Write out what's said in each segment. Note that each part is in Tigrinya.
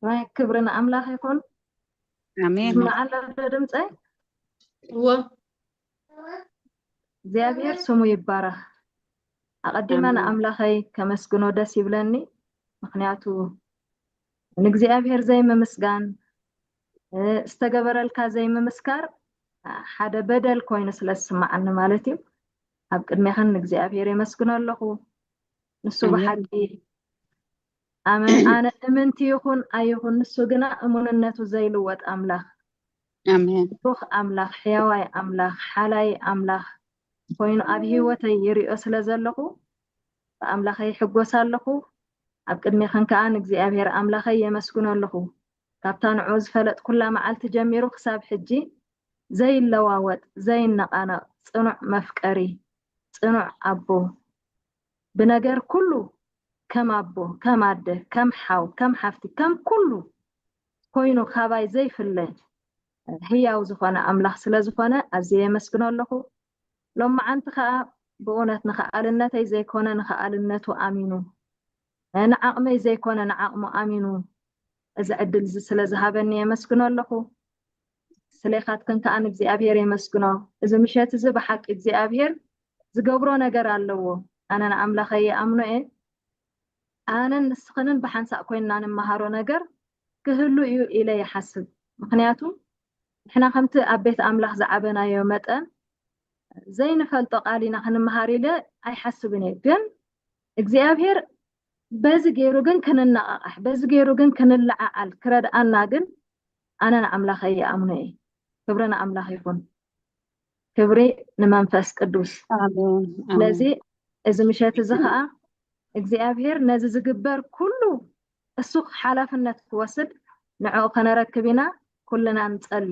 ኣሜን። ክብሪ ንኣምላኽ ይኹን። ኣሜን። ይስማዕ ኣሎ ዶ ድምፀይ? እዎ እግዚኣብሔር ስሙ ይባረኽ። ኣቐዲመ ኣሜን። ንኣምላኸይ ከመስግኖ ደስ ይብለኒ። ምኽንያቱ ንእግዚኣብሔር ዘይምምስጋን እ፣ ዝተገበረልካ ዘይምምስካር ሓደ በደል ኮይኑ ስለ ዝስማዓኒ ማለት እዩ። ኣብ ቅድሜኽን ንእግዚኣብሔር የመስግኖ ኣለኹ። ንሱ ኣሜን። ብሓቂ ኣመን ኣነ እምንቲ ይኹን ኣይኹን ንሱ ግና እሙንነቱ ዘይልወጥ ኣምላኽ ኣሜን። ብሩኽ ኣምላኽ ሕያዋይ ኣምላኽ ሓላይ ኣምላኽ ኮይኑ ኣብ ህይወተይ ይሪኦ ስለ ዘለኹ ብኣምላኸይ ይሕጎስ ኣለኹ። ኣብ ቅድሜኽን ከኣ ንእግዚኣብሔር ኣምላኸይ የመስግኖ ኣለኹ። ካብታ ንዑ ዝፈለጥኩላ መዓልቲ ጀሚሩ ክሳብ ሕጂ ዘይለዋወጥ ዘይነቓነቕ ጽኑዕ መፍቀሪ ጽኑዕ ኣቦ ብነገር ኩሉ ከም ኣቦ ከም ኣደ ከም ሓው ከም ሓፍቲ ከም ኩሉ ኮይኑ ካባይ ዘይፍለ ህያው ዝኾነ ኣምላኽ ስለ ዝኾነ ኣዝየ የመስግኖ ኣለኹ። ሎመዓንቲ ከኣ ብእውነት ንኸኣልነተይ ዘይኮነ ንኸኣልነቱ ኣሚኑ ንዓቕመይ ዘይኮነ ንዓቕሙ ኣሚኑ እዚ ዕድል እዚ ስለ ዝሃበኒ የመስግኖ ኣለኹ። ስሌኻትክን ከኣ ንእግዚኣብሔር የመስግኖ። እዚ ምሸት እዚ ብሓቂ እግዚኣብሔር ዝገብሮ ነገር ኣለዎ። ኣነ ንኣምላኸይ ይኣምኖ እየ። ኣነን ንስኽንን ብሓንሳእ ኮይንና ንመሃሮ ነገር ክህሉ እዩ ኢለ ይሓስብ። ምክንያቱ ንሕና ከምቲ ኣብ ቤት ኣምላኽ ዝዓበናዮ መጠን ዘይንፈልጦ ቃል ኢና ክንመሃር ኢለ ኣይሓስብን እየ። ግን እግዚኣብሔር በዚ ገይሩ ግን ክንነቓቓሕ፣ በዚ ገይሩ ግን ክንለዓዓል ክረድኣና ግን ኣነ ንኣምላኸይ ይኣምኖ እየ። ክብሪ ንኣምላኽ ይኹን። ክብሪ ንመንፈስ ቅዱስ። ኣሜን። ስለዚ እዚ ምሸት እዚ ከዓ እግዚኣብሔር ነዚ ዝግበር ኩሉ እሱ ሓላፍነት ክወስድ ንዕኡ ከነረክብ ኢና። ኩልና ንጸሊ።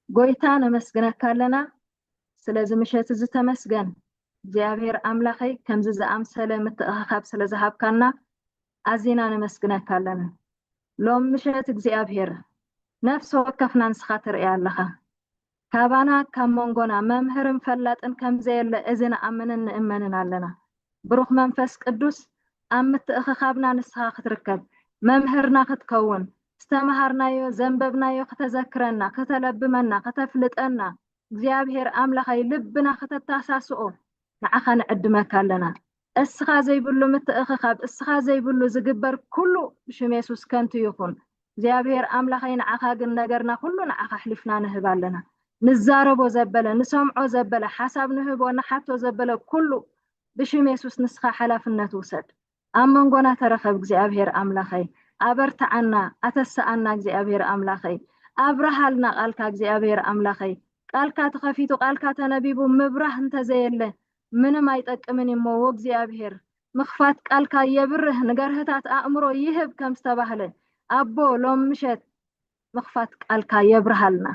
ጎይታ ነመስግነካ ኣለና ስለዚ ምሸት እዚ ተመስገን እግዚኣብሔር ኣምላኸይ ከምዚ ዝኣምሰለ ምትእኽኻብ ስለ ዝሃብካና ኣዚና ነመስግነካ ኣለና። ሎም ምሸት እግዚኣብሔር ነፍሲ ወከፍና ንስኻ ትርእያ ኣለኻ። ካባና ካብ መንጎና መምህርን ፈላጥን ከምዘየለ እዚ ንኣምንን ንእመንን ኣለና። ብሩኽ መንፈስ ቅዱስ ኣብ ምትእኽኻብና ንስኻ ክትርከብ መምህርና ክትከውን ዝተምሃርናዮ ዘንበብናዮ ክተዘክረና ከተለብመና ከተፍልጠና እግዚኣብሔር ኣምላኸይ ልብና ከተተሳስኦ ንዓኻ ንዕድመካ ኣለና። እስኻ ዘይብሉ ምትእኽኻብ እስኻ ዘይብሉ ዝግበር ኩሉ ብሽም የሱስ ከንቱ ይኹን። እግዚኣብሔር ኣምላኸይ ንዓኻ ግን ነገርና ኩሉ ንዓኻ ኣሕሊፍና ንህብ ኣለና። ንዛረቦ ዘበለ ንሰምዖ ዘበለ ሓሳብ ንህቦ ንሓቶ ዘበለ ኩሉ ብሽም የሱስ ንስኻ ሓላፍነት ውሰድ። ኣብ መንጎና ተረኸብ እግዚኣብሔር ኣምላኸይ። ኣበርትዓና ኣተስኣና እግዚኣብሔር ኣምላኸይ። ኣብርሃልና ቃልካ እግዚኣብሔር ኣምላኸይ። ቃልካ ተኸፊቱ ቃልካ ተነቢቡ ምብራህ እንተዘየለ ምንም ኣይጠቅምን እሞ እግዚኣብሔር ምኽፋት ቃልካ የብርህ ንገርህታት ኣእምሮ ይህብ ከም ዝተባህለ ኣቦ ሎም ምሸት ምኽፋት ቃልካ የብርሃልና።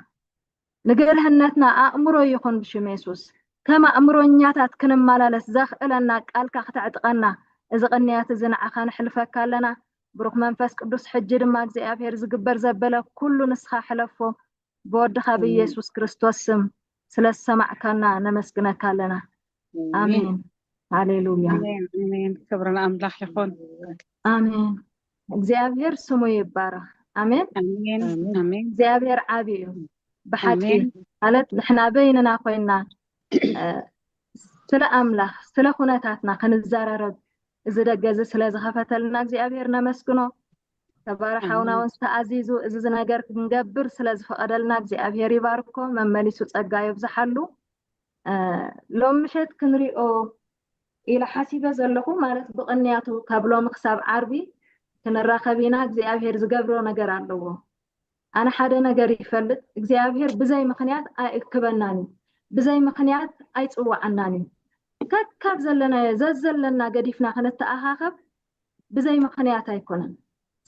ንግርህነትና ኣእምሮ ይኹን ብሽም የሱስ ከም ኣእምሮኛታት ክንመላለስ ዘኽእለና ቃልካ ክተዕጥቀና እዚ ቅንያት እዚ ንዓኻ ንሕልፈካ ኣለና። ብሩኽ መንፈስ ቅዱስ ሕጂ ድማ እግዚኣብሔር ዝግበር ዘበለ ኩሉ ንስኻ ሕለፎ ብወድኻ ብኢየሱስ ክርስቶስ ስም ስለ ዝሰማዕካና ነመስግነካ ኣለና። ኣሜን። ሃሌሉያ። ኣሜን። ኣሜን። ክብሪ ንኣምላኽ ይኹን። ኣሜን። እግዚኣብሔር ስሙ ይባረኽ። ኣሜን። ኣሜን። ኣሜን። እግዚኣብሔር ዓቢ እዩ ብሓቂ። ኣሜን። ማለት ንሕና በይንና ኮይንና እ፣ ስለ ኣምላኽ ስለ ኩነታትና ክንዘራረብ እዚ ደገ እዚ ስለ ዝኸፈተልና እግዚኣብሔር ነመስግኖ። ተባረ ሓውና እውን ዝተኣዚዙ እዚ ነገር ክንገብር ስለ ዝፈቐደልና እግዚኣብሔር ይባርኮ፣ መመሊሱ ጸጋ የብዝሓሉ። እ፣ ሎም ምሸት ክንሪኦ ኢለ ሓሲበ ዘለኹ ማለት ብቕንያቱ ካብ ሎሚ ክሳብ ዓርቢ ክንራኸብ ኢና። እግዚኣብሔር ዝገብሮ ነገር ኣለዎ። ኣነ ሓደ ነገር ይፈልጥ እግዚኣብሔር ብዘይ ምኽንያት ኣይእክበናን እዩ። ብዘይ ምኽንያት ኣይጽውዓናን እዩ። ከካብ ዘለናዮ ዘዘለና ገዲፍና ክንተኣኻኸብ ብዘይ ምኽንያት ኣይኮነን።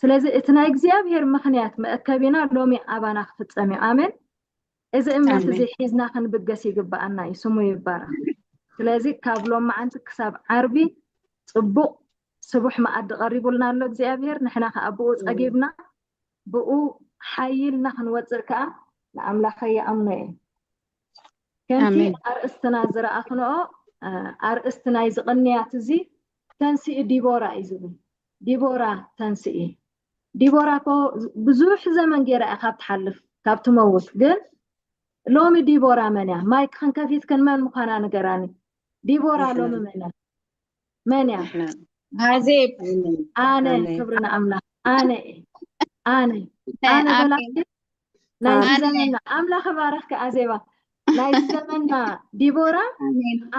ስለዚ እቲ ናይ እግዚኣብሔር ምኽንያት መእከቢና ሎሚ ኣባና ክፍጸም እዩ። ኣሜን። እዚ እምነት እዚ ሒዝና ክንብገስ ይግብኣና እዩ። ስሙ ይባረኽ። ስለዚ ካብ ሎም መዓንቲ ክሳብ ዓርቢ ጽቡቕ ስቡሕ መኣዲ ቀሪቡልና ኣሎ እግዚኣብሔር። ንሕና ከዓ ብኡ ጸጊብና ብኡ ሓይልና ክንወፅእ ከዓ ንኣምላኸ ይኣምኖ እየ። ከምቲ ኣርእስትና ዝረኣኽንኦ ኣርእስቲ ናይ ዝቕንያት እዚ ተንስኢ ዲቦራ እዩ ዝብል። ዲቦራ ተንስኢ። ዲቦራ እኮ ብዙሕ ዘመን ገይራ እያ ካብ ትሓልፍ፣ ካብ ትመውት። ግን ሎሚ ዲቦራ መን እያ? ማይክኽን ከፊትክን መን ምዃና ንገራኒ። ዲቦራ ሎሚ መን እያ? መን እያ? ኣዜብ። ኣነ። ክብሪ ንኣምላኽ። ኣነ እየ። ኣነ ኣነ በላኪ። ናይዚ ዘመንና ኣምላኽ ባረኽኪ ኣዜባ። ናይዚ ዘመንና ዲቦራ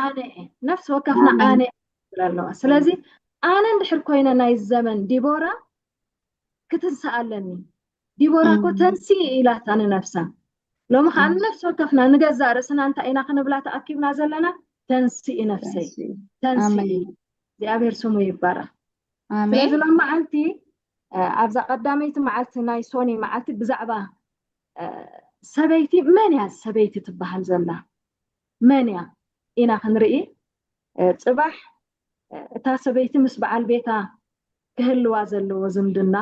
ኣነ እየ። ነፍሲ ወከፍና ኣነ እየ ትብል ኣለዋ። ስለዚ ኣነ እንድሕር ኮይነ ናይዚ ዘመን ዲቦራ ክትንስእ ኣለኒ። ዲቦራ እኮ ተንስኢ ኢላታ ንነብሳ። ሎሚ ከዓ ንነፍሲ ወከፍና ንገዛእ ርእስና እንታይ ኢና ክንብላ ተኣኪብና ዘለና? ተንስኢ ነፍሰይ፣ ተንስኢ። እግዚኣብሔር ስሙ ይባረኽ። ስለዚ ሎም መዓልቲ ኣብዛ ቀዳመይቲ መዓልቲ ናይ ሶኒ መዓልቲ ብዛዕባ ሰበይቲ መን እያ ሰበይቲ ትበሃል ዘላ መን እያ ኢና ክንርኢ። ፅባሕ እታ ሰበይቲ ምስ በዓል ቤታ ክህልዋ ዘለዎ ዝምድና፣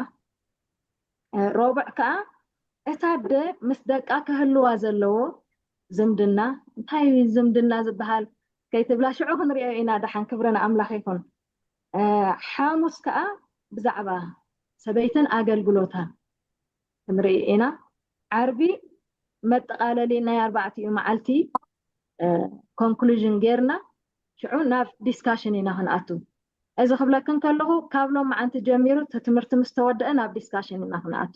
ሮብዕ ከዓ እታ ኣደ ምስ ደቃ ክህልዋ ዘለዎ ዝምድና። እንታይ ዝምድና ዝበሃል ከይትብላ ሽዑ ክንሪኦ ኢና። ደሓን ክብሪ ንኣምላኽ ይኹን። ሓሙስ ከዓ ብዛዕባ ሰበይትን ኣገልግሎታን ክንርኢ ኢና። ዓርቢ መጠቓለሊ ናይ ኣርባዕቲኡ መዓልቲ ኮንክሉዥን ጌርና ሽዑ ናብ ዲስካሽን ኢና ክንኣቱ። እዚ ክብለክን ከለኹ ካብ ሎም መዓንቲ ጀሚሩ እቲ ትምህርቲ ምስ ተወደአ ናብ ዲስካሽን ኢና ክንኣቱ።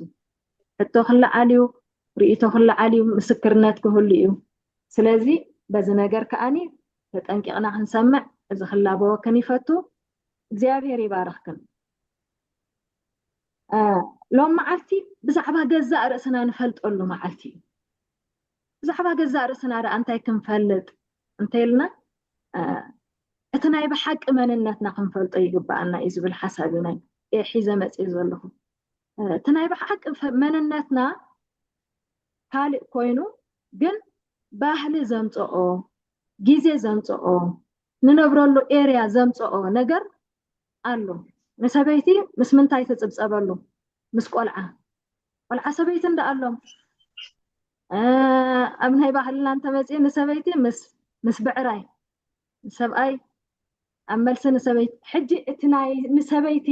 ሕቶ ክለዓል እዩ፣ ርእይቶ ክለዓል እዩ፣ ምስክርነት ክህሉ እዩ። ስለዚ በዚ ነገር ከዓኒ ተጠንቂቕና ክንሰምዕ እዚ ክላበወክን ይፈቱ። እግዚኣብሔር ይባርኽክን። ሎም መዓልቲ ብዛዕባ ገዛእ ርእስና ንፈልጠሉ መዓልቲ እዩ። ብዛዕባ ገዛእ ርእስና ደኣ እንታይ ክንፈልጥ እንተይልና እቲ ናይ ብሓቂ መንነትና ክንፈልጦ ይግበኣና እዩ ዝብል ሓሳብ እዩ ናይ ሒዘ መፅእ ዘለኹ። እቲ ናይ ብሓቂ መንነትና ካልእ ኮይኑ ግን ባህሊ ዘምፀኦ፣ ግዜ ዘምፀኦ፣ ንነብረሉ ኤርያ ዘምፀኦ ነገር ኣሎ። ንሰበይቲ ምስ ምንታይ ትፅብፀበሉ? ምስ ቆልዓ። ቆልዓ ሰበይቲ እንዳ ኣሎም ኣብ ናይ ባህልና እንተመፅእ ንሰበይቲ ምስ ምስ ብዕራይ፣ ንሰብኣይ ኣብ መልሲ ንሰበይቲ። ሕጂ እቲ ናይ ንሰበይቲ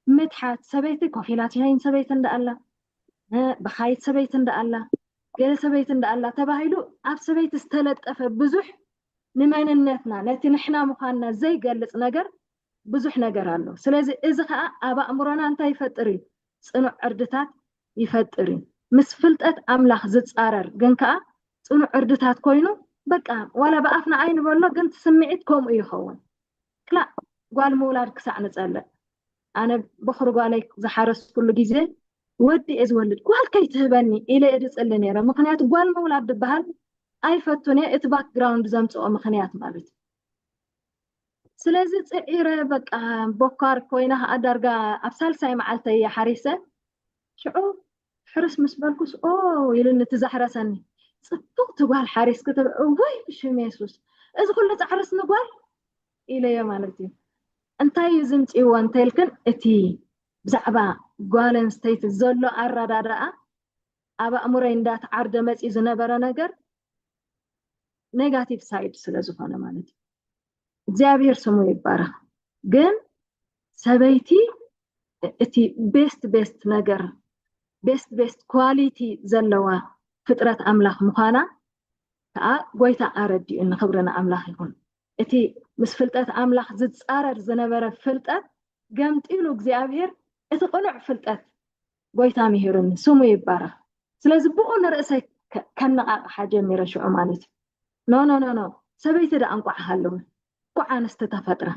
ምትሓት፣ ሰበይቲ ኮፍ ኢላ ትሸይን ሰበይቲ እንዳ ኣላ፣ ብኻይት ሰበይቲ እንዳ ኣላ፣ ገለ ሰበይቲ እንዳ ኣላ ተባሂሉ ኣብ ሰበይቲ ዝተለጠፈ ብዙሕ ንመንነትና ነቲ ንሕና ምዃንና ዘይገልጽ ነገር ብዙሕ ነገር ኣሎ። ስለዚ እዚ ኸኣ ኣብ ኣእምሮና እንታይ ይፈጥር እዩ? ጽኑዕ ዕርድታት ይፈጥር እዩ። ምስ ፍልጠት ኣምላኽ ዝጻረር ግን ከኣ ጽኑዕ ዕርድታት ኮይኑ በቃ ዋላ ብኣፍና ኣይንበሎ ግን እቲ ስምዒት ከምኡ ይኸውን። ክላእ ጓል ምውላድ ክሳዕ ንጸልእ ኣነ በኹሪ ጓለይ ዝሓረስኩሉ ግዜ ወዲ እየ ዝወልድ ጓል ከይትህበኒ ኢለ እየ ዝጽሊ ነይረ። ምኽንያቱ ጓል ምውላድ ዝበሃል ኣይፈቱን እየ። እቲ ባክግራውንድ ዘምፅኦ ምኽንያት ማለት እዩ። ስለዚ ፅዒረ በቃ ቦካር ኮይነ ከዓ ዳርጋ ኣብ ሳልሳይ መዓልተይ እየ ሓሪሰ። ሽዑ ሕርስ ምስ በልኩስ ኦ ኢሉኒ እቲ ዘሕረሰኒ። ፅብቕቲ ጓል ሓሪስኪ ትብል እወይ ብሽም የሱስ እዚ ኩሉ ፃዕርስ ንጓል ኢለዮ ማለት እዩ። እንታይ እዩ ዝምፅእዎ እንተልክን እቲ ብዛዕባ ጓል ኣንስተይቲ ዘሎ ኣረዳድኣ ኣብ ኣእምሮይ እንዳተዓርደ መፅዩ ዝነበረ ነገር ኔጋቲቭ ሳይድ ስለ ዝኾነ ማለት እዩ። እግዚኣብሔር ስሙ ይባረክ። ግን ሰበይቲ እቲ ቤስት ቤስት ነገር ቤስት ቤስት ኳሊቲ ዘለዋ ፍጥረት ኣምላኽ ምዃና ከዓ ጎይታ ኣረዲኡኒ። ክብሪ ንኣምላኽ ይኹን። እቲ ምስ ፍልጠት ኣምላኽ ዝፃረር ዝነበረ ፍልጠት ገምጢሉ እግዚኣብሔር እቲ ቅኑዕ ፍልጠት ጎይታ ምሂሩኒ። ስሙ ይባረኽ። ስለዚ ብኡ ንርእሰይ ከነቓቕሓ ጀሚረ ሽዑ ማለት እዩ። ኖ ኖ ኖ ኖ ሰበይቲ ደኣ እንቋዕ ሃለወ፣ እንቋዕ ኣንስቲ ተፈጥረ፣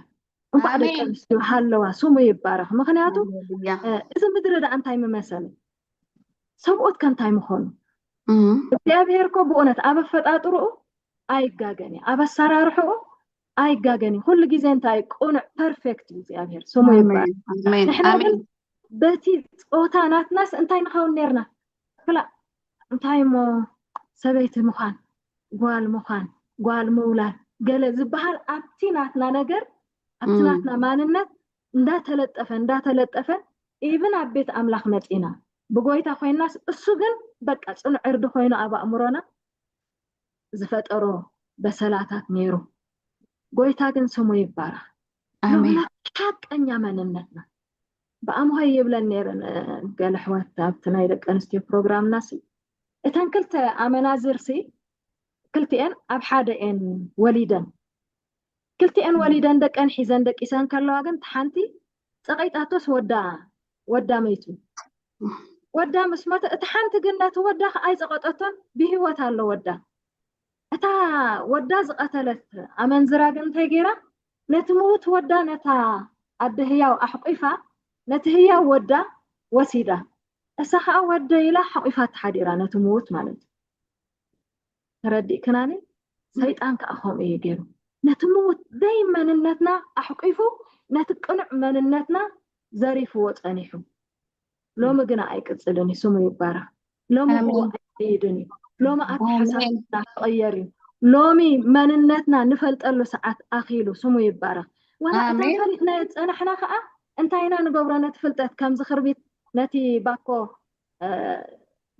እንቋዕ ደቂ ኣንስትዮ ሃለዋ። ስሙ ይባረኽ። ምኽንያቱ እዚ ምድሪ ደኣ እንታይ ምመሰለ? ሰብኡት ከ እንታይ ምኾኑ? እግዚኣብሔር እኮ ብእውነት ኣብ ኣፈጣጥርኡ ኣይጋገን እዩ። ኣብ ኣሰራርሕኡ ኣይጋገን እዩ። ኩሉ ግዜ እንታይ ቅኑዕ ፐርፌክት እዩ እግዚኣብሔር። ስሙ ይባረኽ። ንሕና ግን በቲ ፆታ ናትናስ እንታይ ንኸውን ነርና? ክላእ እንታይ እሞ ሰበይቲ ምዃን፣ ጓል ምዃን፣ ጓል ምውላድ ገለ ዝበሃል ኣብቲ ናትና ነገር ኣብቲ ናትና ማንነት እንዳተለጠፈ እንዳተለጠፈ ኢብን ኣብ ቤት ኣምላኽ መፂና ብጎይታ ኮይናስ እሱ ግን በቃ ፅኑዕ ዕርዲ ኮይኑ ኣብ ኣእምሮና ዝፈጠሮ በሰላታት ነይሩ። ጎይታ ግን ስሙ ይባረኽ። ኣሜን። ሓቀኛ መንነትና ብኣምሆይ ይብለን ነይረን። ገለ ኣሕዋት ኣብቲ ናይ ደቂ ኣንስትዮ ፕሮግራምና ሲ እተን ክልተ ኣመናዝር ሲ ክልቲኤን ኣብ ሓደ እየን ወሊደን። ክልቲኤን ወሊደን ደቀን ሒዘን ደቂሰን ከለዋ ግን ሓንቲ ጸቐይጣቶስ ወዳ ወዳ መይቱ። ወዳ ምስ ሞተ እቲ ሓንቲ ግን ነቲ ወዳ ከዓ ኣይጸቐጠቶን፣ ብህይወት ኣሎ ወዳ። እታ ወዳ ዝቐተለት ኣመንዝራ ግን እንታይ ገይራ? ነቲ ምዉት ወዳ ነታ ኣደ ህያው ኣሕቂፋ ነቲ ህያው ወዳ ወሲዳ፣ እሳ ከዓ ወደ ኢላ ሓቂፋ ተሓዲራ ነቲ ምዉት ማለት እዩ። ተረዲእክናኒ? ሰይጣን ከዓ ከምኡ እዩ ገይሩ። ነቲ ምዉት ደይ መንነትና ኣሕቂፉ ነቲ ቅኑዕ መንነትና ዘሪፍዎ ጸኒሑ። ሎሚ ግና ኣይቅጽልን እዩ፣ ስሙ ይባረኽ። ሎሚ ብኡ ኣይኸይድን እዩ። ሎሚ ኣተሓሳስባና ክቕየር እዩ። ሎሚ መንነትና ንፈልጠሉ ሰዓት ኣኺሉ፣ ስሙ ይባረኽ። ዋላ እታ ፈሊጥናዮ ዝጸናሕና ከዓ እንታይ ኢና ንገብሮ? ነቲ ፍልጠት ከምዚ ክርቢት ነቲ ባኮ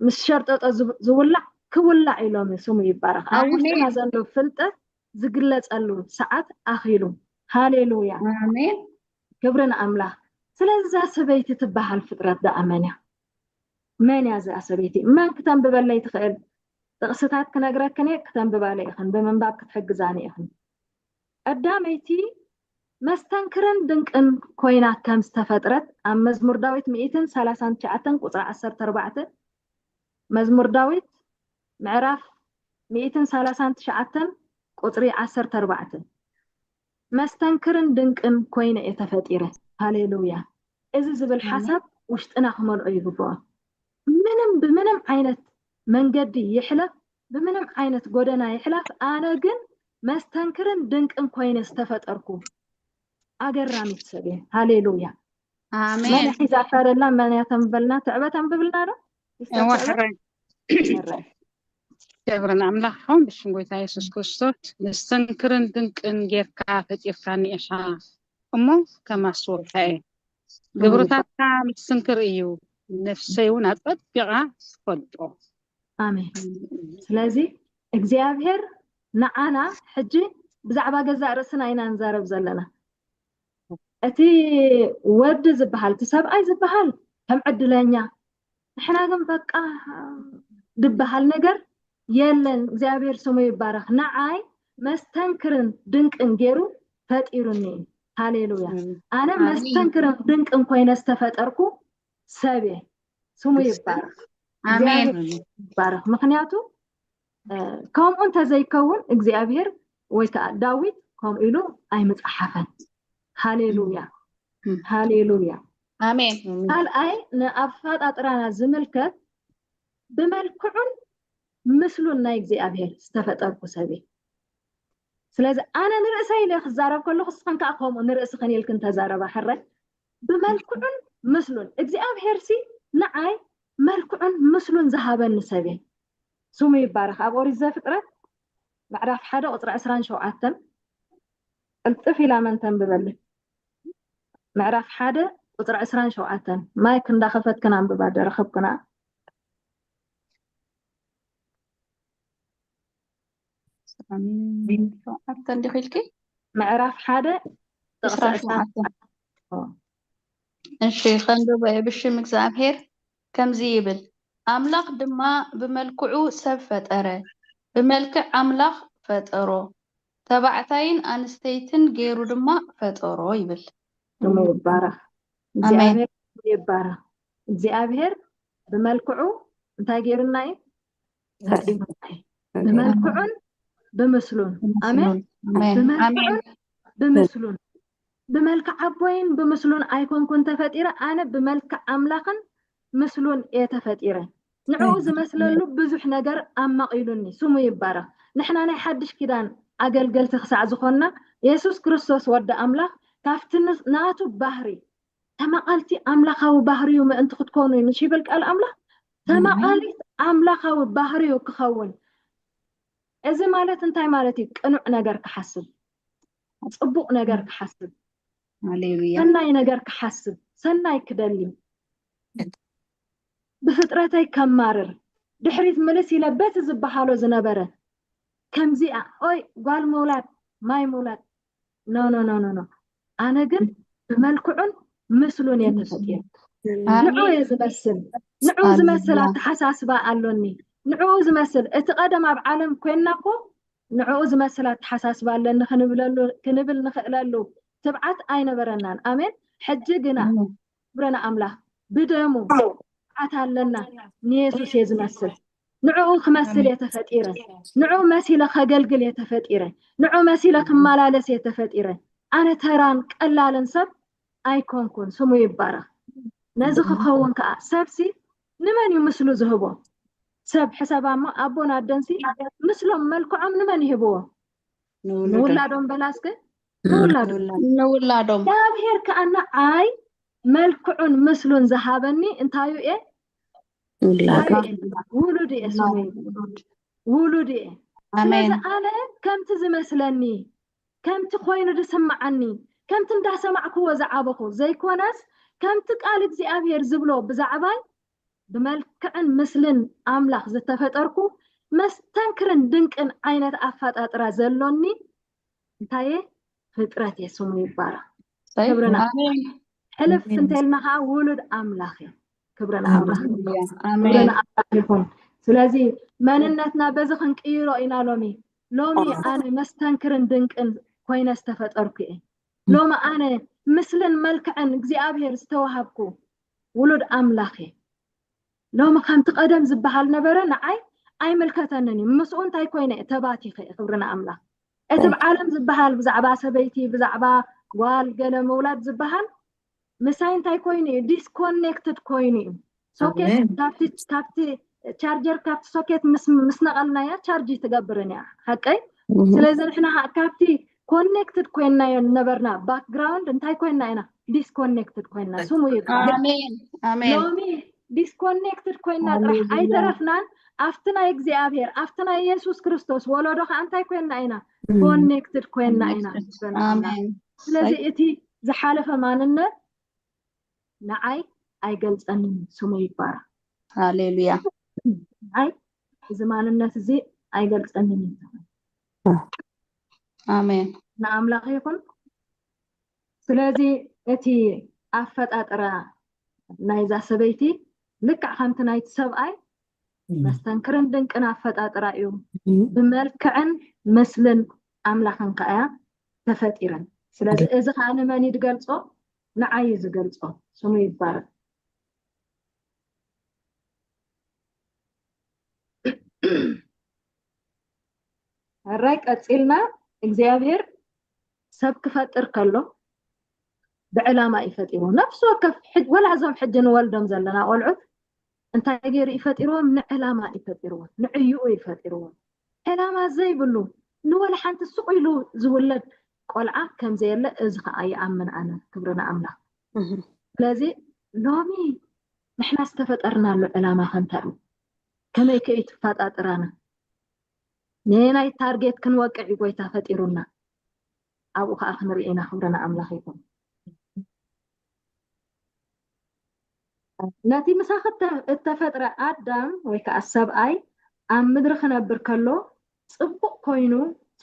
ምስ ሸርጠጦ ዝውላዕ ክውላዕ እዩ ሎሚ፣ ስሙ ይባረኽ። ኣብ ውሽጥና ዘሎ ፍልጠት ዝግለጸሉ ሰዓት ኣኺሉ። ሃሌሉያ። ክብሪ ንኣምላኽ። ስለዚ እዛ ሰበይቲ ትበሃል ፍጥረት ደኣ መን እያ? መን እያ እዛ ሰበይቲ? መን ክተንብበለይ ትኽእል? ጥቕስታት ክነግረክን እየ፣ ክተንብባለይ ኢኽን፣ ብምንባብ ክትሕግዛኒ ኢኽን። ቀዳመይቲ መስተንክርን ድንቅን ኮይና ከም ዝተፈጥረት ኣብ መዝሙር ዳዊት ሚእትን ሰላሳን ትሽዓተን ቁጽሪ ዓሰርተ ኣርባዕተ፣ መዝሙር ዳዊት ምዕራፍ ሚእትን ሰላሳን ትሽዓተን ቁጽሪ ዓሰርተ ኣርባዕተ፣ መስተንክርን ድንቅን ኮይነ እየ ተፈጢረ። ሃሌሉያ። እዚ ዝብል ሓሳብ ውሽጥና ክመልኦ ይግብኦ። ምንም ብምንም ዓይነት መንገዲ ይሕለፍ፣ ብምንም ዓይነት ጎደና ይሕላፍ፣ ኣነ ግን መስተንክርን ድንቅን ኮይነ ዝተፈጠርኩ ኣገራሚት ሰብ እየ። ሃሌሉያ። መን ኣሜን። ሒዛታ ደላ? መን እያ ተንብበልና? ትዕበ ተንብብልና ዶ? ይስተር እዋ ትዕበ? ሕራይ። ሕራይ። ክብሪ ንኣምላኽ ይኹን። ብሽም ጎይታ የሱስ ክርስቶስ መስተንክርን ድንቅን ጌርካ ፈጢርካኒ ኢኻ እሞ ከማስወልካ እየ። ግብርታትካ ምስትንክር እዩ፣ ነፍሰይ እውን ኣጸቢቓ ትፈልጦ። ኣሜን። ስለዚ እግዚኣብሔር ንዓና ሕጂ ብዛዕባ ገዛእ ርእስና ኢና ንዛረብ ዘለና። እቲ ወዲ ዝበሃል፣ እቲ ሰብኣይ ዝበሃል ከም ዕድለኛ፣ ንሕና ግን በቃ ዝበሃል ነገር የለን። እግዚኣብሔር ስሙ ይባረኽ። ንዓይ መስተንክርን ድንቅን ገይሩ ፈጢሩኒ እዩ። ሃሌሉያ። ኣነ ኣሜን። መስተንክርን ድንቅን ኮይነ ዝተፈጠርኩ ሰብ እየ። ስሙ ይባረኽ። ኣሜን። እግዚኣብሔር ይባረኽ። ምክንያቱ እ፣ ከምኡ እንተዘይከውን እግዚኣብሔር ወይ ከዓ ዳዊት ከምኡ ኢሉ ኣይምፀሓፈን። ሃሌሉያ። እም። ሃሌሉያ። ኣሜን። ካልኣይ ንኣፈጣጥራና ዝምልከት ብመልክዑን ምስሉን ናይ እግዚኣብሔር ዝተፈጠርኩ ሰብ እየ። ስለዚ ኣነ ንርእሰይ ኢለ ክዛረብ ከለኹ ንስኽን ከዓ ከምኡ ንርእስኽን ኢልክን ተዛረባ። ሕራይ ብመልክዑን ምስሉን እግዚኣብሔር ሲ ንዓይ መልክዑን ምስሉን ዝሃበኒ ሰብ እየ። ስሙ ይባረኽ። ኣብ ኦሪት ዘፍጥረት ምዕራፍ ሓደ ቁፅሪ ዕስራን ሸውዓተን ቅልጥፍ ኢላ መን ተንብበሊ? ምዕራፍ ሓደ ቁፅሪ ዕስራን ሸውዓተን ማይክ እንዳኸፈትክን ኣንብባ ደረኸብክና። ሸውዓተ እንዲኺ ኢልኪ? ምዕራፍ ሓደ ጥቕሲ ዕስራን ዕስራን ሸውዓተን። እሺ፣ ከንብቦ እየ። ብሽም እግዚኣብሔር ከምዚ ይብል፣ ኣምላኽ ድማ ብመልክዑ ሰብ ፈጠረ፣ ብመልክዕ ኣምላኽ ፈጠሮ፣ ተባዕታይን ኣንስተይትን ገይሩ ድማ ፈጠሮ ይብል። ስሙ ይባረኽ። ኣሜን። እግዚኣብሔር ስሙ ይባረኽ። እግዚኣብሔር ብመልክዑ እንታይ ገይሩና እዩ? ፈጢሩና እዩ። ብመልክዑን ብምስሉን። ኣሜን። ኣሜን። ብመልክዑን ኣሜን። ብምስሉን። ብመልክዕ ኣቦይን ብምስሉን ኣይኮንኩን ተፈጢረ፣ ኣነ ብመልክዕ ኣምላኽን ምስሉን እየ ተፈጢረ። ንዕኡ ዝመስለሉ ብዙሕ ነገር ኣማቒሉኒ። ስሙ ይባረኽ። ንሕና ናይ ሓድሽ ኪዳን ኣገልገልቲ ክሳዕ ዝኾንና፣ የሱስ ክርስቶስ ወዲ ኣምላኽ ካብቲ ን-፣ ናቱ ባህሪ ተማቐልቲ ኣምላኻዊ ባህሪኡ ምእንቲ ክትኮኑ እዩ። ምሽ ይብል ቃል ኣምላኽ? ተማቐሊት ኣምላኻዊ ባህሪኡ ክኸውን። እዚ ማለት እንታይ ማለት እዩ? ቅኑዕ ነገር ክሓስብ፣ ጽቡቕ ነገር ክሓስብ፣ ሃሌሉያ። ሰናይ ነገር ክሓስብ፣ ሰናይ ክደሊ፣ ብፍጥረተይ ከማርር፣ ድሕሪት ምልስ ኢለ በቲ ዝበሃሎ ዝነበረ ከምዚኣ፣ ኦይ ጓል ምውላድ፣ ማይ ምውላድ፣ ኖ፣ ኖ፣ ኖ፣ ኖ፣ ኖ። ኣነ ግን ብመልክዑን ምስሉን እየ ተፈጢረ። ንዑ እየ ዝመስል። ንዑ ዝመስል ኣተሓሳስባ ኣሎኒ። ንዑ ዝመስል፣ እቲ ቀደም ኣብ ዓለም ኮይንና እኮ ንዑ ዝመስል ኣተሓሳስባ ኣለኒ ክንብለሉ፣ ክንብል ንኽእለሉ ትብዓት ኣይነበረናን። ኣሜን። ሕጂ ግና ክብረና ኣምላኽ ብደሙ ትብዓት ኣለና። ንየሱስ እየ ዝመስል። ንዕኡ ክመስል እየ ተፈጢረ። ንዕኡ መሲለ ከገልግል እየ ተፈጢረ። ንዕኡ መሲለ ክመላለስ እየ ተፈጢረ። ኣነ ተራን ቀላልን ሰብ ኣይኮንኩን። ስሙ ይባረኽ። ነዚ ክኸውን ከዓ ሰብሲ ንመን እዩ ምስሉ ዝህቦ? ሰብ ሕሰባ እሞ ኣቦን ኣደንሲ ምስሎም መልክዖም ንመን ይህብዎ? ንውላዶም በላስከ ንውላዶም። ንውላዶም እግዚኣብሔር ከዓ ንዓይ መልክዑን ምስሉን ዝሃበኒ እንታዩ እየ? ውሉድ እየ። ስሙ ውሉድ እየ። ስለዚ ኣነ ከምቲ ዝመስለኒ፣ ከምቲ ኮይኑ ዝስምዓኒ፣ ከምቲ እንዳሰማዕክዎ ዝዓበኹ ዘይኮነስ፣ ከምቲ ቃል እግዚኣብሔር ዝብሎ ብዛዕባይ ብመልክዕን ምስልን ኣምላኽ ዝተፈጠርኩ መስተንክርን ድንቅን ዓይነት ኣፈጣጥራ ዘሎኒ እንታይ እየ? ፍጥረት እየ። ስሙ ይባረኽ። ክብርና ሕልፍ እንተልና ከዓ ውሉድ ኣምላኽ እየ። ክብርና ኣምላኽ ይኹን። ስለዚ መንነትና በዚ ክንቅይሮ ኢና ሎሚ። ሎሚ ኣነ መስተንክርን ድንቅን ኮይነ ዝተፈጠርኩ እየ። ሎሚ ኣነ ምስልን መልክዕን እግዚኣብሔር ዝተዋሃብኩ ውሉድ ኣምላኽ እየ። ሎሚ ከምቲ ቀደም ዝበሃል ነበረ ንዓይ ኣይምልከተንን እዩ። ምስኡ እንታይ ኮይነ እየ? ተባቲኸ እየ። ክብርና ኣምላኽ። እቲ ብዓለም ዝበሃል ብዛዕባ ሰበይቲ፣ ብዛዕባ ጓል ገለ ምውላድ ዝበሃል ምሳይ እንታይ ኮይኑ እዩ? ዲስኮኔክትድ ኮይኑ እዩ። ሶኬት ካብቲ ቻርጀር ካብቲ ሶኬት ምስ ነቐልናያ ቻርጅ ትገብርን እያ። ሓቀይ? ስለዚ ንሕና ካብቲ ኮኔክትድ ኮይንናዮ ነበርና ባክግራውንድ እንታይ ኮይንና ኢና? ዲስኮኔክትድ ኮይንና። ስሙ ይባረክ። ኣሜን ኣሜን። ሎሚ ዲስኮኔክትድ ኮይንና ጥራሕ ኣይተረፍናን። ኣብቲ ናይ እግዚኣብሔር ኣብቲ ናይ የሱስ ክርስቶስ ወለዶ ከዓ እንታይ ኮይንና ኢና? ኮኔክትድ ኮይንና ኢና። ኣሜን። ስለዚ እቲ ዝሓለፈ ማንነት ንዓይ ኣይገልፀንን። ስሙ ይባረክ። ሃሌሉያ። ንዓይ እዚ ማንነት እዚ ኣይገልፀንን እዩ። ኣሜን። ንኣምላኽ ይኹን። ስለዚ እቲ ኣፈጣጥራ ናይዛ ሰበይቲ ልክዕ ከምቲ ናይቲ ሰብኣይ መስተንክርን ድንቅን ኣፈጣጥራ እዩ። ብመልክዕን ምስልን ኣምላኽን ከኣ እያ ተፈጢረን። ስለዚ እዚ ከኣ ንመን እዩ ዝገልጾ? ንዓይ እዩ ዝገልጾ። ስሙ ይባረክ። ሕራይ ቀጺልና እግዚኣብሔር ሰብ ክፈጥር ከሎ ብዕላማ እዩ ፈጢርዎ። ነፍሲ ወከፍ ሕጅ- ወላ እዞም ሕጂ ንወልዶም ዘለና ቆልዑት እንታይ ገይሩ እዩ ፈጢርዎም? ንዕላማ እዩ ፈጢርዎም፣ ንዕይኡ እዩ ፈጢርዎም። ዕላማ ዘይብሉ ንወላ ሓንቲ ስቕ ኢሉ ዝውለድ ቆልዓ ከም ዘየለ እዚ ከዓ ይኣምን ኣነ። ክብሪ ንኣምላኽ። ስለዚ ሎሚ ንሕና ዝተፈጠርናሉ ዕላማ ከ እንታይ እዩ? ከመይ ከ እዩ ትፈጣጥራና? ነየናይ ታርጌት ክንወቅዕ እዩ ጎይታ ፈጢሩና? ኣብኡ ከዓ ክንርኢ ኢና። ክብሪ ንኣምላኽ ይኹን። ነቲ ምሳኺ እተ- እተፈጥረ ኣዳም ወይ ከዓ ሰብኣይ ኣብ ምድሪ ክነብር ከሎ ፅቡቅ ኮይኑ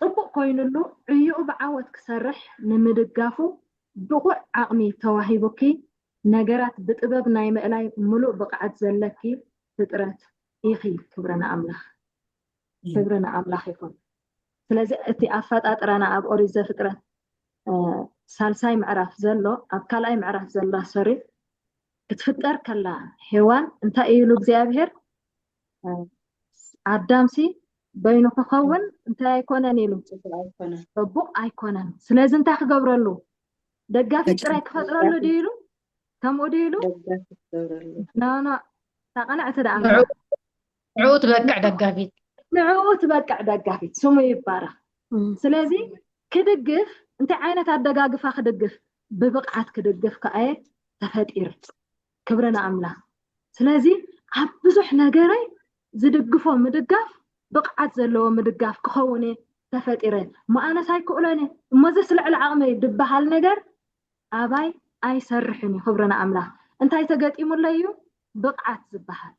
ፅቡቅ ኮይኑሉ ዕይኡ ብዓወት ክሰርሕ ንምድጋፉ ብቁዕ ዓቅሚ ተዋሂቡኪ ነገራት ብጥበብ ናይ ምእላይ ምሉእ ብቅዓት ዘለኪ ፍጥረት ኢኺ። ክብሪ ንኣምላኽ። ክብሪ ንኣምላኽ ይኹን። ስለዚ እቲ ኣፈጣጥራና ኣብ ኦሪት ዘፍጥረት ሳልሳይ ምዕራፍ ዘሎ ኣብ ካልኣይ ምዕራፍ ዘላ ሶሪ ክትፍጠር ከላ ሄዋን እንታይ ኢሉ እግዚኣብሔር ኣዳምሲ በይኑ ክኸውን እንታይ ኣይኮነን ኢሉ ጽቡቅ ኣይኮነን። ስለዚ እንታይ ክገብረሉ ደጋፊት ጥራይ ክፈጥረሉ ድዩ ኢሉ ከምኡ ድዩ ኢሉ ናና ታቀናዕቲ ደኣ ንዕኡ ትበቅዕ ደጋፊት ንዕኡ ትበቅዕ ደጋፊት ስሙ ይባረክ። ስለዚ ክድግፍ እንታይ ዓይነት ኣደጋግፋ ክድግፍ ብብቕዓት ክድግፍ ከኣየ ተፈጢሩ። ክብሪ ንኣምላኽ። ስለዚ ኣብ ብዙሕ ነገረይ ዝድግፎ ምድጋፍ ብቕዓት ዘለዎ ምድጋፍ ክኸውን እየ ተፈጢረ። መኣነስ ኣይክእሎን እየ እሞ ዘስ ልዕሊ ዓቕመይ ድበሃል ነገር ኣባይ ኣይሰርሕን እዩ። ክብሪ ንኣምላኽ። እንታይ ተገጢሙለይ እዩ? ብቕዓት ዝበሃል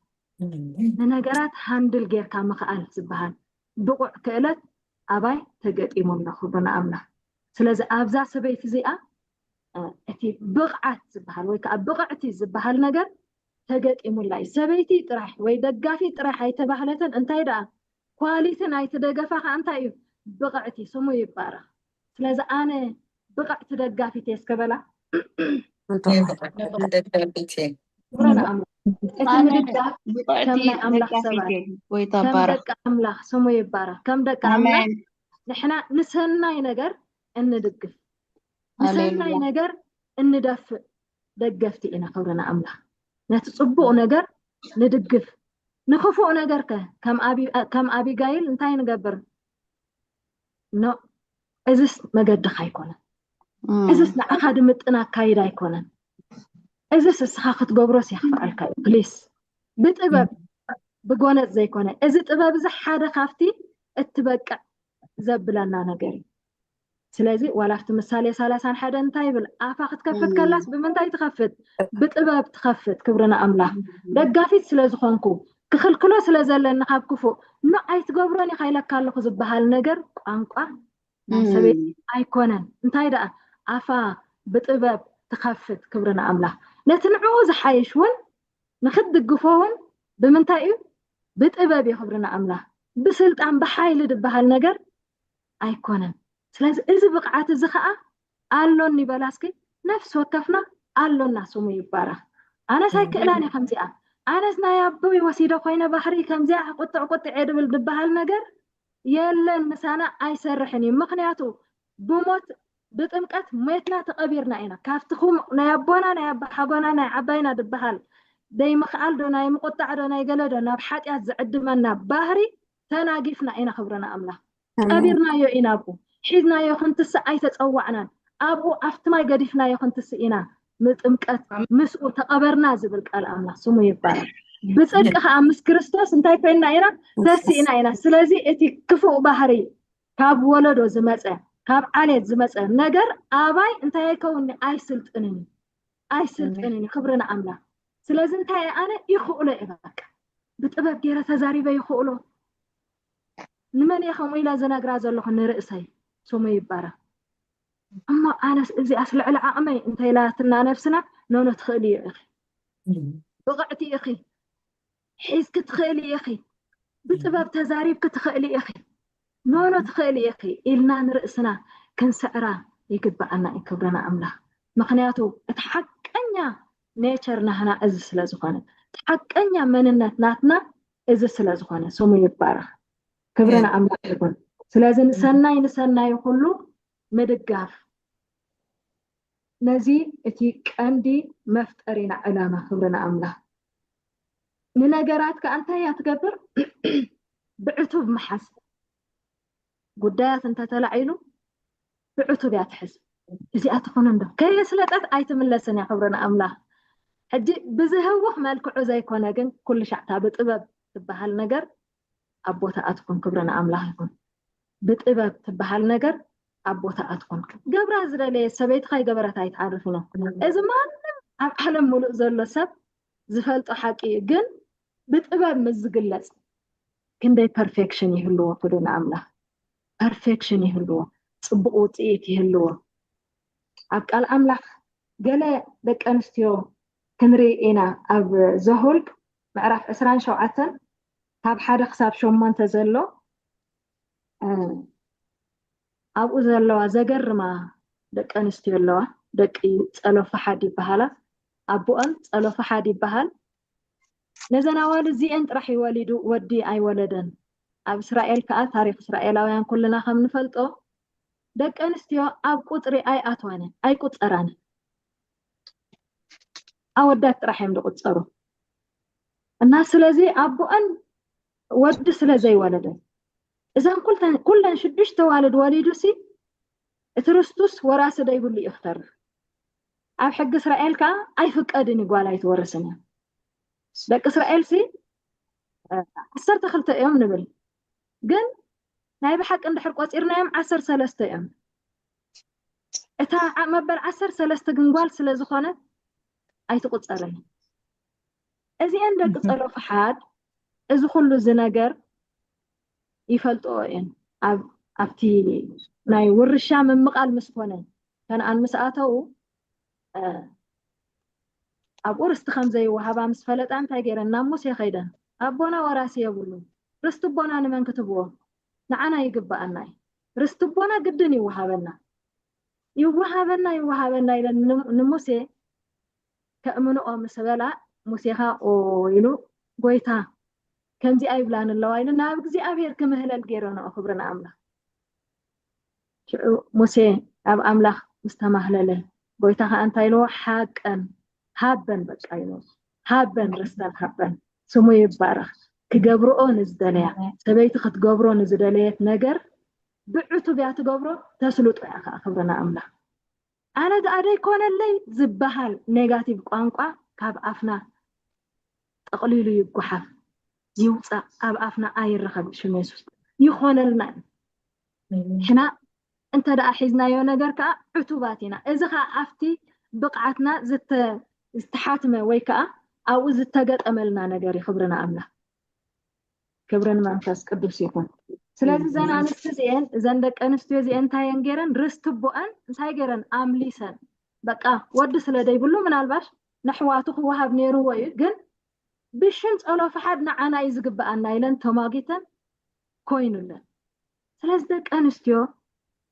ንነገራት ሃንድል ጌርካ ምኽኣል ዝበሃል ብቑዕ ክእለት ኣባይ ተገጢሙ ኣሎ። ክብሪ ንኣምላኽ። ስለዚ ኣብዛ ሰበይቲ እዚኣ እቲ ብቕዓት ዝበሃል ወይ ከዓ ብቕዕቲ ዝበሃል ነገር ተገጢሙላ እዩ። ሰበይቲ ጥራሕ ወይ ደጋፊት ጥራሕ ኣይተባህለትን። እንታይ ደኣ ኳሊቲ ናይቲ ደገፋ ከዓ እንታይ እዩ? ብቕዕቲ፣ ስሙ ይባረኽ። ስለዚ ኣነ ብቕዕቲ ደጋፊት እየ እስከ በላ። እንተኾነ ደጋፊት እየ። ክብረ ንኣምላኽ። እቲ ኣነ ምድጋፍ ብቕዕቲ ከም ናይ ኣምላኽ ደጋፊት ሰባት እየ። ጎይታ ከም ባረኽ። ደቂ ኣምላኽ ስሙ ይባረኽ። ከም ደቂ ኣምላኽ ኣሜን። ንሕና ንሰናይ ነገር እንድግፍ፣ ንሰናይ ሃሌሉያ። ነገር እንደፍእ ደገፍቲ ኢና። ክብሪ ንኣምላኽ። ነቲ ጽቡቕ ነገር ንድግፍ። ንክፉእ ነገር ከ ከም ኣቢ- ከም ኣቢጋይል እንታይ ንገብር? ኖ፣ እዝስ መገድኻ ኣይኮነን። እም፣ እዝስ ንዓኻ ድምጥን ኣካይዳ ኣይኮነን። እዝስ እስኻ ክትገብሮስ የኽፍኣልካ እዩ። ፕሊስ ብጥበብ ብጎነጽ ዘይኮነ፣ እዚ ጥበብ እዚ ሓደ ካብቲ እትበቅዕ ዘብለና ነገር እዩ። ስለዚ ዋላ ኣብቲ ምሳሌ ሰላሳን ሓደን እንታይ ይብል? ኣፋ ክትከፍት እም፣ ከላስ ብምንታይ ትኸፍት? ብጥበብ ትኸፍት። ክብሪ ንኣምላኽ። ደጋፊት ስለ ዝኾንኩ ክኽልክሎ ስለ ዘለኒ ካብ ክፉእ ኖ ኣይትገብሮን ኢኻ ኢለካ ኣለኹ ዝበሃል ነገር ቋንቋ ናይ ሰበይቲ እም፣ ኣይኮነን። እንታይ ደኣ ኣፋ ብጥበብ ትኸፍት። ክብሪ ንኣምላኽ። ነቲ ንዕኡ ዝሓይሽ እውን ንክትድግፎ እውን ብምንታይ እዩ? ብጥበብ እዩ። ክብሪ ንኣምላኽ። ብስልጣን ብሓይሊ ዝበሃል ነገር ኣይኮነን። ስለዚ እዚ ብቕዓት እዚ ከዓ ኣሎኒ በላ እስኪ። ነፍሲ ወከፍና ኣሎና፣ ስሙ ይባረኽ። ኣነስ ኣይክእላን እየ ከምዚኣ፣ ኣነስ ናይ ኣቦይ ወሲደ ኮይነ ባሕሪ ከምዚኣ ቁጥዕ ቁጥዕ እየ ድብል ዝበሃል ነገር የለን፣ ምሳና ኣይሰርሕን እዩ። ምክንያቱ ብሞት ብጥምቀት ሞትና ተቐቢርና ኢና። ካብቲ ክም- ናይ ኣቦና ናይ ኣባ ሓጎና ናይ ዓባይና ዝበሃል ደይ ምኽኣል ዶ ናይ ምቁጣዕ ዶ ናይ ገለ ዶ ናብ ሓጢኣት ዝዕድመና ባህሪ ተናጊፍና ኢና። ክብሪ ንኣምላኽ። ኣሜን። ቀቢርናዮ ኢና። ኣብኡ ሒዝናዮ ክንትስእ ኣይተጸዋዕናን። ኣብኡ ኣብቲ ማይ ገዲፍናዮ ክንትስእ ኢና። ምጥምቀት ምስኡ ተቐበርና ዝብል ቃል ኣምላኽ ስሙ ይባረክ። ብጽድቂ ከዓ ምስ ክርስቶስ እንታይ ኮይንና ኢና? ተሲእና ኢና። ስለዚ እቲ ክፉእ ባህሪ ካብ ወለዶ ዝመፀ ካብ ዓሌት ዝመፀ ነገር ኣባይ እንታይ ኣይከውን ኣይስልጥንን እዩ። ኣይስልጥንን እዩ። ክብሪ ንኣምላኽ። ስለዚ እንታይ እየ ኣነ ይኽእሎ እየ በቃ ብጥበብ ገይረ ተዛሪበ ይኽእሎ። ንመን እየ ከምኡ ኢለ ዝነግራ ዘለኹ? ንርእሰይ። ስሙ ይባረክ። እሞ ኣነስ እዚኣስ ልዕሊ ዓቕመይ እንተ ኢላትና ነብስና ኖኖ ትኽእሊ እዩ ኢኺ። ብቕዕቲ ኢኺ። ሒዝኪ ትኽእሊ ኢኺ። ብጥበብ ተዛሪብኪ ትኽእሊ ኢኺ። ኖኖ ትኽእሊ ኢኺ ኢልና ንርእስና ክንስዕራ ይግብኣና እዩ። ክብሪ ንኣምላኽ። ምኽንያቱ እቲ ሓቀኛ ኔቸር ናህና እዚ ስለ ዝኾነ፣ እቲ ሓቀኛ መንነት ናትና እዚ ስለ ዝኾነ ስሙ ይባረኽ። ክብሪ ንኣምላኽ ይኹን። ስለዚ ንሰናይ ንሰናይ ኩሉ ምድጋፍ ነዚ እቲ ቀንዲ መፍጠሪና ዕላማ። ክብሪ ንኣምላኽ። ንነገራት ከኣ እንታይ እያ ትገብር? ብዕቱብ ምሓዝ። ጉዳያት እንተተላዒሉ ብዕቱብ እያ ትሕዝ። እዚኣ ትኾነ እንዶ ከየስለጠት ኣይትምለስን እያ። ክብሪ ንኣምላኽ። ሕጂ ብዝህውኽ መልክዑ ዘይኮነ ግን ኩሉ ሻዕታ ብጥበብ ትበሃል ነገር ኣብ ቦታኣ ትኹን። ክብሪ ንኣምላኽ ይኹን። ብጥበብ ትበሃል ነገር ኣብ ቦታኣ ትኹን። ገብራ ዝደለየ ሰበይትኻ ይገበረት ኣይትዓርፍ ኢሎም። እዚ ማንም ኣብ ዓለም ሙሉእ ዘሎ ሰብ ዝፈልጦ ሓቂ እዩ። ግን ብጥበብ ምስ ዝግለጽ ክንደይ ፐርፌክሽን ይህልዎ። ክብሪ ንኣምላኽ። ፐርፌክሽን ይህልዎ። ጽቡቕ ውጽኢት ይህልዎ። ኣብ ቃል ኣምላኽ ገለ ደቂ ኣንስትዮ ክንርኢ ኢና። ኣብ ዘሁልቅ ምዕራፍ ዕስራን ሸውዓተን ካብ ሓደ ክሳብ ሸሞንተ ዘሎ እ፣ ኣብኡ ዘለዋ ዘገርማ ደቂ ኣንስትዮ ኣለዋ። ደቂ ጸሎፈሓድ ይበሃላ። ኣቦኣን ጸሎፈሓድ ይበሃል። ነዘን ኣዋልድ እዚኤን ጥራሕ እዩ ወሊዱ፣ ወዲ ኣይወለደን። ኣብ እስራኤል ከኣ ታሪኽ እስራኤላውያን ኩልና ከም ንፈልጦ ደቂ ኣንስትዮ ኣብ ቁጽሪ ኣይኣትዋን ኣይቁጸራን። ኣወዳት ጥራሕ እዮም ዝቁጸሩ። እና ስለዚ ኣቦኣን ወዲ ስለ ዘይወለደ እዘን ኩልተን- ኩለን ሽዱሽተ ዋልድ ወሊዱ ሲ እቲ ርስቱስ ወራሲ ደይብሉ እዩ ክተርፍ። ኣብ ሕጊ እስራኤል ከኣ ኣይፍቀድን እዩ ጓል ኣይትወርስን እያ። ደቂ እስራኤል ሲ እ፣ ዓሰርተ ክልተ እዮም ንብል፣ ግን ናይ ብሓቂ እንድሕር ቆጺርናዮም ዓሰርተ ሰለስተ እዮም። እታ ዓ- መበል ዓሰርተ ሰለስተ ግን ጓል ስለ ዝኾነት ኣይትቁጸርን። እዚአን ደቂ ጸሎፈሓድ እዚ ኩሉ እዚ ነገር ይፈልጥኦ እየን። ኣብ ኣብቲ ናይ ውርሻ ምምቓል ምስ ኮነ ከነኣን ምስ ኣተዉ እ፣ ኣብኡ ርስቲ ከም ዘይወሃባ ምስ ፈለጣ እንታይ ገይረን? ናብ ሙሴ ከይደን፣ ኣቦና ወራሲ የብሉን፣ ርስቲ ኣቦና ንመን ክትብዎ? ንዓና ይግብኣና እዩ። ርስቲ ኣቦና ግድን ይወሃበና፣ ይወሃበና፣ ይወሃበና ኢለን ን-፣ ንሙሴ ከእምንኦ ምስ በላ፣ ሙሴ ኸኣ ኦ ኢሉ፣ ጎይታ ከምዚኣ ይብላን ኣለዋ ኢሉ ናብ እግዚኣብሔር ክምህለል ገይረንኦ። ክብሪ ንኣምላኽ። ሽዑ ሙሴ ኣብ ኣምላኽ ምስ ተማህለለ፣ ጎይታ ኸኣ እንታይ ኢልዎ? ሓቀን ሃበን፣ በቃ ኢልዎ። ሃበን፣ ርስተን ሃበን። ስሙ ይባረኽ። ክገብርኦ ንዝደለያ፣ ሰበይቲ ክትገብሮ ንዝደለየት ነገር ብዕቱብ እያ ትገብሮ፣ ተስልጦ እያ ኸኣ። ክብሪ ንኣምላኽ። ኣነ ደኣ ደይኮነለይ ዝበሃል ኔጋቲቭ ቋንቋ ካብ ኣፍና ጠቕሊሉ ይጓሓፍ፣ ይውፃእ፣ ኣብ ኣፍና ኣይረኸብ። ሽም የሱስ ይኾነልና እዩ። ሕና እንተ ደኣ ሒዝናዮ ነገር ከኣ ዕቱባት ኢና። እዚ ኸኣ ኣብቲ ብቕዓትና ዝተ-፣ ዝተሓትመ ወይ ከኣ ኣብኡ ዝተገጠመልና ነገር እዩ። ክብሪ ንኣምላኽ። ክብሪ ንመንፈስ ቅዱስ ይኹን። ስለዚ እዘን ኣንስቲ እዚኤን፣ እዘን ደቂ ኣንስትዮ እዚኤን እንታይ እየን ገይረን? ርስቲ ኣቦኣን እንታይ ገይረን? ኣምሊሰን። በቃ ወዲ ስለ ደይብሉ ምናልባሽ ነሕዋቱ ክወሃብ ነይርዎ እዩ፣ ግን ብሽም ጸሎፍሓድ ንዓና እዩ ዝግብኣና ኢለን ተሟጊተን ኮይኑለን። ስለዚ ደቂ ኣንስትዮ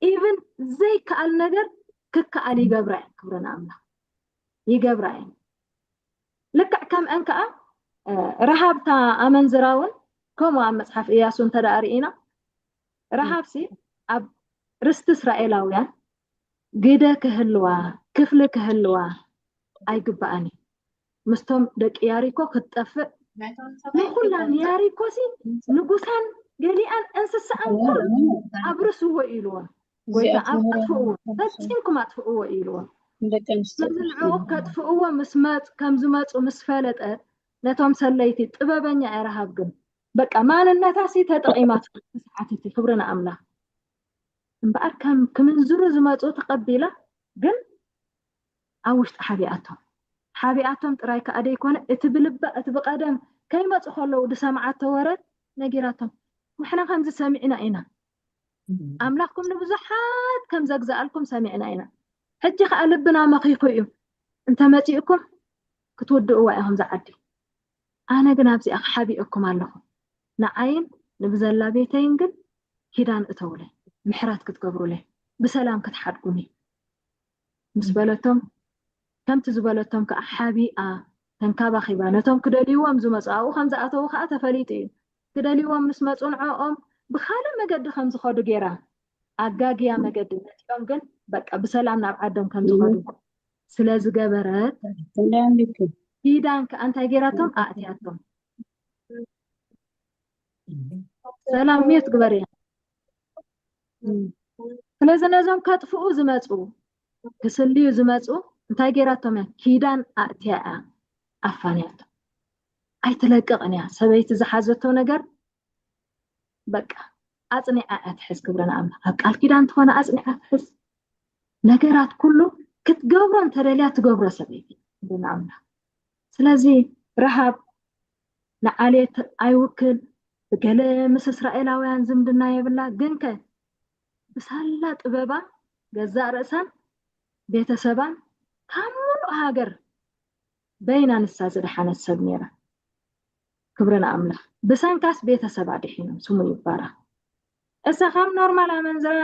ኢቭን ዘይከኣል ነገር ክከኣል ይገብራ እየን። ክብሪ ንኣምላኽ። ይገብራ እየን። ልክዕ ከምአን ከኣ፣ እ፣ ረሃብታ ኣመንዝራ እውን ከምኡ ኣብ መጽሓፍ ኢያሱ እንተ ደኣ ርኢና፣ ረሃብሲ ኣብ ርስቲ እስራኤላውያን ግደ ክህልዋ፣ ክፍሊ ክህልዋ ኣይግብኣን እዩ። ምስቶም ደቂ ያሪኮ ክትጠፍእ፣ ንኹላን ያሪኮሲ ንጉሳን ገሊኣን እንስሳኣን ኩሉ ኣብርስዎ ኢልዎን። ጎይታ ኣብ ኣጥፍእዎ፣ ፈጺምኩም ኣጥፍእዎ ኢልዎን። ስለዚ ንዕኡ ከጥፍእዎ ምስ መጽ-፣ ከም ዝመጹ ምስ ፈለጠት፣ ነቶም ሰለይቲ ጥበበኛ እያ ረሃብ ግን፣ በቃ ማንነታሲ ተጠቒማትሉ። ሰዓትቲ ክብሪ ንኣምላኽ። እምበኣር ከም ክምንዝሩ ዝመጹ ተቐቢላ፣ ግን ኣብ ውሽጢ ሓቢኣቶም። ሓቢኣቶም ጥራይ ከኣ ደይኮነ፣ እቲ ብልባ፣ እቲ ብቐደም ከይመጹ ከለዉ ዝሰምዓቶ ወረ ነጊራቶም። ንሕና ከምዚ ሰሚዕና ኢና። ኣምላኽኩም ንብዙሓት ከም ዘግዝኣልኩም ሰሚዕና ኢና። ሕጂ ከኣ ልብና መኺኹ እዩ። እንተ መጺእኩም ክትውድእዋ ኢኹም እዛ ዓዲ። ኣነ ግን ኣብዚኣ ክሓቢአኩም ኣለኹ። ንዓይን ንብዘላ ቤተይን ግን ኪዳን እተውለይ፣ ምሕረት ክትገብሩለይ፣ ብሰላም ክትሓድጉኒ ምስ በለቶም፣ ከምቲ ዝበለቶም ከኣ ሓቢኣ ተንካባኺባ ነቶም ክደልይዎም ዝመጹ ኣብኡ ከም ዝኣተዉ ከኣ ተፈሊጡ እዩ። ክደልይዎም ምስ መጹ ንዕኦም ብኻልእ መገዲ ከም ዝኸዱ ገይራ ኣጋግያ መገዲ ነቲኦም ግን በቃ ብሰላም ናብ ዓዶም ከም ዝኸዱ ስለ ዝገበረት ኪዳን ከኣ እንታይ ገይራቶም? ኣእትያቶም። ሰላም ሚዩት ግበርያ። ስለዚ ነዞም ከጥፍኡ ዝመፁ፣ ክስልዩ ዝመፁ እንታይ ገይራቶም እያ? ኪዳን ኣእትያ እያ፣ ኣፋንያቶም። ኣይትለቅቕን እያ። ሰበይቲ ዝሓዘቶ ነገር በቃ ኣፅኒዓ እያ ትሕዝ። ክብሪ ንኣምላኽ። ኣብ ቃል ኪዳን ትኾነ ኣፅኒዓ ትሕዝ። ነገራት ኩሉ ክትገብሮ እንተደልያ ትገብሮ ሰበይቲ። ክብሪ ንኣምላኽ። ስለዚ ረሃብ ንዓሌት ኣይውክል፣ ብገለ ምስ እስራኤላውያን ዝምድና የብላ፣ ግንከ ብሳላ ጥበባ ገዛእ ርእሳን ቤተሰባን ካብ ሙሉእ ሃገር በይና ንሳ ዝደሓነት ሰብ ነይራ። ክብሪ ንኣምላኽ። ብሰንካስ ቤተሰባ ድሒኖም፣ ስሙ ይባረኽ። እሳ ካብ ኖርማል ኣመንዝራ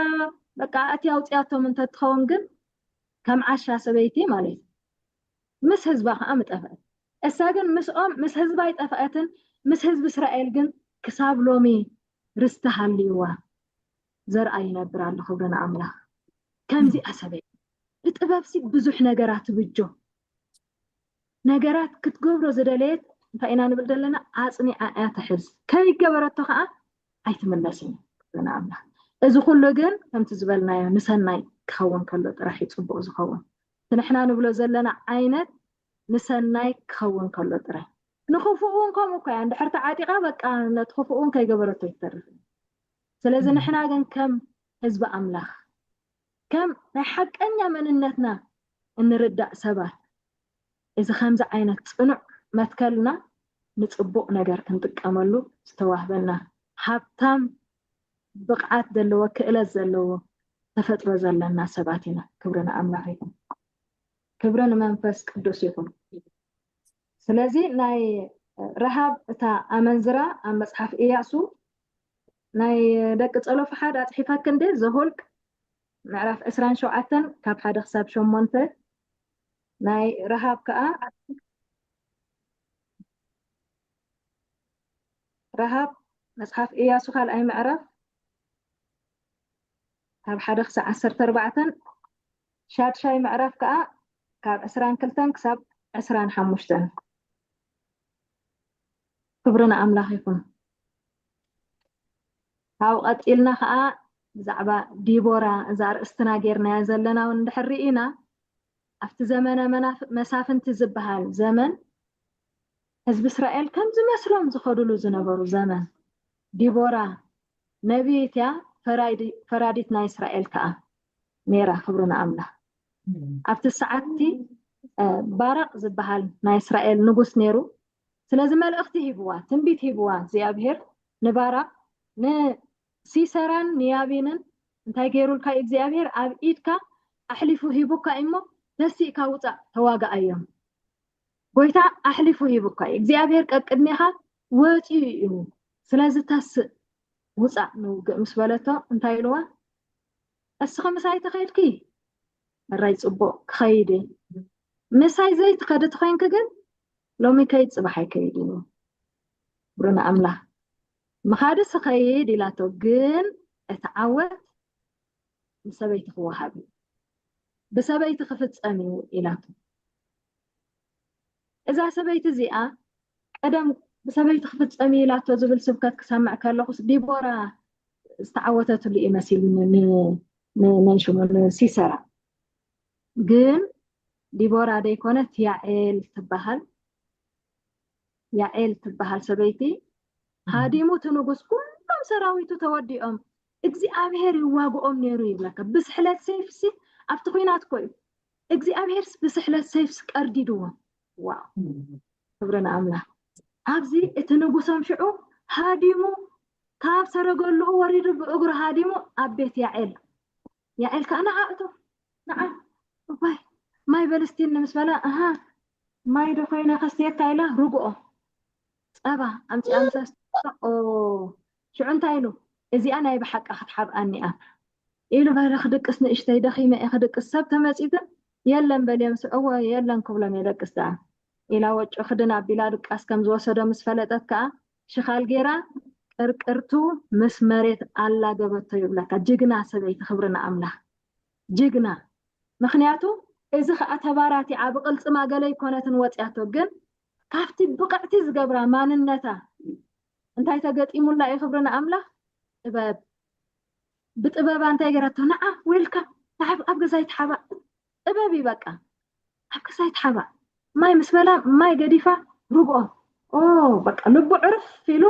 በቃ እቲ ኣውፅያቶም እንተትኸውን ግን ከም ዓሻ ሰበይቲ ማለት እዩ። ምስ ህዝባ ከዓ ምጠፍአት። እሳ ግን ምስኦም፣ ምስ ህዝባ ኣይጠፍአትን፣ ምስ ህዝቢ እስራኤል ግን ክሳብ ሎሚ ርስቲ ሃልይዋ ዘርኣ ይነብር ኣሎ። ክብሪ ንኣምላኽ። ከምዚኣ ሰበይቲ ብጥበብሲ ብዙሕ ነገራት ትብጆ። ነገራት ክትገብሮ ዝደለየት እንታይ ኢና ንብል ዘለና? ኣጽኒዓ እያ ትሕዝ። ከይገበረቶ ከዓ ኣይትምለስን። ክብሪ ንኣምላኽ። እዚ ኩሉ ግን ከምቲ ዝበልናዮ ንሰናይ ክኸውን ከሎ ጥራሕ እዩ ጽቡቕ ዝኸውን። እቲ ንሕና ንብሎ ዘለና ዓይነት ንሰናይ ክኸውን ከሎ ጥራይ። ንኽፉእ እውን ከምኡ እኮ እያ። እንድሕር ተዓጢቓ በቃ ነቲ ክፉእ እውን ከይገበረቶ ይተርፍ። ስለዚ ንሕና ግን ከም ህዝቢ ኣምላኽ፣ ከም ናይ ሓቀኛ መንነትና እንርዳእ ሰባት፣ እዚ ከምዚ ዓይነት ጽኑዕ መትከልና ንጽቡቕ ነገር ክንጥቀመሉ ዝተዋህበና ሃብታም ብቕዓት ዘለዎ፣ ክእለት ዘለዎ ተፈጥሮ ዘለና ሰባት ኢና። ክብሪ ንኣምላኽ ይኹን። ክብሪ ንመንፈስ ቅዱስ ይኹን። ስለዚ ናይ ረሃብ እታ ኣመንዝራ ኣብ መጽሓፍ ኢያሱ ናይ ደቂ ጸሎፍሓድ ኣጽሒፈክ እንዴ? ዘሆልቅ ምዕራፍ ዕስራን ሸውዓተን ካብ ሓደ ክሳብ ሸሞንተ። ናይ ረሃብ ከኣ ረሃብ መጽሓፍ ኢያሱ ካልኣይ ምዕራፍ ካብ ሓደ ክሳብ ዓሰርተ ኣርባዕተን፣ ሻድሻይ ምዕራፍ ከኣ ካብ ዕስራን ክልተን ክሳብ ዕስራን ሓሙሽተን። ክብሪ ንኣምላኽ ይኹን። ካብኡ ቀጺልና ከኣ ብዛዕባ ዲቦራ እዛ ኣርእስትና ጌርናያ ዘለና እውን እንድሕር ርኢና፣ ኣብቲ ዘመነ መናፍ-፣ መሳፍንቲ ዝበሃል ዘመን ህዝቢ እስራኤል ከም ዝመስሎም ዝኸድሉ ዝነበሩ ዘመን፣ ዲቦራ ነቢይት እያ፣ ፈራዲ-፣ ፈራዲት ናይ እስራኤል ከኣ ነይራ። ክብሪ ንኣምላኽ። ኣብቲ ሰዓትቲ፣ እ፣ ባራቅ ዝበሃል ናይ እስራኤል ንጉስ ነይሩ። ስለዚ መልእኽቲ ሂብዋ፣ ትንቢት ሂብዋ እግዚኣብሄር ንባራቅ፣ ንሲሰራን ንያቢንን። እንታይ ገይሩልካ እዩ እግዚኣብሄር? ኣብ ኢድካ ኣሕሊፉ ሂቡካ እሞ ተሲእካ ውጻእ፣ ተዋጋኣዮም። ጎይታ ኣሕሊፉ ሂቡካ እዩ። እግዚኣብሄር ቀቅድሜኻ ወጺኡ እዩ። ስለዚ ተስእ፣ ውጻእ ንውግእ ምስ በለቶ እንታይ ኢልዋ? እስኺ ምሳይ ተኸይድኪ እራይ ጽቡቕ ክኸይድ እየ። ምሳይ ዘይትኸዲ ተኾይንኪ ግን ሎሚ ከይድ ጽባሕ ኣይከይድ እዩ። ክብሪ ንኣምላኽ። ምኻድስ እኸይድ ኢላቶ፣ ግን እቲ ዓወት ንሰበይቲ ክወሃብ እዩ፣ ብሰበይቲ ክፍጸም እዩ ኢላቶ። እዛ ሰበይቲ እዚኣ ቀደም ብሰበይቲ ክፍጸም እዩ ኢላቶ ዝብል ስብከት ክሰምዕ ከለኹስ ዲቦራ ዝተዓወተትሉ እዩ መሲሉኒ ን-፣ ን-፣ ንሽሙ ንሲሰራ። ግን ዲቦራ ደይኮነት ያዔል ትበሃል። ያዔል ትበሃል ሰበይቲ ሃዲሙ እቲ ንጉስ፣ ኩሎም ሰራዊቱ ተወዲኦም፣ እግዚኣብሄር ይዋግኦም ነይሩ ይብለካ። ብስሕለት ሰይፍሲ ኣብቲ ኲናት እኮ እዩ። እግዚኣብሄርስ ብስሕለት ሰይፍስ ቀርዲድዎም። ዋው! ክብሪ ንኣምላኽ። ኣብዚ እቲ ንጉሶም ሽዑ ሃዲሙ፣ ካብ ሰረገሉኡ ወሪዱ ብእግሩ ሃዲሙ ኣብ ቤት ያዔል። ያዔል ከኣ ንዓ እቶ፣ ንዓ፣ እዋይ፣ ማይ በልስቲኒ ምስ በላ፣ ኣሃ፣ ማይ ዶ ኮይነ ከስትየካ ኢላ ርግኦ ጸባ ኣምጺኣ ምስ ኣስተየቶ፣ ኦ፣ ሽዑ እንታይ ኢሉ? እዚኣ ናይ ብሓቃ ክትሓብኣኒ እያ ኢሉ በለ። ክድቅስ ንእሽተይ ደኺመ እየ ክድቅስ፣ ሰብ ተመጺኡ ግን የለን በልዮም። እወ የለን ክብሎም እየ፣ ደቅስ ደኣ ኢላ ወጮ ክድን ኣቢላ ድቃስ ከም ዝወሰዶ ምስ ፈለጠት ከኣ ሽኻል ጌራ ቅርቅርቱ ምስ መሬት ኣላገበቶ ይብለካ። ጅግና ሰበይቲ፣ ክብሪ ንኣምላኽ። ጅግና። ምኽንያቱ እዚ ከኣ ተባራቲዓ ብቕልጽማ ገለ ኣይኮነትን ወጽያቶ፣ ግን ካብቲ ብቕዕቲ ዝገብራ ማንነታ እንታይ ተገጢሙላ እዩ? ክብሪ ንኣምላኽ። ጥበብ። ብጥበባ እንታይ ገይራቶ? ንዓ ዌልካ ንዓ ኣብ ገዛይ ትሓባእ። ጥበብ እዩ በቃ። ኣብ ገዛይ ትሓባእ። ማይ ምስ በላ ማይ ገዲፋ ርግኦ። ኦ በቃ ልቡ ዕርፍ ኢሉ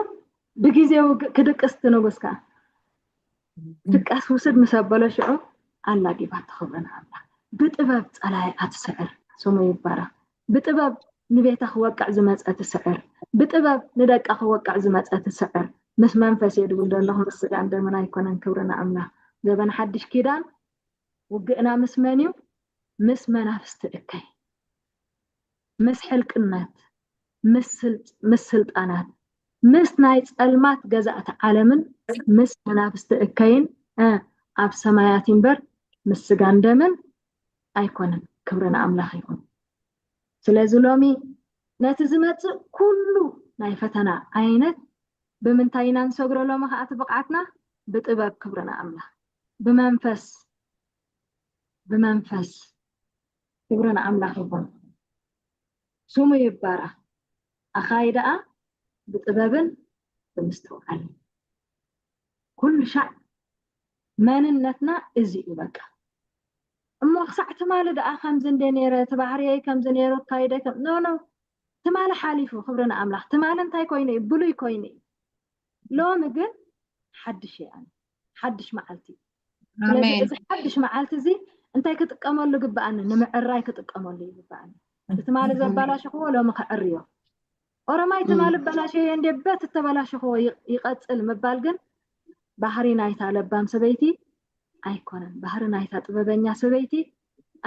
ብግዜ ውግእ ክድቅስ እቲ ንጉስ ከኣ ድቃስ ውስድ ምስ ኣበሎ ሽዑ ኣላጊባቶ። ክብሪ ንኣምላኽ። ብጥበብ ጸላኢኣ ትስዕር፣ ስሙ ይባረኽ። ብጥበብ ንቤታ ክወቅዕ ዝመጸ ትስዕር፣ ብጥበብ ንደቃ ክወቅዕ ዝመጸ ትስዕር። ምስ መንፈስ እየ ድብል ዘለኹ፣ ምስ ስጋን ደምን ኣይኮነን። ክብሪ ንኣምላኽ። ዘበን ሓድሽ ኪዳን ውግእና ምስ መን እዩ? ምስ መናፍስቲ እከይ፣ ምስ ሕልቅነት፣ ምስ ስል-፣ ምስ ስልጣናት፣ ምስ ናይ ጸልማት ገዛእቲ ዓለምን ምስ መናፍስቲ እከይን፣ እ፣ ኣብ ሰማያት እምበር ምስ ስጋን ደምን ኣይኮነን። ክብሪ ንኣምላኽ ይኹን። ስለዚ ሎሚ ነቲ ዝመጽእ ኩሉ ናይ ፈተና ዓይነት ብምንታይ ኢና ንሰግሮ? ሎሚ ከኣ እቲ ብቕዓትና ብጥበብ። ክብሪ ንኣምላኽ። ብመንፈስ፣ ብመንፈስ። ክብሪ ንኣምላኽ ይኹን። ስሙ ይባረኽ። ኣኻይዳኣ ብጥበብን ብምስትውዓልን። ኩሉ ሻዕ መንነትና እዚ እዩ በቃ። እሞ ክሳዕ ትማሊ ደኣ ከምዚ እንደ ነይረ፣ እቲ ባህርየይ ከምዚ ነይሩ፣ ኣካይደ ከም-፣ ኖ፣ ኖ። ትማሊ ሓሊፉ፣ ክብሪ ንኣምላኽ። ትማሊ እንታይ ኮይኑ እዩ? ብሉይ ኮይኑ እዩ። ሎሚ ግን ሓድሽ እየ ኣነ። ሓድሽ መዓልቲ እዩ። ስለዚ ኣሜን። እዚ ሓድሽ መዓልቲ እዚ እንታይ ክጥቀመሉ ይግበኣኒ? ንምዕራይ ክጥቀመሉ ይግበኣኒ። እቲ ትማሊ ዘባላሸኽዎ ሎሚ ከዕርዮ። ኦሮማይ ትማሊ በላሸየ እንዴ በት እተበላሸኽዎ ይ-፣ ይቐጽል ምባል ግን ባህሪ ናይታ ለባም ሰበይቲ ኣይኮነን። ባህሪ ናይታ ጥበበኛ ሰበይቲ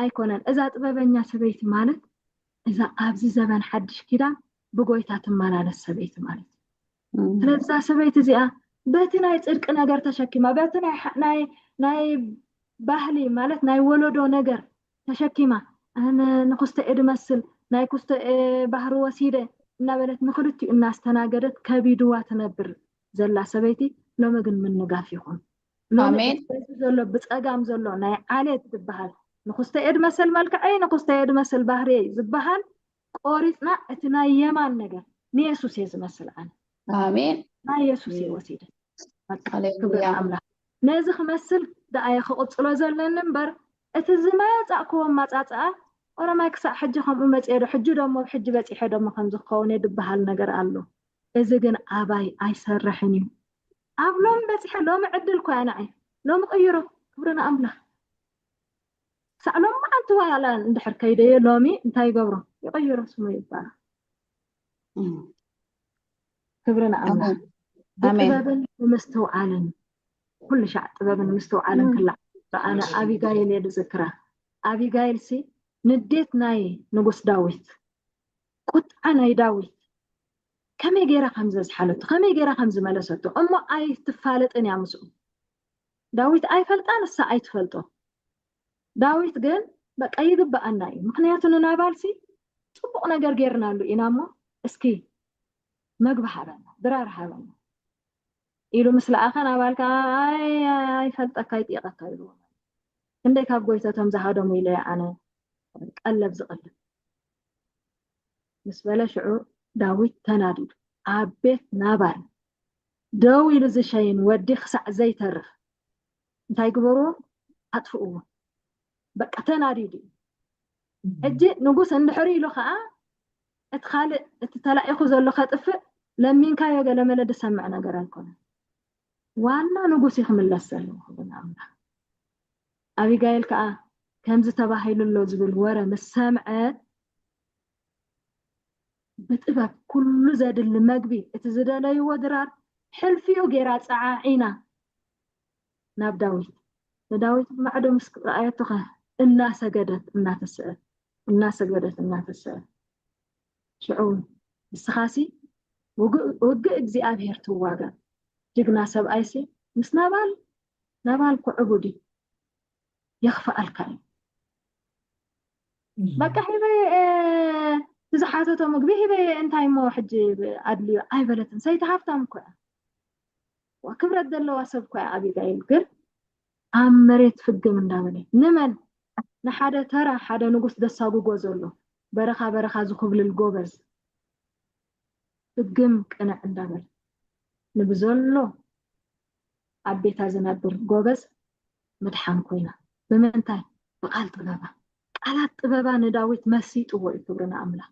ኣይኮነን። እዛ ጥበበኛ ሰበይቲ ማለት እዛ ኣብዚ ዘበን ሓድሽ ኪዳን ብጎይታ ትመላለስ ሰበይቲ ማለት እዩ። ስለዚ እዛ ሰበይቲ እዚኣ በቲ ናይ ጽድቂ ነገር ተሸኪማ፣ በቲ ናይ ናይ ባህሊ ማለት ናይ ወለዶ ነገር ተሸኪማ፣ ኣነ ንኩስተኤ ድመስል፣ ናይ ኩስተኤ ባህሪ ወሲደ እናበለት ንክልቲኡ እናስተናገደት ከቢድዋ ትነብር ዘላ ሰበይቲ ሎሚ ግን ምንጋፍ ይኹን። ሎሚ ዘሎ ብፀጋም ዘሎ ናይ ዓሌት ዝበሃል ንኩስተኤ ድመስል መልክዐይ፣ ንኩስተኤ ድመስል ባህርየይ ዝበሃል ቆሪፅና እቲ ናይ የማን ነገር ንየሱስ እየ ዝመስል ኣነ። ኣሜን። ናይ የሱስ እየ ወሲደ። ክብሪ ኣምላኽ። ነዚ ክመስል ደኣየ ክቕፅሎ ዘለኒ እምበር እቲ ዝመፃእክዎ ማፃፅኣ ኦሮማይ ክሳዕ ሕጂ ከምኡ መፅኤ ዶ ሕጂ ደሞ ሕጂ በፂሐ ደሞ ከምዚ ክኸውን እየ ዝበሃል ነገር ኣሎ። እዚ ግን ኣባይ ኣይሰርሕን እዩ። ኣብ ሎሚ በፂሐ ሎሚ ዕድል ኮያ ንዓይ ሎሚ ቅይሮ። ክብሪ ንኣምላኽ። ክሳዕ ሎሚ መዓልቲ ዋላ እንድሕር ከይደዮ ሎሚ እንታይ ይገብሮ ይቕይሮ ስሙ ይባላል። ክብሪ ንኣምላኽ። ብጥበብን ብምስትውዓልን ኩሉ ሻዕ ጥበብን ምስትውዓልን ክላ ኣነ ኣቢጋይል እየ ዝዝክራ። ኣቢጋይል ሲ ንዴት ናይ ንጉስ ዳዊት ቁጥዓ ናይ ዳዊት ከመይ ገይራ ከም ዘዝሓለቶ ከመይ ገይራ ከም ዝመለሰቶ እሞ ኣይትፋለጥን እያ ምስኡ። ዳዊት ኣይፈልጣ ንሳ ኣይትፈልጦ። ዳዊት ግን በቃ ይግበኣና እዩ ምክንያቱ ንናባልሲ ፅቡቕ ነገር ገይርናሉ ኢና እሞ እስኪ መግቢ ሃበና ድራር ሃበና ኢሉ ምስ ለኣኸ ናባል ከዓ ኣይፈልጠካ ይጥየቐካ ኢልዎ። ክንደይ ካብ ጎይተቶም ዝሃደሙ ኢለ ኣነ ቀለብ ዝቐልብ ምስ በለ ሽዑ ዳዊት ተናዲዱ ኣብ ቤት ናባል ደው ኢሉ ዝሸይን ወዲ ክሳዕ ዘይተርፍ እንታይ ግበርዎ ኣጥፍእዎ። በቃ ተናዲዱ እዩ። ሕጂ ንጉስ እንድሕር ኢሉ ከዓ እቲ ካልእ እቲ ተላኢኹ ዘሎ ከጥፍእ ለሚንካዮ ገለመለ ዝሰምዕ ነገር ኣይኮነን። ዋና ንጉስ እዩ ክምለስ ዘለዎ ክብሪ ንኣምላኽ። ኣቢጋይል ከዓ ከምዚ ተባሂሉ ኣሎ ዝብል ወረ ምስ ሰምዐት ብጥበብ ኩሉ ዘድሊ መግቢ እቲ ዝደለይዎ ድራር ሕልፊኡ ገይራ ፀዓዒና ናብ ዳዊት ንዳዊት ማዕዶ ምስ ረኣየቶ ከ እናሰገደት እናተስአት እናሰገደት እናተስአት ሽዑ ንስኻሲ ውግእ እግዚኣብሄር ትዋጋእ ጅግና ሰብኣይሲ ምስ ናባል ናባል ክዕቡድ እዩ የኽፍኣልካ እዩ በቃ ሂበ ዝሓተቶ ምግቢ ሂበ እንታይ ሞ ሕጂ ኣድልዮ ኣይበለትን ሰይቲ ሃፍታም እኮ እያ ክብረት ዘለዋ ሰብ እኮ እያ ኣቢጋይል ግን ኣብ መሬት ፍግም እንዳበለ ንመን ንሓደ ተራ ሓደ ንጉስ ደሳጉጎ ዘሎ በረኻ በረኻ ዝኹብልል ጎበዝ ፍግም ቅንዕ እንዳበለ ንብዘሎ ኣብ ቤታ ዝነብር ጎበዝ ምድሓን ኮይና ብምንታይ ብቃል ጥበባ ቃላት ጥበባ ንዳዊት መሲጥዎ እዩ ክብሪ ንኣምላኽ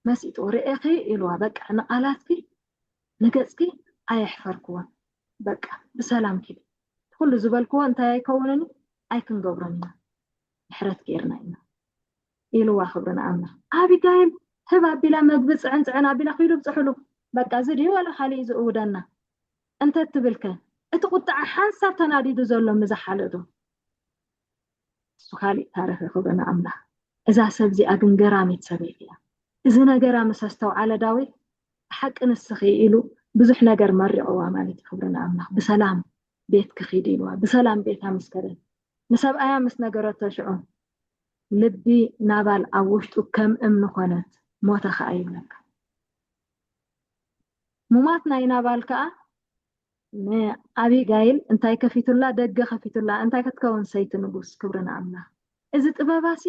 መሲጥዎ ርእኺ ኢልዋ በቃ ንቃላትኪ ንገፅኪ ኣየሕፈርክዎን በቃ ብሰላም ኪዲ ኩሉ ዝበልክዎ እንታይ ኣይከውንን ኣይክንገብሮን ኢና ምሕረት ገይርና ኢና ኢልዋ ክብሪ ንኣምላኽ ኣቢጋይል ህብ ኣቢላ መግቢ ፅዕን ፅዕን ኣቢላ ኪዱ ብፅሕሉ በቃ እዚ ድዩ ዋላ ካሊእ ዝእውደና እንተ ትብልከ እቲ ቁጥዓ ሓንሳብ ተናዲዱ ዘሎ ምዝሓለ ዶ እሱ ካሊእ ታሪኽ ክብሪ ንኣምላኽ እዛ ሰብ እዚኣ ግን ገራሚት ሰበይቲ እያ እዚ ነገራ ምስ ኣስተውዓለ ዳዊት ብሓቂ ንስኺ ኢሉ ብዙሕ ነገር መሪቕዋ ማለት እዩ ክብሪ ንኣምላኽ ብሰላም ቤት ክኺድ ኢልዋ ብሰላም ቤታ ምስ ከደት ንሰብኣያ ምስ ነገረቶ ሽዑ ልቢ ናባል ኣብ ውሽጡ ከም እምኒ ኮነት ሞተ ከዓ ይብለካ ሙማት ናይ ናባል ከዓ ንኣቢጋይል እንታይ ከፊቱላ ደገ ከፊቱላ እንታይ ክትከውን ሰይቲ ንጉስ ክብሪ ንኣምላኽ እዚ ጥበባሲ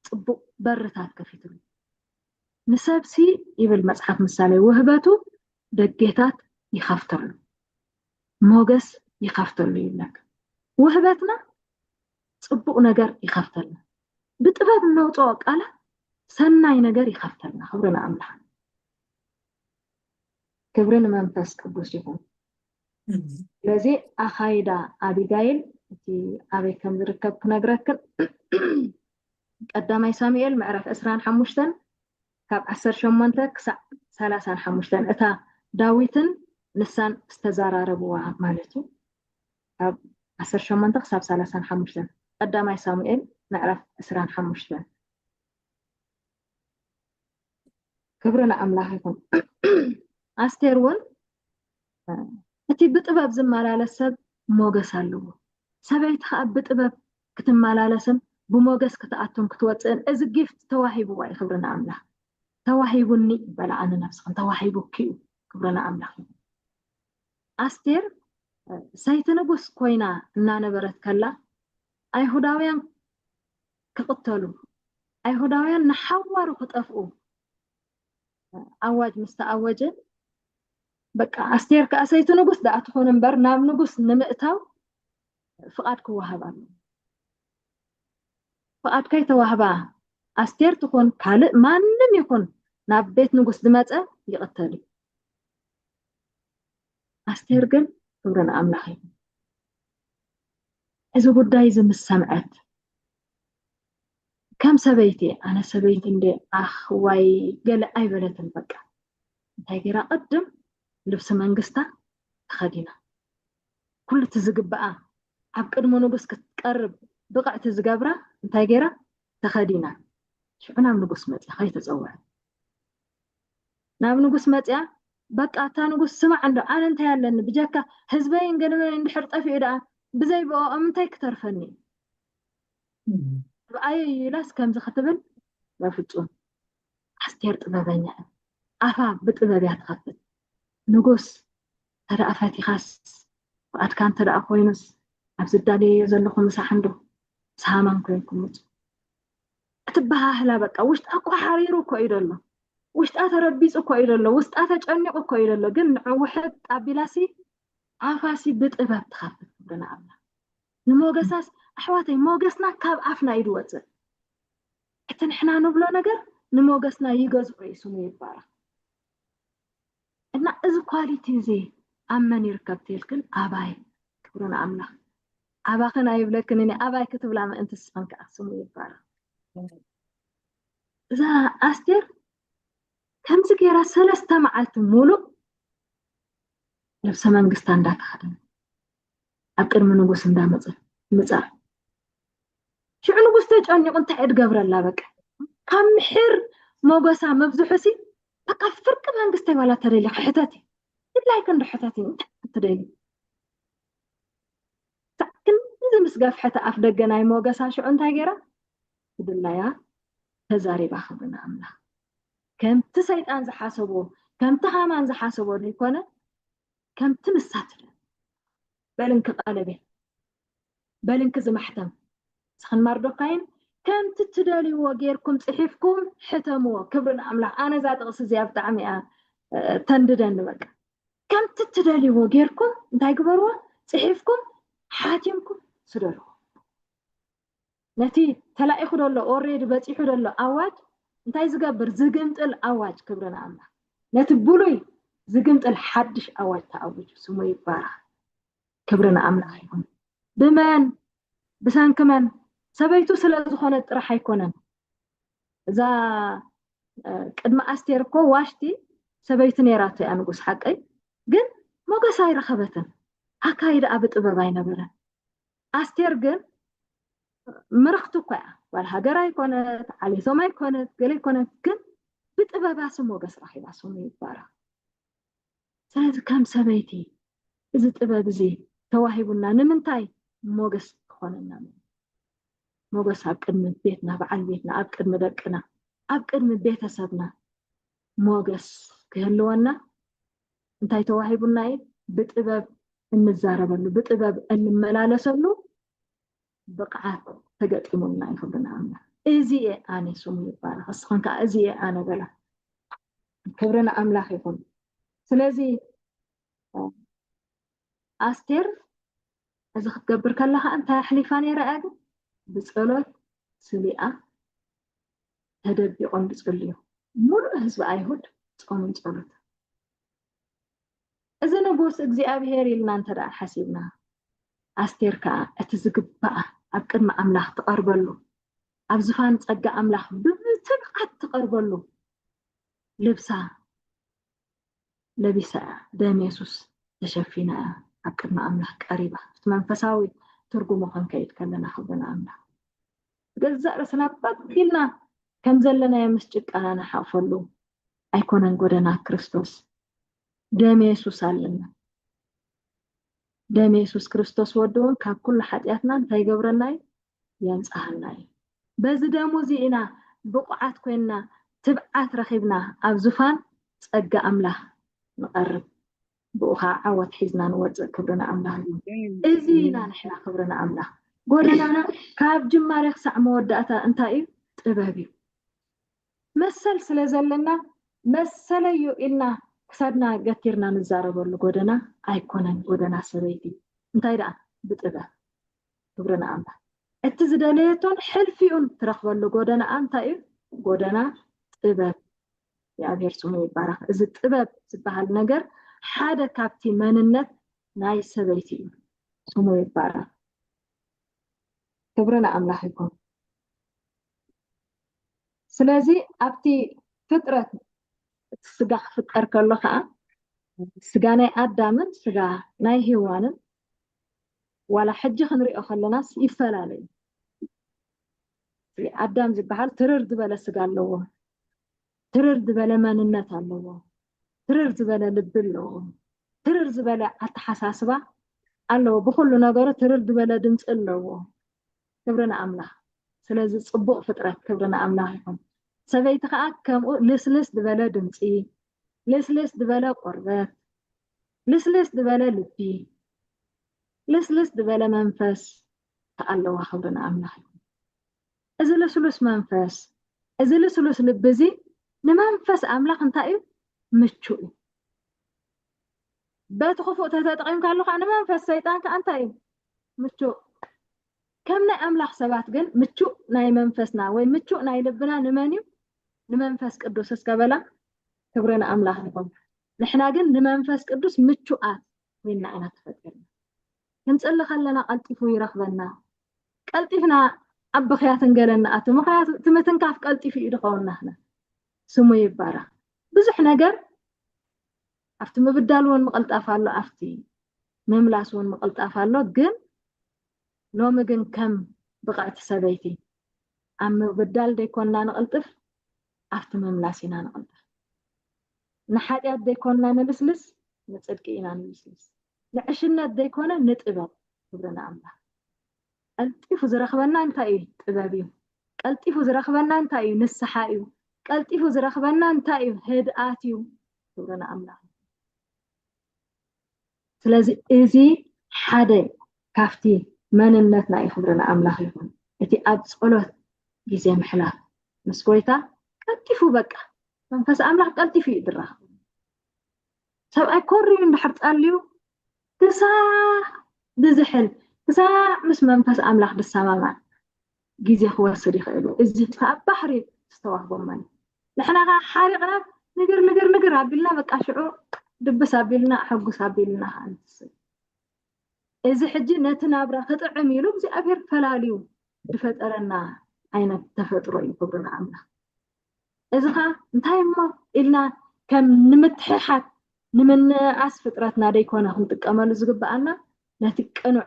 ፅቡቅ በርታት ከፊቱሉ ንሰብሲ ይብል መፅሓፍ ምሳሌ ውህበቱ ደጌታት ይኸፍተሉ ሞገስ ይኸፍተሉ ይብለካ ውህበትና ፅቡቅ ነገር ይኸፍተልና ብጥበብ እነውፅኦ ቃላት ሰናይ ነገር ይኸፍተልና ክብሪ ንኣምላኽ ክብሪ ንመንፈስ ቅዱስ ይኹን ስለዚ ኣኻይዳ ኣቢጋይል እቲ ኣበይ ከም ዝርከብ ክነግረክን ቀዳማይ ሳሙኤል ምዕራፍ ዕስራን ሓሙሽተን ካብ ዓሰርተ ሸሞንተ ክሳዕ ሰላሳን ሓሙሽተን እታ ዳዊትን ንሳን ዝተዘራረብዋ ማለት እዩ ካብ ዓሰርተ ሸሞንተ ክሳብ ሰላሳን ሓሙሽተን ቀዳማይ ሳሙኤል ምዕራፍ ዕስራን ሓሙሽተን። ክብሪ ንኣምላኽ ይኹን። ኣስቴር እውን እቲ ብጥበብ ዝመላለስ ሰብ ሞገስ ኣለዎ። ሰበይቲ ከዓ ብጥበብ ክትመላለስን ብሞገስ ክትኣቱን ክትወፅእን እዚ ጊፍት ተዋሂብዋ እዩ። ክብሪ ንኣምላኽ። ተዋሂቡኒ በላ ኣነ ነብስኽን ተዋሂቡኪ እዩ። ክብሪ ንኣምላኽ ይኹን። ኣስቴር ሰይቲ ንጉስ ኮይና እናነበረት ከላ ኣይሁዳውያን ክቕተሉ፣ ኣይሁዳውያን ንሓዋሩ ክጠፍኡ ኣዋጅ ምስ ተኣወጀ፣ በቃ ኣስቴር ከኣ ሰይቲ ንጉስ ደኣ ትኹን እምበር ናብ ንጉስ ንምእታው ፍቓድ ክወሃብ ኣሎ። ፍቓድ ከይተዋህባ ኣስቴር ትኹን ካልእ ማንም ይኹን ናብ ቤት ንጉስ ዝመጸ ይቕተል እዩ። ኣስቴር ግን ክብሪ ንኣምላኽ ይኹን። እዚ ጉዳይ እዚ ምስ ሰምዐት ከም ሰበይቲ፣ ኣነ ሰበይቲ እንደ ኣኽ ዋይ ገለ ኣይበለትን። በቃ እንታይ ገይራ? ቅድም ልብሲ መንግስታ ተኸዲና፣ ኩሉ እቲ ዝግብኣ ኣብ ቅድሚ ንጉስ ክትቀርብ ብቕዕቲ ዝገብራ እንታይ ገይራ? ተኸዲና። ሽዑ ናብ ንጉስ መፅያ ከይተፀውዐ ናብ ንጉስ መፅያ፣ በቃ እታ ንጉስ ስማዕ እንዶ ኣነ እንታይ ኣለኒ ብጀካ ህዝበይን ገለመለይ እንድሕር ጠፊኡ ደኣ ብዘይ ብኦም እንታይ ክተርፈኒ? ብኣየ እዩ ኢላስ ከምዚ ክትብል በፍጹም። ኣስቴር ጥበበኛ እያ። ኣፋ ብጥበብ እያ ትኸፍት። ንጉስ ተደኣ ፈቲኻስ ፍቓድካ እንተ ደኣ ኮይኑስ ኣብዚ እዳለየዮ ዘለኹ ምሳሕ እንዶ ምስ ሃማን ኮይንኩም ምጹ። እቲ በሃህላ በቃ ውሽጣ እኮ ሓሪሩ እኮ እዩ ዘሎ። ውሽጣ ተረቢጹ እኮ እዩ ዘሎ። ውስጣ ተጨኒቑ እኮ እዩ ዘሎ። ግን ንዑ ውሕጥ ኣቢላሲ ኣፋሲ ብጥበብ ትኸፍት ክብሪ ንኣምላኽ። ንሞገሳስ ኣሕዋተይ ሞገስና ካብ ኣፍና እዩ ዝወፅእ። እቲ ንሕና ንብሎ ነገር ንሞገስና ይገዝኦ እዩ ስሙ ይባረኽ። እና እዚ ኳሊቲ እዚ ኣብ መን ይርከብ ተልክን ኣባይ ክብሪ ንኣምላኽ። ኣባኽን ኣይብለክን እኔ ኣባይ ክትብላ ምእንቲ ስኽን ከዓ ስሙ ይባረኽ። እዛ ኣስቴር ከምዚ ገይራ ሰለስተ መዓልቲ ሙሉእ ልብሰ መንግስታ እንዳተኸደነ ኣብ ቅድሚ ንጉስ እንዳመፀ ምፃ ሽዑ ንጉስ ተጨኒቑ እንታይ እየ ድገብረላ በቃ ካብ ምሕር ሞገሳ ምብዝሑሲ በቃ ፍርቂ መንግስተይ ዋላ ተደሊኺ ሕተቲ ድላይክ እንዶ ሕተቲ እንታይ ክትደሊ ክንዚ ምስ ገፍሐት ኣፍ ደገ ናይ ሞገሳ ሽዑ እንታይ ገይራ ክድላያ ተዛሪባ ክብሪ ንኣምላኽ ከምቲ ሰይጣን ዝሓሰቦ ከምቲ ሃማን ዝሓሰቦ ዘይኮነ ከምቲ ንሳ ትደሊ በልንኪ ቀለቤት በልንኪ ዝማሕተም ስኽን ማርዶካይን ከምቲ ትደልይዎ ጌርኩም ፅሒፍኩም ሕተምዎ ክብሪ ንኣምላኽ ኣነ እዛ ጥቕሲ እዚኣ ብጣዕሚ እያ ተንድደኒ በቃ ከምቲ ትደልይዎ ጌርኩም እንታይ ግበርዎ ፅሒፍኩም ሓቲምኩም ስደድዎ ነቲ ተላኢኹ ደሎ ኦሬዲ በፂሑ ደሎ ኣዋጅ እንታይ ዝገብር ዝግምጥል ኣዋጅ ክብሪ ንኣምላኽ ነቲ ብሉይ ዝግምጥል ሓድሽ ኣዋጅ ተኣውጁ ስሙ ይባረኽ ክብሪ ንኣምላኽ ይኹን ብመን ብሰንኪ መን ሰበይቱ ስለ ዝኾነት ጥራሕ ኣይኮነን እዛ ቅድሚ ኣስቴር እኮ ዋሽቲ ሰበይቲ ነይራቶ እያ ንጉስ ሓቀይ ግን ሞገስ ኣይረኸበትን ኣካይድኣ ብጥበብ ኣይነበረን ኣስቴር ግን ምርኽቲ እኮ እያ ጓል ሃገር ኣይኮነት ዓሌቶም ኣይኮነት ገለ ኣይኮነት ግን ብጥበባሲ ሞገስ ረኺባ ስሙ ይባረኽ ስለዚ ከም ሰበይቲ እዚ ጥበብ እዚ ተዋሂቡና ንምንታይ ሞገስ ክኾነና ሞገስ ኣብ ቅድሚ ቤትና በዓል ቤትና ኣብ ቅድሚ ደቅና ኣብ ቅድሚ ቤተሰብና ሞገስ ክህልወና እንታይ ተዋሂቡና እዩ ብጥበብ እንዛረበሉ ብጥበብ እንመላለሰሉ ብቕዓት ተገጢሙልና ይኽብና ኣምላኽ እዚ እየ ኣነ ስሙ ይባረኽ እስኽን ከዓ እዚ እየ ኣነ በላ ክብሪ ንኣምላኽ ይኹን ስለዚ ኣስቴር እዚ ክትገብር ከላ ከዓ እንታይ ኣሕሊፋ ነይራ እያ ግን ብፀሎት ስሊኣ ተደቢቖም ዝፅልዩ ሙሉእ ህዝቢ ኣይሁድ ፆምን ፀሎት እዚ ንጉስ እግዚኣብሄር ኢልና እንተ ደኣ ሓሲብና ኣስቴር ከዓ እቲ ዝግባኣ ኣብ ቅድሚ ኣምላኽ ትቐርበሉ ኣብ ዝፋን ጸጋ ኣምላኽ ብትብዓት ትቐርበሉ ልብሳ ለቢሳ እያ ደም የሱስ ተሸፊና እያ ኣብ ቅድሚ ኣምላኽ ቀሪባ እቲ መንፈሳዊ እቲ ትርጉሙ ክንከይድ ከለና ክብርና ኣምላኽ ብገዛእ ርእስና በኪልና ከም ዘለናዮ ምስ ጭቃና ንሓቕፈሉ ኣይኮነን ጎደና ክርስቶስ። ደም የሱስ ኣለና። ደም የሱስ ክርስቶስ ወዲ እውን ካብ ኩሉ ሓጢኣትና እንታይ ይገብረና እዩ? የንጽሃና እዩ። በዚ ደሙ እዚ ኢና ብቑዓት ኮይንና ትብዓት ረኺብና ኣብ ዙፋን ጸጋ ኣምላኽ ንቐርብ። ብኡ ኸዓ ዓወት ሒዝና ንወጽእ። ክብርና ኣምላኽ እዩ። እዚ ኢና ንሕና ክብርና ኣምላኽ። ጎደናና ካብ ጅማሬ ክሳዕ መወዳእታ እንታይ እዩ? ጥበብ እዩ። መሰል ስለ ዘለና መሰለዩ ኢልና ክሳድና ገቲርና ንዛረበሉ ጎደና ኣይኮነን። ጎደና ሰበይቲ እንታይ ደኣ ብጥበብ። ክብርና ኣምላኽ። እቲ ዝደለየቶን ሕልፊኡን ትረኽበሉ ጎደናኣ እንታይ እዩ? ጎደና ጥበብ። እግዚኣብሔር ስሙ ይባረኽ። እዚ ጥበብ ዝበሃል ነገር ሓደ ካብቲ መንነት ናይ ሰበይቲ እዩ። ስሙ ይባረኽ። ክብሪ ንኣምላኽ ይኹን። ስለዚ ኣብቲ ፍጥረት እቲ ስጋ ክፍጠር ከሎ ከዓ ስጋ ናይ ኣዳምን ስጋ ናይ ሄዋንን ዋላ ሕጂ ክንሪኦ ከለናስ ይፈላለ እዩ። ኣዳም ዝበሃል ትርር ዝበለ ስጋ ኣለዎ፣ ትርር ዝበለ መንነት ኣለዎ፣ ትርር ዝበለ ልቢ ኣለዎ፣ ትርር ዝበለ ኣተሓሳስባ ኣለዎ። ብኩሉ ነገሩ ትርር ዝበለ ድምፂ ኣለዎ። ክብሪ ንኣምላኽ። ስለዚ ፅቡቕ ፍጥረት ክብሪ ንኣምላኽ ይኹን። ሰበይቲ ከዓ ከምኡ ልስልስ ዝበለ ድምፂ፣ ልስልስ ዝበለ ቆርበት፣ ልስልስ ዝበለ ልቢ፣ ልስልስ ዝበለ መንፈስ ኣለዋ። ክብሪ ንኣምላኽ ይኹን። እዚ ልስሉስ መንፈስ፣ እዚ ልስሉስ ልቢ እዚ ንመንፈስ ኣምላኽ እንታይ እዩ? ምቹእ እዩ። በቲ ክፉእ ተተጠቒምካሉ ከዓ ንመንፈስ ሰይጣን ከዓ እንታይ እዩ? ምቹእ። ከም ናይ ኣምላኽ ሰባት ግን ምቹእ ናይ መንፈስና ወይ ምቹእ ናይ ልብና ንመን እዩ? ንመንፈስ ቅዱስ። እስከ በላ። ክብሪ ንኣምላኽ ይኹን። ንሕና ግን ንመንፈስ ቅዱስ ምቹኣት ኮይንና ኢና ተፈጢርና። ክንጽሊ ከለና ቀልጢፉ ይረኽበና። ቀልጢፍና ኣብ ብኽያትን ገለን ንኣቱ። ምኽንያቱ እቲ ምትንካፍ ቀልጢፉ እዩ ዝኸውን ናህና። ስሙ ይባረኽ። ብዙሕ ነገር ኣብቲ ምብዳል እውን ምቕልጣፍ ኣሎ፣ ኣብቲ ምምላስ እውን ምቕልጣፍ ኣሎ። ግን ሎሚ ግን ከም ብቕዕቲ ሰበይቲ ኣብ ምብዳል ዘይኮንና ንቕልጥፍ፣ ኣብቲ ምምላስ ኢና ንቕልጥፍ። ንሓጢኣት ዘይኮንና ንልስልስ፣ ንጽድቂ ኢና ንልስልስ። ንዕሽነት ዘይኮነ ንጥበብ። ክብሪ ንኣምላኽ። ቀልጢፉ ዝረኽበና እንታይ እዩ? ጥበብ እዩ። ቀልጢፉ ዝረኽበና እንታይ እዩ? ንስሓ እዩ። ቀልጢፉ ዝረኽበና እንታይ እዩ? ህድኣት እዩ። ክብሪ ንኣምላኽ። ስለዚ እዚ ሓደ ካብቲ መንነትና እዩ። ክብሪ ንኣምላኽ ይኹን። እቲ ኣብ ጸሎት ግዜ ምሕላፍ ምስ ጎይታ ቀልጢፉ በቃ መንፈስ ኣምላኽ ቀልጢፉ እዩ ዝራኸብ። ሰብኣይ ኮርዩ እንድሕር ጸልዩ ክሳዕ ዝዝሕል፣ ክሳዕ ምስ መንፈስ ኣምላኽ ዝሰማማዕ ግዜ ክወስድ ይኽእል እዩ። እዚ ከዓ ባሕሪ ዝተዋህቦ ማለት እዩ። ንሕና ከዓ ሓሪቕና ንግር ንግር ንግር ኣቢልና በቃ ሽዑ ድብስ ኣቢልና ሕጉስ ኣቢልና ከዓ ንፍስል። እዚ ሕጂ ነቲ ናብራ ክጥዕም ኢሉ እግዚኣብሔር ፈላልዩ ዝፈጠረና ዓይነት ተፈጥሮ እዩ። ክብሪ ንኣምላኽ። እዚ ኸዓ እንታይ እሞ ኢልና ከም ንምትሕሓት ንምንኣስ ፍጥረትና ደይኮነ ክንጥቀመሉ ዝግብኣና ነቲ ቅኑዕ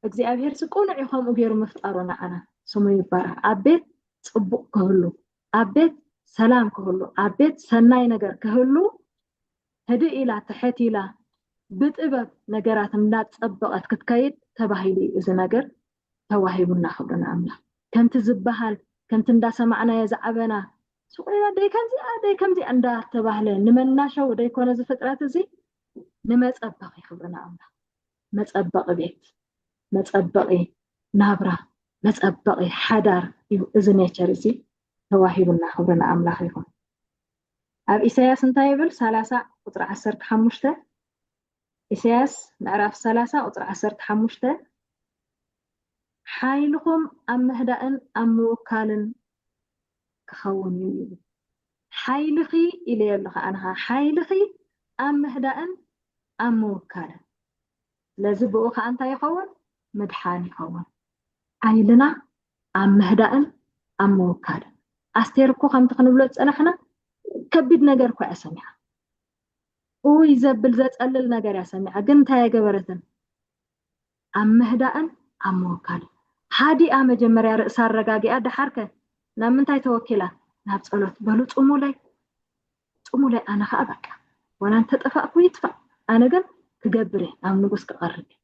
እግዚኣብሔር ሲ ቅኑዕ እዩ ከምኡ ገይሩ ምፍጣሩ ንዓና ስሙ ይባረኽ። ኣብ ቤት ጽቡቕ ክህሉ፣ ኣብ ቤት ሰላም ክህሉ፣ ኣብ ቤት ሰናይ ነገር ክህሉ ህድእ ኢላ ትሕት ኢላ ብጥበብ ነገራት እንዳጸበቐት ክትከይድ ተባሂሉ እዩ እዚ ነገር ተዋሂቡና። ክብሪ ንኣምላኽ። ከምቲ ዝበሃል ከምቲ እንዳሰማዕናዮ ዝዓበና ሱቕ ኢላ ደይ ከምዚኣ ደይ ከምዚኣ እንዳተባህለ ንመናሸው ደይኮነ እዚ ፍጥረት እዚ ንመጸበቒ። ክብሪ ንኣምላኽ። መጸበቒ ቤት፣ መጸበቒ ናብራ፣ መጸበቒ ሓዳር እዩ እዚ ኔቸር እዚ ተዋሂቡና። ክብሪ ንኣምላኽ ይኹን። ኣብ ኢሳያስ እንታይ ይብል? ሰላሳ ቁጽሪ ዓሰርተ ሓሙሽተ። ኢሳያስ ምዕራፍ ሰላሳ ቁጽሪ ዓሰርተ ሓሙሽተ፣ ሓይልኹም ኣብ ምህዳእን ኣብ ምውካልን ክኸውን እዩ ይብል። ሓይልኺ ኢለዮ ኣለኹ ኣነ ኸዓ፣ ሓይልኺ ኣብ ምህዳእን ኣብ ምውካልን። ስለዚ ብኡ ኸዓ እንታይ ይኸውን? ምድሓን ይኸውን። ሓይልና ኣብ ምህዳእን ኣብ ምውካልን። ኣስቴር እኮ ከምቲ ክንብሎ ዝጸናሕና ከቢድ ነገር እኮ እያ ሰሚዓ። ኡይ ዘብል ዘጸልል ነገር እያ ሰሚዓ፣ ግን እንታይ ኣይገበረትን? ኣብ ምህዳእን ኣብ ምውካል። ሃዲኣ መጀመርያ ርእሳ ኣረጋጊኣ፣ ደሓርከ ናብ ምንታይ ተወኪላ? ናብ ጸሎት። በሉ ጽሙለይ፣ ጽሙለይ፣ ኣነ ኸኣ በቃ ዋላ እንተጠፋእኩ ይጥፋእ፣ ኣነ ግን ክገብር እየ፣ ናብ ንጉስ ክቐርብ እየ።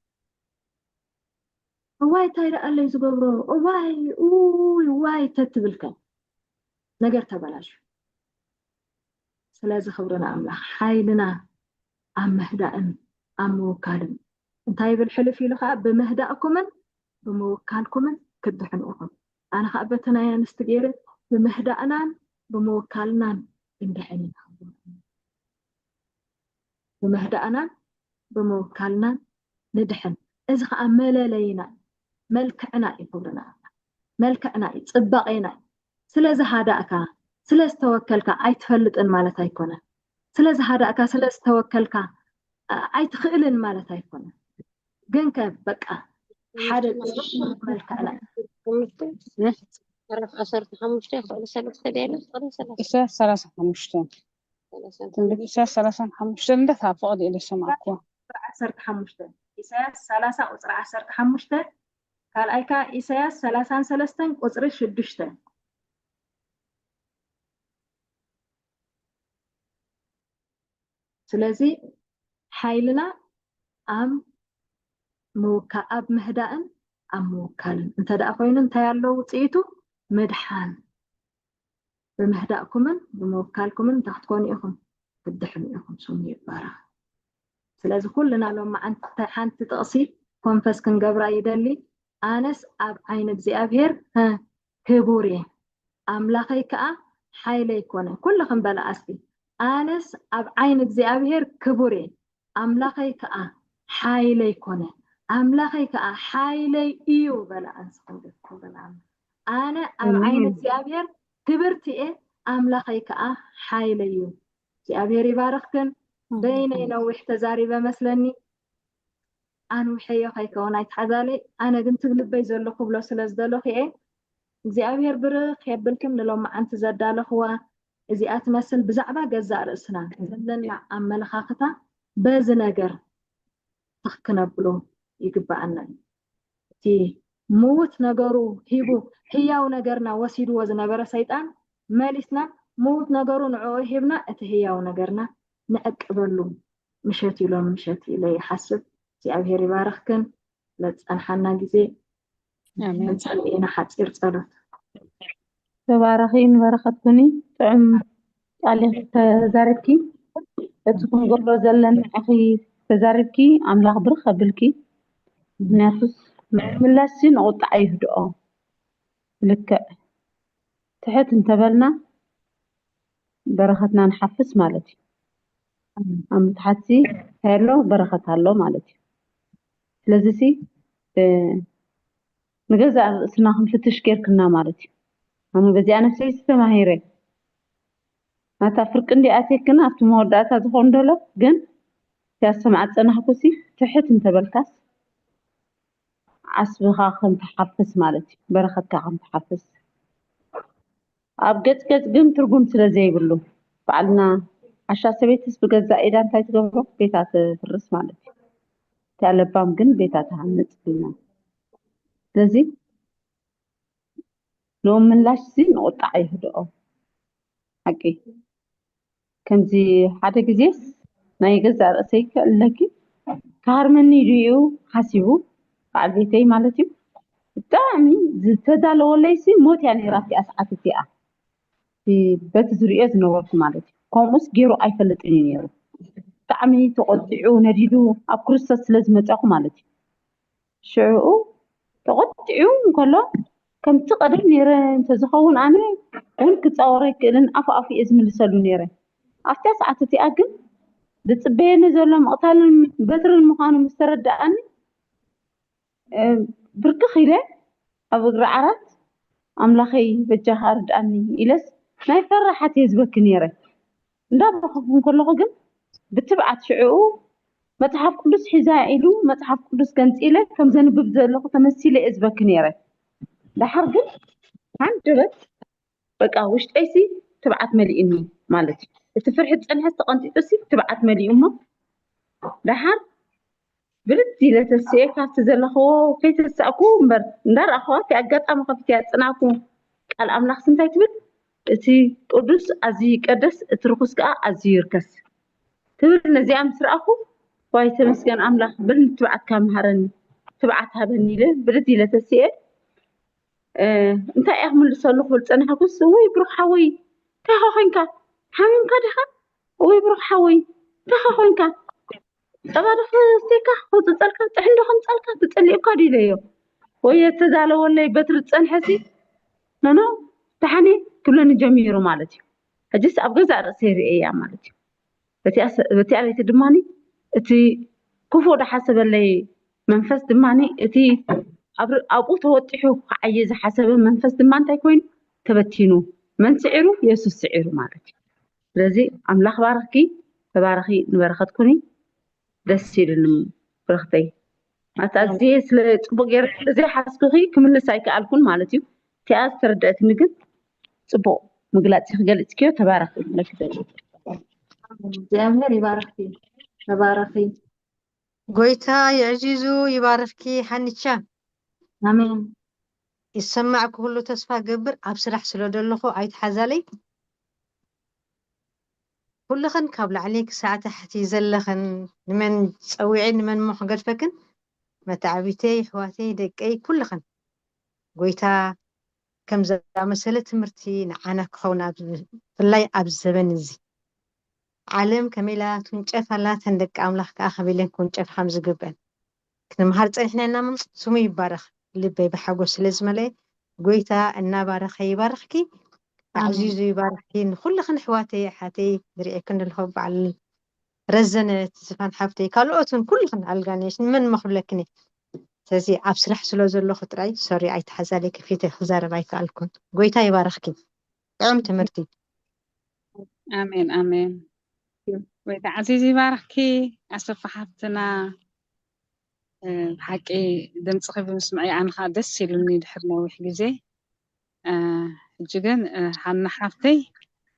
እዋይ እንታይ ደኣ ኣለይ ዝገብሮ፣ እዋይ፣ ኡይ፣ እዋይ ተትብል ከ ነገር ተበላሹ። ስለዚ ክብሪ ንኣምላኽ፣ ሓይልና ኣብ ምህዳእን ኣብ ምውካልን። እንታይ ይብል ሕልፍ ኢሉ ኸኣ? ብምህዳእኩምን ብምውካልኩምን ክትድሕኑ ኢኹም። ኣነ ኸኣ በቲ ናይ ኣንስቲ ገይረ ብምህዳእናን ብምውካልናን ክንድሕን ኢና። ብምህዳእናን ብምውካልናን ንድሕን። እዚ ኸኣ መለለይና እዩ፣ መልክዕና እዩ፣ ክብርና ኣምላኽ። መልክዕና እዩ፣ ጽባቄና እዩ። ስለ ዝሃዳእካ፣ ስለ ዝተወከልካ ኣይትፈልጥን ማለት ኣይኮነን። ስለ ዝሃዳእካ፣ ስለ ዝተወከልካ፣ ኣ-፣ ኣይትኽእልን ማለት ኣይኮነን። ግን ከ በቃ ሓደ ጽቡቕ መልክዕና እዩ። ምዕራፍ ዓሰርተ ሓሙሽተ ክፍሊ ሰለስተ ድያ? ክፍሊ ሰለስተ። ኢሳያስ ሰላሳ ሓሙሽተ። ሰላሳ ትንቢት ኢሳያስ ሰላሳን ሓሙሽተን እንደ ካብ ፍቕዲ ኢለ ዝሰማዕኩዎ። ቁፅሪ ዓሰርተ ሓሙሽተ፣ ኢሳያስ ሰላሳ ቁፅሪ ዓሰርተ ሓሙሽተ፣ ካልኣይ ከዓ ኢሳያስ ሰላሳን ሰለስተን ቁፅሪ ሽዱሽተ። ስለዚ ሓይልና ኣብ ምውካ-፣ ኣብ ምህዳእን ኣብ ምውካልን እንተ ደኣ ኮይኑ እንታይ ኣሎ ውፅኢቱ? ምድሓን። ብምህዳእኩምን ብምውካልኩምን እንታይ ክትኮኑ ኢኹም? ክትድሕኑ ኢኹም። ስሙ ይባረኽ። ስለዚ ኩልና ሎማዓንቲ ሓንቲ ጥቕሲ ኮንፈስ ክንገብራ ይደሊ። ኣነስ ኣብ ዓይኒ እግዚኣብሔር፣ እ፣ ክቡር እየ፣ ኣምላኸይ ከኣ ሓይለይ ኮነ። ኩልኽን በላ እስቲ፣ ኣነስ ኣብ ዓይኒ እግዚኣብሔር ክቡር እየ፣ ኣምላኸይ ከኣ ሓይለይ ኮነ። ኣምላኸይ ከኣ ሓይለይ እዩ በላ። ኣንስኽን ደስክን በላ። ኣነ ኣብ ዓይኒ ኣሜን። እግዚኣብሔር ክብርቲ እየ፣ ኣምላኸይ ከኣ ሓይለይ እዩ። እግዚኣብሔር ይባርኽክን። በይነይ ነዊሕ ተዛሪበ መስለኒ። ኣንውሐዮ ከይከውን ኣይትሓዛለይ። ኣነ ግን ትብ ልበይ ዘሎ ክብሎ ስለ ዝደለኹ እየ። እግዚኣብሔር ብርኽ የብልክን ንሎማዓንቲ ዘዳለኽዋ እዚኣ ትመስል ብዛዕባ ገዛእ ርእስና ዘለና ኣመለኻኽታ በዚ ነገር ትኽ ክነብሎ ይግብኣና እዩ። እቲ ምዉት ነገሩ ሂቡ ህያው ነገርና ወሲድዎ ዝነበረ ሰይጣን መሊስና ምዉት ነገሩ ንዕኡ ሂብና እቲ ህያው ነገርና ንዕቅበሉ ምሸት ኢሎም ምሸት ኢለ ይሓስብ። እግዚኣብሔር ይባርኽክን። ለዝጸንሓና ግዜ ኣሜን። ክንጸሊ ኢና ሓጺር ጸሎት። ተባረኺ ንበረኸት ኩኒ። ጥዑም ቃል ኢኺ ተዛሪብኪ። እቲ ክንገብሮ ዘለና ኢኺ ተዛሪብኪ። ኣምላኽ ብርኽ ከብልኪ። ምክንያቱስ ምምላስሲ ንቁጣዕ ይህድኦ። ልክዕ ትሕት እንተበልና በረኸትና ንሓፍስ ማለት እዩ። ኣብ ምትሓትሲ እንታይ ኣሎ? በረኸት ኣሎ ማለት እዩ። ስለዚሲ እ፣ ንገዛእ ርእስና ክንፍትሽ ጌርክና ማለት እዩ። ኣነ በዚኣ ነብሰይ ተማሂረ። ናታ ፍርቂ እንዲ ኣትየክና ኣብቲ መወዳእታ ዝኾን ደሎ ግን ያስተምዓት ጸናሕኩሲ ትሕት እንተበልካስ ዓስብኻ ከም ትሓፍስ ማለት እዩ። በረኸትካ ከም ትሓፍስ። ኣብ ገጽ ገጽ ግን ትርጉም ስለ ዘይብሉ ባዕልና ዓሻ ሰበይትስ ብገዛእ ኢዳ እንታይ ትገብሮ? ቤታ ትፍርስ ማለት እዩ። እቲኣ ለባም ግን ቤታ ትሃንጽ ኢልና። ስለዚ ንኡ ምላሽ እዚ ንቁጣዕ ይህድኦ። ሓቂ ከምዚ ሓደ ግዜስ ናይ ገዛእ ርእሰይ ክዕለኪ ክሃርመኒ ድዩ ሓሲቡ በዓል ቤተይ ማለት እዩ። ብጣዕሚ ዝተዳለወለይሲ ሞት እያ ነይራ እቲኣ ሰዓት እቲኣ። በቲ ዝርእዮ ዝነበርኩ ማለት እዩ። ከምኡስ ገይሩ ኣይፈልጥን እዩ ነይሩ። ብጣዕሚ ተቖጢዑ ነዲዱ ኣብ ክርስቶስ ስለ ዝመጻኹ ማለት እዩ። ሽዑኡ ተቖጢዑ እንከሎ ከምቲ ቀደም ነይረ እንተዝኸውን ኣነ እውን ክጻወሮ ኣይክእልን ኣፉ ኣፉ እየ ዝምልሰሉ ነይረ። ኣብታ ሰዓት እቲኣ ግን ዝጽበየኒ ዘሎ ምቕታልን በትርን ምዃኑ ምስ ተረድኣኒ ብርክኽ ኢለ ኣብ እግሪ ዓራት ኣምላኸይ በጃኻ ርድኣኒ ኢለስ ናይ ፈራሓት እየ ዝበኪ ነይረ። እንዳበኸኹ እንከለኹ ግን ብትብዓት ሽዕኡ መጽሓፍ ቅዱስ ሒዛ ኢሉ መጽሓፍ ቅዱስ ገንጺለ ከም ዘንብብ ዘለኹ ተመሲለ እየ ዝበኪ ነይረ። ደሓር ግን ሃንደበት በቃ ውሽጠይሲ ትብዓት መሊኡኒ ማለት እዩ። እቲ ፍርሒ ዝጸንሐስ ተቐንጢጡሲ ትብዓት መሊኡ እሞ ደሓር ብልት ኢለ ተስኤ ካብቲ ዘለኽዎ ከይተሳእኩ እምበር፣ እንዳረኣኽዋ እቲ ኣጋጣሚ ከፊተ ያጽናኩ። ቃል ኣምላኽስ እንታይ ትብል? እቲ ቅዱስ ኣዝዩ ይቀደስ፣ እቲ ርኹስ ከኣ ኣዝዩ ይርከስ ትብል። ነዚኣ ምስ ረኣኹ፣ ዋይ ተመስገን ኣምላኽ፣ በል ንትብዓትካ መሃረኒ፣ ትብዓት ሃበኒ ኢለ ብልት ኢለ ተስኤ። እ፣ እንታይ እያ ክምልሰሉ ክብል ጸናሕኩስ፣ ወይ ብሩኽ ሓወይ፣ እንታይ ኸ ኮይንካ? ሓሚምካ ዲኻ? ወይ ብሩኽ ሓወይ፣ እንታይ ኸ ኮይንካ? ጸባ ዶ ክስተካ፣ ክውጽጸልካ፣ ጥሕን ዶ ከምጻልካ፣ ተጸሊኡካ ድዩ ኢለዮ። ወይ የተዛለወለይ በትሪ ዝጸንሐሲ፣ ኖኖ፣ ደሓን እየ ክብለኒ ጀሚሩ ማለት እዩ። ሕጅስ ኣብ ገዛእ ርእሰይ ርእየያ ማለት እዩ። በቲኣ ሰ-፣ በቲኣ ለይቲ ድማኒ እቲ ክፉእ ዝሓሰበለይ መንፈስ ድማኒ እቲ ኣብ-፣ ኣብኡ ተወጢሑ ክዓየ ዝሓሰበ መንፈስ ድማ እንታይ ኮይኑ? ተበቲኑ። መን ስዒሩ? የሱስ ስዒሩ ማለት እዩ። ስለዚ ኣምላኽ ባረኽኪ፣ ተባረኺ፣ ንበረኸት ኩኒ። ደስ ኢሉኒ ብርኽተይ። ማለት ኣዝየ ስለ ጽቡቕ ገይረ ስለ ዘይሓዝኩኺ ክምልስ ኣይከኣልኩን ማለት እዩ። እቲኣ ዝተረድአትኒ ግን ጽቡቕ ምግላጽ ክገልጽክዮ። ተባረኺ። እግዚኣብሔር ይባርኽኪ። ተባረኺ። ጎይታ የዕዚዙ ይባርኽኪ ሓንቻ። ኣሜን። ይሰማዕ ክህሉ ተስፋ ገብር ኣብ ስራሕ ስለ ዘለኹ ኣይትሓዛለይ። ኩልኽን ካብ ላዕሊ ክሳዕ ታሕቲ ዘለኽን ንመን ጸዊዐ ንመን ሞ ክገድፈክን መታዕቢተይ ኣሕዋተይ ደቀይ ኩልኽን ጎይታ ከም ዝኣመሰለ ትምህርቲ ንዓና ክኸውን ኣብ ብፍላይ ኣብዚ ዘበን እዚ ዓለም ከመይ ኢላ ትውንጨፍ ኣላ፣ እተን ደቂ ኣምላኽ ከኣ ከመይ ኢለን ክውንጨፋ ከም ዝግበን ክንምሃር ጸኒሕና ኢና። ስሙ ይባረኽ። ልበይ ብሓጎስ ስለ ዝመለአ ጎይታ እናባረኸ ይባርኽኪ፣ ኣዕዚዙ ይባርኽኪ። ንኹልኽን ኣሕዋተይ ኣሓተይ ዝርእየክን ዘለኹ በዓል ረዘነ ዝፋን ሓፍተይ ካልኦትን ኩልኽን ኣልጋነሽ ንመን መኽብለክን እየ። ስለዚ ኣብ ስራሕ ስለ ዘለኹ ጥራይ ሶሪ ኣይተሓዛለይ ከፊተ ክዛረብ ኣይከኣልኩን። ጎይታ ይባርኽኪ። ጥዑም ትምህርቲ። ኣሜን ኣሜን። ጎይታ ዓዚዝ ይባርኽኪ ኣሰፋ ሓፍትና። እ፣ ብሓቂ ድምፅኺ ብምስምዐይ ኣነ ከዓ ደስ ኢሉኒ ድሕሪ ነዊሕ ግዜ። እ፣ ሕጂ ግን እ፣ ሃና ሓፍተይ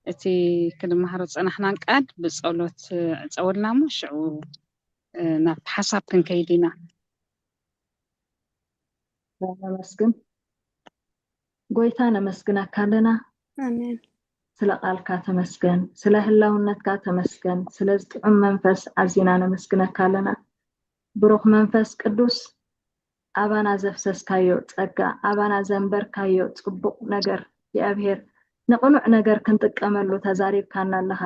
እቲ ክንመሃሮ ዝፀናሕናን ቃል ብፀሎት ዕፀወልና እሞ ሽዑ እ፣ ናብቲ ሓሳብ ክንከይድ ኢና። ነመስግን። ጎይታ ነመስግነካ ኣለና። ኣሜን። ስለ ቃልካ ተመስገን፣ ስለ ህላውነትካ ተመስገን፣ ስለ ዝጥዑም መንፈስ ኣዚና ነመስግነካ ኣለና። ብሩኽ መንፈስ ቅዱስ ኣባና ዘፍሰስካዮ ጸጋ፣ ኣባና ዘንበርካዮ ጽቡቕ ነገር እግዚኣብሔር ንቕኑዕ ነገር ክንጥቀመሉ ተዛሪብካና ኣለኻ።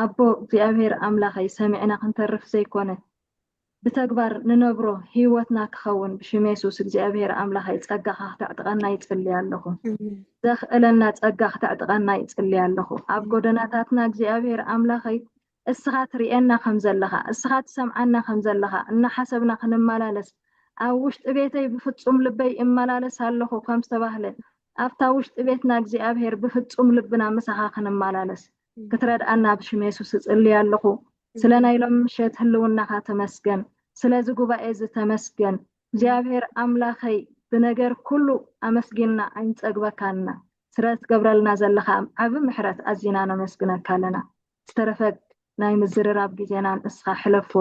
ኣቦ እግዚኣብሔር ኣምላኸይ ሰሚዕና ክንተርፍ ዘይኮነ ብተግባር ንነብሮ ህይወትና ክኸውን ብሽም የሱስ እግዚኣብሔር ኣምላኸይ ጸጋኻ ክተዕጥቀና ይጽሊ ኣለኹ። ዘኽእለና ጸጋ ክተዕጥቀና ይጽሊ ኣለኹ። ኣብ ጎደናታትና እግዚኣብሔር ኣምላኸይ እስኻ ትርእየና ከም ዘለኻ፣ እስኻ ትሰምዓና ከም ዘለኻ እናሓሰብና ክንመላለስ፣ ኣብ ውሽጢ ቤተይ ብፍጹም ልበይ እመላለስ ኣለኹ ከም ዝተባህለ፣ ኣብታ ውሽጢ ቤትና እግዚኣብሔር ብፍጹም ልብና ምሳኻ ክንመላለስ ክትረድኣና ብሽም የሱስ እጽሊ ኣለኹ። ስለ ናይ ሎም ምሸት ህልውናኻ ተመስገን። ስለዚ ጉባኤ እዚ ተመስገን። እግዚኣብሔር ኣምላኸይ ብነገር ኩሉ ኣመስጊንና ኣይንጸግበካና። ስለ ትገብረልና ዘለኻ ዓቢ ምሕረት ኣዚና ነመስግነካ ኣለና። ዝተረፈ ናይ ምዝርራብ ግዜና ንእስኻ ሕለፎ።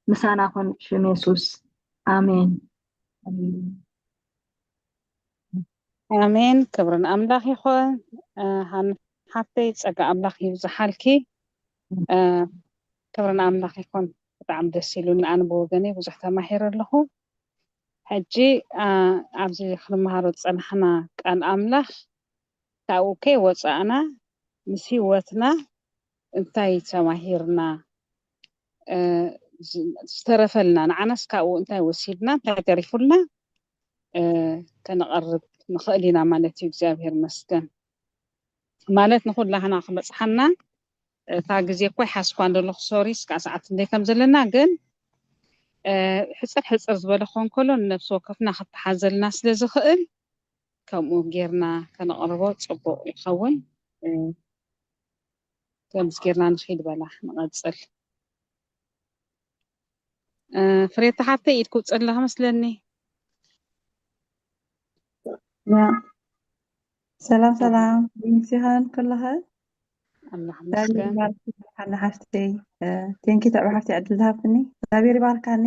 ምሳና ኩን ብሽም የሱስ። ኣሜን። ኣሜን። ክብሪ ንኣምላኽ ይኹን። እ፣ ሃን ሓፍተይ ጸጋ ኣምላኽ ይብዝሓልኪ። እ፣ ክብሪ ንኣምላኽ ይኹን። ብጣዕሚ ደስ ኢሉኒ። ኣነ ብወገነይ ብዙሕ ተማሂረ ኣለኹ። ሕጂ እ፣ ኣብዚ ክንመሃሮ ዝጸናሕና ቃል ኣምላኽ ካብኡ ከይወጻእና ምስ ህይወትና እንታይ ተማሂርና፣ እ፣ ዝ-፣ ዝተረፈልና ንዓናስ ካብኡ እንታይ ወሲድና እንታይ ተሪፉልና እ፣ ከነቐርብ ንኽእል ኢና ማለት እዩ። እግዚኣብሔር መስገን ማለት ንኹላህና ክበጽሓና እታ ግዜ እኮ ይሓስኳ እንደለኹ ሶሪ እስካዕ ሰዓት እንደ ከም ዘለና ግን እ፣ ሕፅር ሕፅር ዝበለ ክኾን ከሎ ንነፍሲ ወከፍና ክተሓዘልና ስለ ዝኽእል ከምኡ ጌርና ከነቕርቦ ጽቡቕ ይኸውን። እ፣ ከምዚ ጌርና ንኺድ በላ ንቐጽል። እ፣ ፍሬታ ሓፍተይ ኢድ ክውፅእ ኣለኻ መስለኒ። ያ። ሰላም ሰላም፣ ቢንሲኻን ኩልኸ ኣምላኽ እግዚኣብሔር መስገን። ይባርክ። ሓና ሓፍተይ ቴንኪ ተዕባ ሓፍተይ ዕድል ዝሃብክኒ እግዚኣብሔር ይባርካኒ።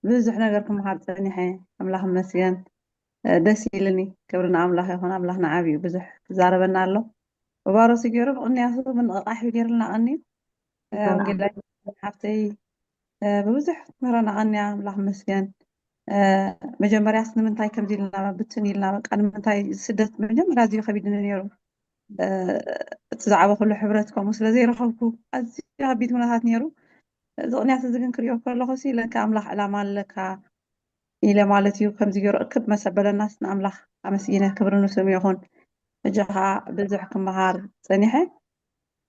ብዙሕ ነገር ክመሃር ጸኒሐ። ኣምላኽ ይመስገን። ደስ ኢልኒ። ክብሪ ንኣምላኽ ይኹን። ኣምላኽና ዓብዩ ብዙሕ ክዛረበና ኣሎ። ብባሮሲ ገይሩ ብቕንያቱ ምንቕቓሕ ገይርልና ቀንዩ። ወንጌላዊ ሓፍተይ ብብዙሕ ትምህረና ቀንያ። ኣምላኽ ይመስገን። መጀመርያስ ንምንታይ ከምዚ ኢልና ብትን ኢልና፣ በቃ ንምንታይ ስደት መጀመርያ ኣዝዩ ከቢድኒ ነይሩ። እቲ ዝዓበኹሉ ሕብረት ከምኡ ስለ ዘይረኸብኩ ኣዝዩ ከቢድ ኩነታት ነይሩ። እዚ ቅንያት እዚ ግን ክሪኦ ከለኹ ሲ ለካ ኣምላኽ ዕላማ ኣለካ ኢለ ማለት እዩ። ከምዚ ገይሩ እክብ መሰበለናስ ንኣምላኽ ኣመስጊነ፣ ክብሪ ንስሙ ይኹን። ሕጂ ኸዓ ብዙሕ ክመሃር ጸኒሐ።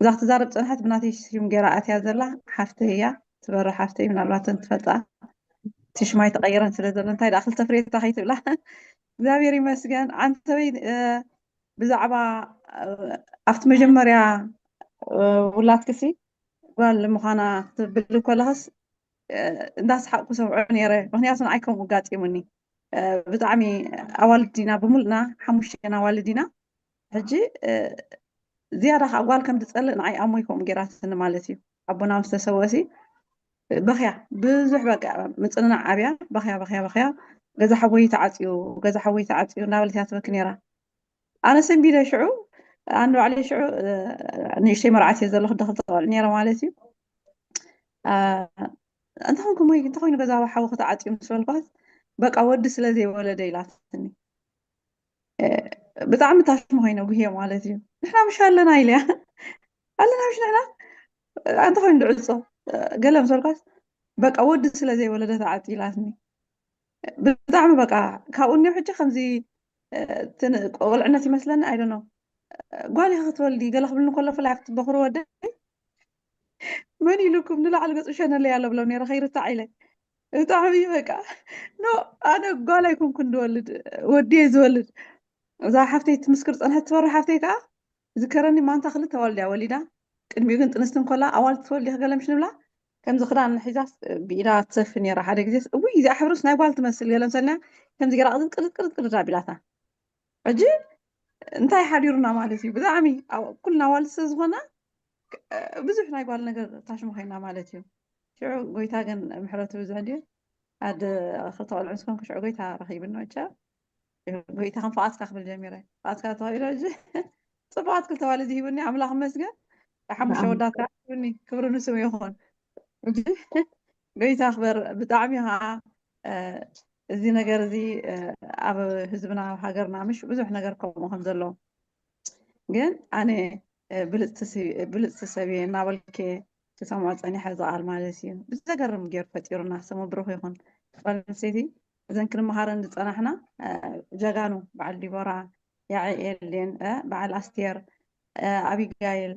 እዛ ክትዛረብ ጸንሐት ብናተይ ሽም ገይራ ኣትያ ዘላ ሓፍተይ እያ። ትበርህ ሓፍተይ ምናልባት ትፈልጣ። እቲ ሽማይ ተቐይረን ስለ ዘሎ እንታይ ደኣ ክልተ ፍሬታ ከይትብላ። እግዚኣብሔር ይመስገን። ዓንተበይ ብዛዕባ ኣብቲ መጀመርያ ውላድክሲ ጓል ምዃና ክትብል ከለኽስ እንዳስሓቅኩ ሰምዖ ነይረ። ምክንያቱ ንዓይ ከምኡ ጋጢሙኒ። ብጣዕሚ ኣዋልድ ኢና፣ ብምሉእና ሓሙሽተ ኢና ኣዋልድ ኢና። ሕጂ ዝያዳ ከዓ ጓል ከም ትፀልእ ንዓይ ኣሞይ ከምኡ ገይራትኒ ማለት እዩ። ኣቦና ምስ ተሰወእሲ በኽያ ብዙሕ በቃ ምፅንናዕ ኣብያ። በኽያ በኽያ በኽያ፣ ገዛ ሓወይ ተዓፅዩ፣ ገዛ ሓወይ ተዓፅዩ እናበለት እያ ትበኪ ነይራ። ኣነ ሰንቢደ ሽዑ፣ ኣነ ባዕለይ ሽዑ ንእሽተይ መርዓት እየ ዘለኹ፣ ደኽልተ ቆልዑ ነይረ ማለት እዩ። እንተኾንኩም ወይ እንተኾይኑ ገዛ ሓዊ ክትዓፅዩ ምስ በልኳት፣ በቃ ወዲ ስለ ዘይወለደ ኢላትኒ። ብጣዕሚ ታሽሙ ኮይነ ጉህየ ማለት እዩ። ንሕና ምሽ ኣለና ኢለያ። ኣለና ምሽ ንሕና? እንተኾይኑ ድዕፆ ገለ ምስ በልኳት፣ በቃ ወዲ ስለ ዘይወለደ ተዓፂ ኢላትኒ። ብጣዕሚ በቃ ካብኡ እኒኦ ሕጂ ከምዚ ቆልዕነት ይመስለኒ። ኣይደኖ ጓል ኢኻ ክትወልዲ ገለ ክብልኒ ከሎ ፍላይ ክትበኽሩ ወደይ መን ኢሉኩም ንላዕሊ ገፁ ሸነለይ ኣሎ ብሎ ነይረ ከይርታዕ ኢለ። ብጣዕሚ በቃ ኖ፣ ኣነ ጓል ኣይኮንኩን ዝወልድ፣ ወዲ እየ ዝወልድ። እዛ ሓፍተይ ትምስክር ፀንሐት ትበሪ ሓፍተይ ከዓ ዝከረኒ ማንታ ክልተ ዋልድያ ወሊዳ። ቅድሚኡ ግን ጥንስቲ እንኮላ ኣዋልድ ትወልዲ ገለ ምሽ ንብላ ከምዚ ክዳን ሒዛስ ብኢዳ ትሰፊ ነይራ። ሓደ ግዜ እውይ እዚኣ ሕብርስ ናይ ጓል ትመስል ገለ ምሰልና ከምዚ ገይራ ቅርጥ ቅርጥ ቅርጥ ቅርጥ ኣቢላታ። ሕጂ እንታይ ሓዲሩና ማለት እዩ። ብጣዕሚ ኩልና ኣዋልድ ስለ ዝኾና ብዙሕ ናይ ጓል ነገር ታሽሙ ኮይና ማለት እዩ። ሽዑ ጎይታ ግን ምሕረቱ ብዙሕ ድዩ ኣደ ክልተ ቆልዑ ምስ ኮንኩ ሽዑ ጎይታ ረኺብኒ። መቸ ጎይታ ከም ፍቓድካ ክብል ጀሚረ። ፍቓድካ ተባሂሉ ሕጂ ጽቡቓት ክልተ ኣዋልድ ሂቡኒ ኣምላኽ ይመስገን። ሓሙሽተ ወዳት ከዓ ሂቡኒ። ክብሪ ንስሙ ይኹን። ሕጂ ጎይታ ክበር። ብጣዕሚ ከዓ እዚ ነገር እዚ ኣብ ህዝብና ኣብ ሃገርና ምሽ ብዙሕ ነገር ከምኡ ከም ዘሎ ግን ኣነ ብልፅቲ ሰብ እየ እናበልክ ክሰምዖ ፀኒሐ ዝቃል ማለት እዩ። ብዘገርም ገይሩ ፈጢሩና ስሙ ብሩኽ ይኹን። ጓል ኣንስተይቲ እዘን ክንመሃረን ዝፀናሕና ጀጋኑ በዓል ዲቦራ፣ ያዕኤል፣ በዓል ኣስቴር፣ ኣቢጋይል